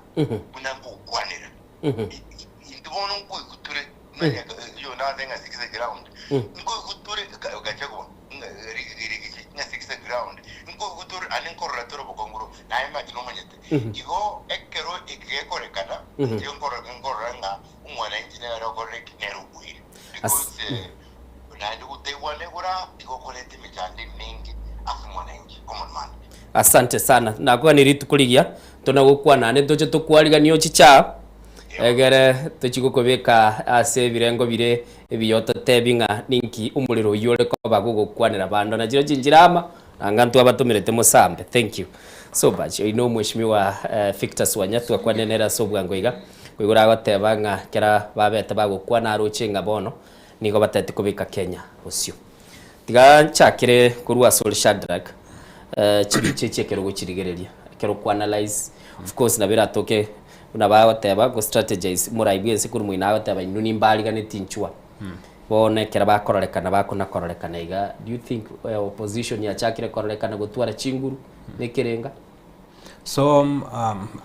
buna ngokwanera. Intwe bono nkoigwa tore oyonde agateba ng'a six ground, nkoigwa tore Gachagua ng'a Rigiji ng'a six ground, nkoigwa tore ande nkorora tore obokong'u naye imagine nomanyete. Igo ekero eke gekorekana, inche nkorora ng'a omwananchi nere okorire ki? Nere obuire. Because naende gotaigwana igoro aa igo okoreta emechando emenge ase omwananchi, common man. Asante sana. Nakogania rituko rigiya tona gokwana naende ntoche tokwariganie ochicha egere tochie gokobeka ase ebirengo bire ebiya ototebi ng'a ninki omorero oyio ore koba gogokwanera bando na chiro chinchire ama nanga ntwabatomerete mosambe. Thank you so much. Oyio no omweshimiwa Victus Wanya twakwanire nere ase obwango iga koigoro agoteba ng'a kera babete bagokwana aroche ng'a bono nigo bateti kobeka Kenya bosio. Tiga nchakere korwa ase ore Shadrack, chibicha echi ekero ogochirigereria, ekero okwa analyse, of course nabo eratoke buna bagoteba go strategize morai bwensi korwa moino agoteba inwe nimbariganetie inchwa. Bono ekero bakororekana bakona kororekana iga, do you think opposition yachakire kororekana gotwara chinguru na ekerenga? So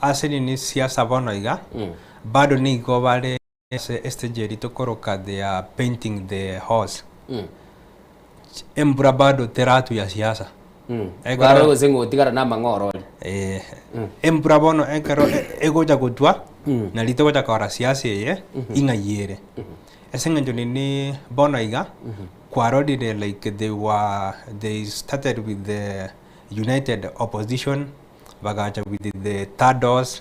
ase nini siasa bono iga, bado nigo bare Ase estage eria tokoroka they are painting the horse. Embura bado teratuya siasa. Ekero- Barore gose ng'a otigara na amang'ora oria. Eh, embura bono ekero e- egocha gotwa nari togocha kora siasa eye ing'ai ere. Ase eng'encho nini bono iga kwarorire like they were they started with the united opposition bagacha with the third horse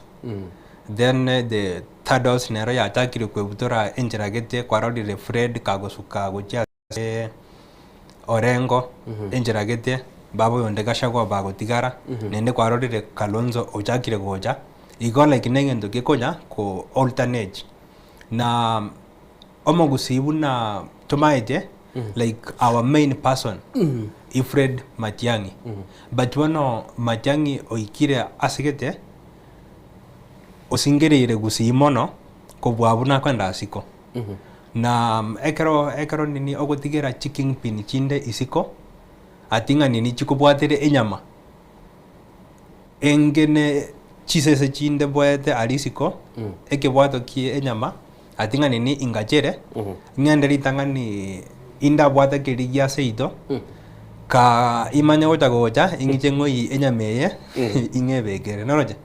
then the third horse nero yachakire kwebutora enchera gete kwarorire Fred kagosuka gochia ase Orengo enchera gete baba oyonde Gachagua bagotigara naende kwarorire Kalonzo ochakire gocha igo like na egento gekonya ko alternate na omogusii buna tomaete like our main person i Fred Matiang'i but bono Matiang'i oikire asegete osingereire gusii mono kobua buna akoenda asiko. Na ekero ekero nini ogotigera chikingpin chinde isiko, ati ng'a nini chikobwatere enyama, enge ne chisese chinde boete aria isiko, ekebwato kie enyama, ati ng'a nini ingachere, ng'ende ritang'ani indabwate keria gia seito, ka imanye gocha gocha ing'iche ng'oyie enyama eye, ing'ebekere, noroche?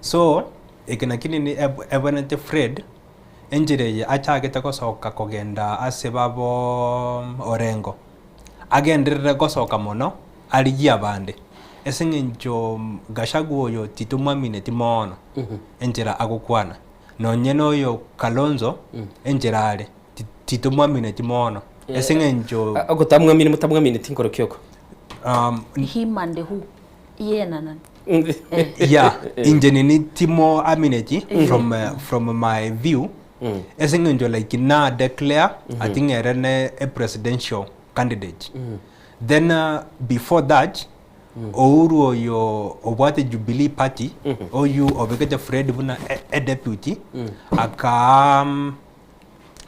So, eke nakio nini eb- ebwenerete Fred. Enchera eye achagete gosoka kogenda ase babo Orengo, agenderere gosoka mono arigie abande, ase eng'encho Gachagua oyo titomwamineti moono enchera agokwana, nonye noyo Kalonzo enchera are titomwamineti moono ase eng'encho. Ogotamwamini motamwamineti nkorokia oko? Him and who? Iye na nani? Yeah, inche nini timoamineti from from my view ase eng'encho like na declare ati ng'a ere ne a presidential candidate then before that Uhuru oyo obwate Jubilee party oyu obegete Fred buna a deputy akaa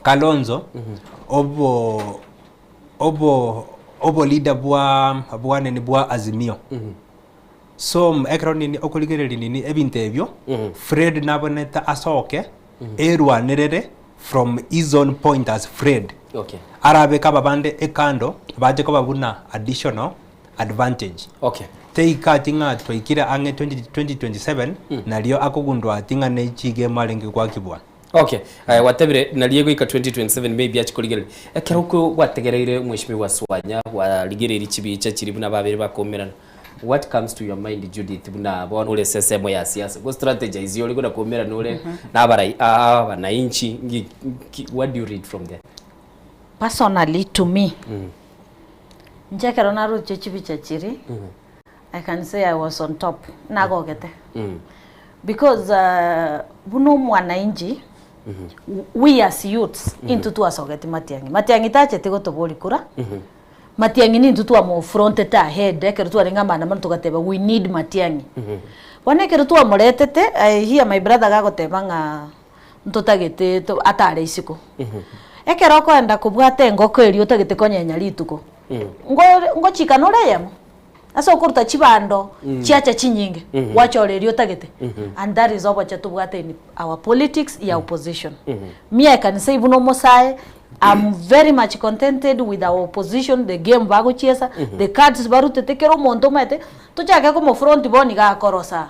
Kalonzo obo obo obo leader bwa bwa nini bwa Azimio. So ekero nini okorigereria nini ebinto ebio, Fred nabonete asoke erwanerere from his own point as Fred. Okay. Arabeke ababande ekando bache koba buna additional advantage. Okay. Teika ati ng'a twaikire ang'e 20 2027 nario akogundua ati ng'a ne chigemu arenge goakigwa. Okay, aya gwatebire nario egoika 2027 maybe achi korigereria. Ekero okwo gwategereire mweshimiwa Swanya gwarigereirie chibicha chiria buna babere bakoumerana, what comes to your mind Judith buna bono ore ase ensemo ya siasa, go strategize ore buna koumerana ore na abarai aa abananchi ngi ki what do you read from there? Personally to me, inche ekero naroche chibicha chiria, I can say I was on top, nagogete. Because buna omwananchi, we as youths, intwe twasogeti Matiang'i. Matiang'i tacheti gotoboria kura, Matiang'i nintwe twamofrontete ahead ekero twarenge amaandamano togateba we need Matiang'i. Bono ekero twamoretete, I hear my brother gagoteba ng'a ntotagete to atare isiko. Ekero okoenda kobwata engoko eria otagete konyenya rituko, ngo ngochikana ore eyemo. Ase okoruta chibando chiacha chinyinge, gwachora eria otagete. And that is oboche tobwate in our politics ya opposition. Me I can say buna omosae, am very much contented with our opposition, the game bagochiesa, the cards barutete kera omonto omanyete, tochake komofront bono iga akorosa.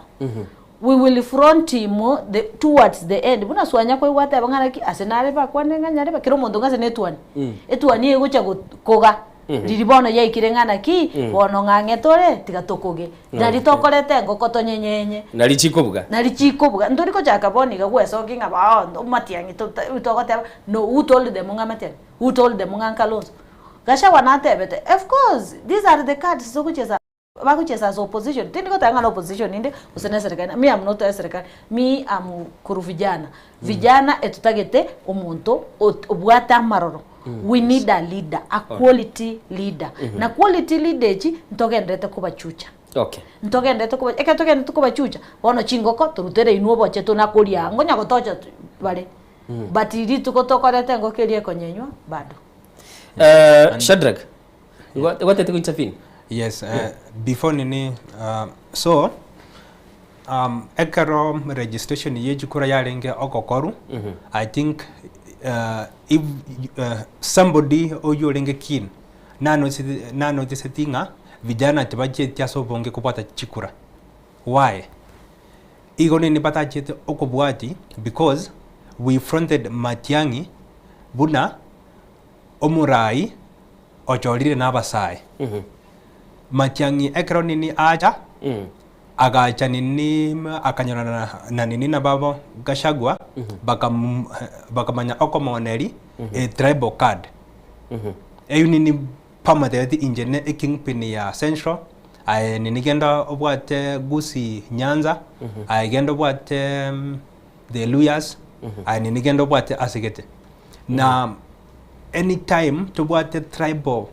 We will front him the towards the end buna swanya koigwa ateba ng'a naki ase nare bakwane ng'a nyarebe kera omonto ng'a ase ne etuani. Etuani egocha go koga riri bono yaikire ng'a naki bono ng'ang'e tore tiga tokoge. Nari tokoreta engoko tonyenyenye. Nari chikobuga. Nari chikobuga. Ntori kochaka bono iga gwesokia ng'a bono matiang'i to togoteba no who told them ng'a matiang'i? Who told them ng'a Kalonzo? Gachagua natebete of course these are the cards togochiesa. Bagochiesa as opposition, tindi goteba ng'a na opposition inde gose na eserekari, me am not eserekari, me am korwa vijana, vijana etotagete omonto ot obwate amaroro, we need a leader, a quality leader, na quality leader echi ntogenderete kobachucha. Okay. Ntogenderete koba ekero togenderete kobachucha, bono chingoko torutere inwe oboche tonakoria aa, nkonya gotocha bare, but rituko tokoreta engoko eria ekonyenywa bado. Shadrack, Gwatete go intervene? Yes, before nini so ekero registration ye chikura yarenge ogokorwa, I think if somebody oywo orenge keen nanotiseti ng'a vijana tibachieti ase obonge kobwata chikura. Why? Igo nini batachiete okobwati because we fronted Matiang'i buna omorai ochorire nabasae. Matiang'i ekero nini acha, agacha nini akanyorana na nini na babo Gachagua, bakam bakamanya okomooneri a tribal card. Eyio nini bamotebeti inche ne ekingpin ya Central, aye nini genda obwate Gusii Nyanza, aye genda obwate the Luyas, aye nini genda obwate ase gete. Na anytime tobwate tribal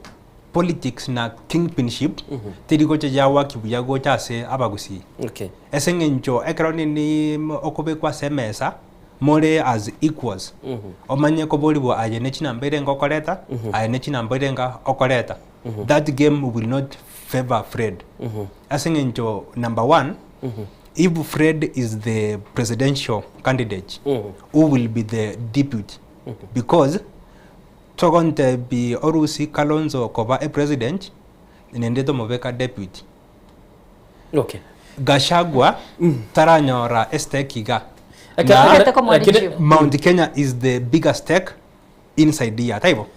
politics na kingpinship teri gocha yawaki buya gocha ase abagusii. Okay. Ase eng'encho ekero nini okobekwa ase emesa, More as equals. Omanye koborigwa aye ne chinamba ere enga okoreta, aye ne chinamba ere enga okoreta. That game will not favour Fred. Ase eng'encho number one, if Fred is the presidential candidate, who will be the deputy? Because togontebi orusie Kalonzo koba e president, nende tomobeka deputy. Okay. Gachagua taranyora estake iga. Eke- Na Lakini- Lakini- Mount Kenya is the biggest stake inside here, taibo?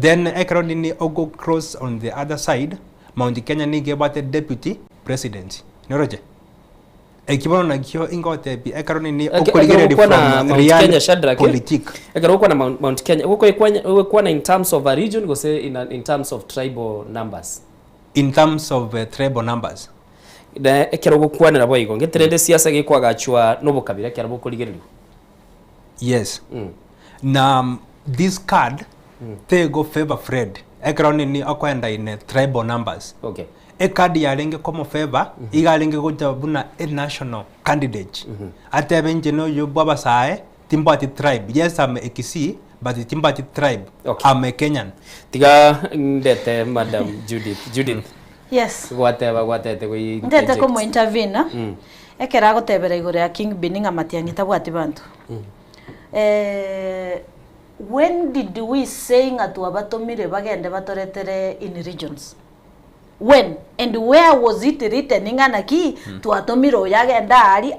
Then ekero nini ogo cross on the other side, Mount Kenya nigo ebwate deputy president. Noroche? Eki bono nakio ingotebi ekero nini okorigereria from Mount Kenya real Shadrack eh? politik. Ekero gokwana Mount, Mount Kenya gokwana in terms of a region gose in, a, in terms of tribal numbers? In terms of tribal numbers. Na ekero ogokwanera boigo, ngeterende siasa gekoagachwa nobokabira ekero bokorigererigwa. Yes. Na this card tego favor Fred ekero nini okoenda in tribal numbers. Okay. Ecard yarenge komo favor iga arenge gocha buna a national candidate. Atebe inche noyo bwa abasae timbwati tribe. Yes I'm a Kisii but timbwati tribe. Okay. I'm a Kenyan. Tiga ndete Madam Judith. Judith. Yes. Gwateba gwatete goi Ntete interject. komo intervene ekero agotebera igoro ya King Bin ng'a Matiang'i tabwati banto. Eh, when did we say ng'a twabatomire bagende batoretere in regions? When and where was it written ng'a naki twatomire oyo agende aria?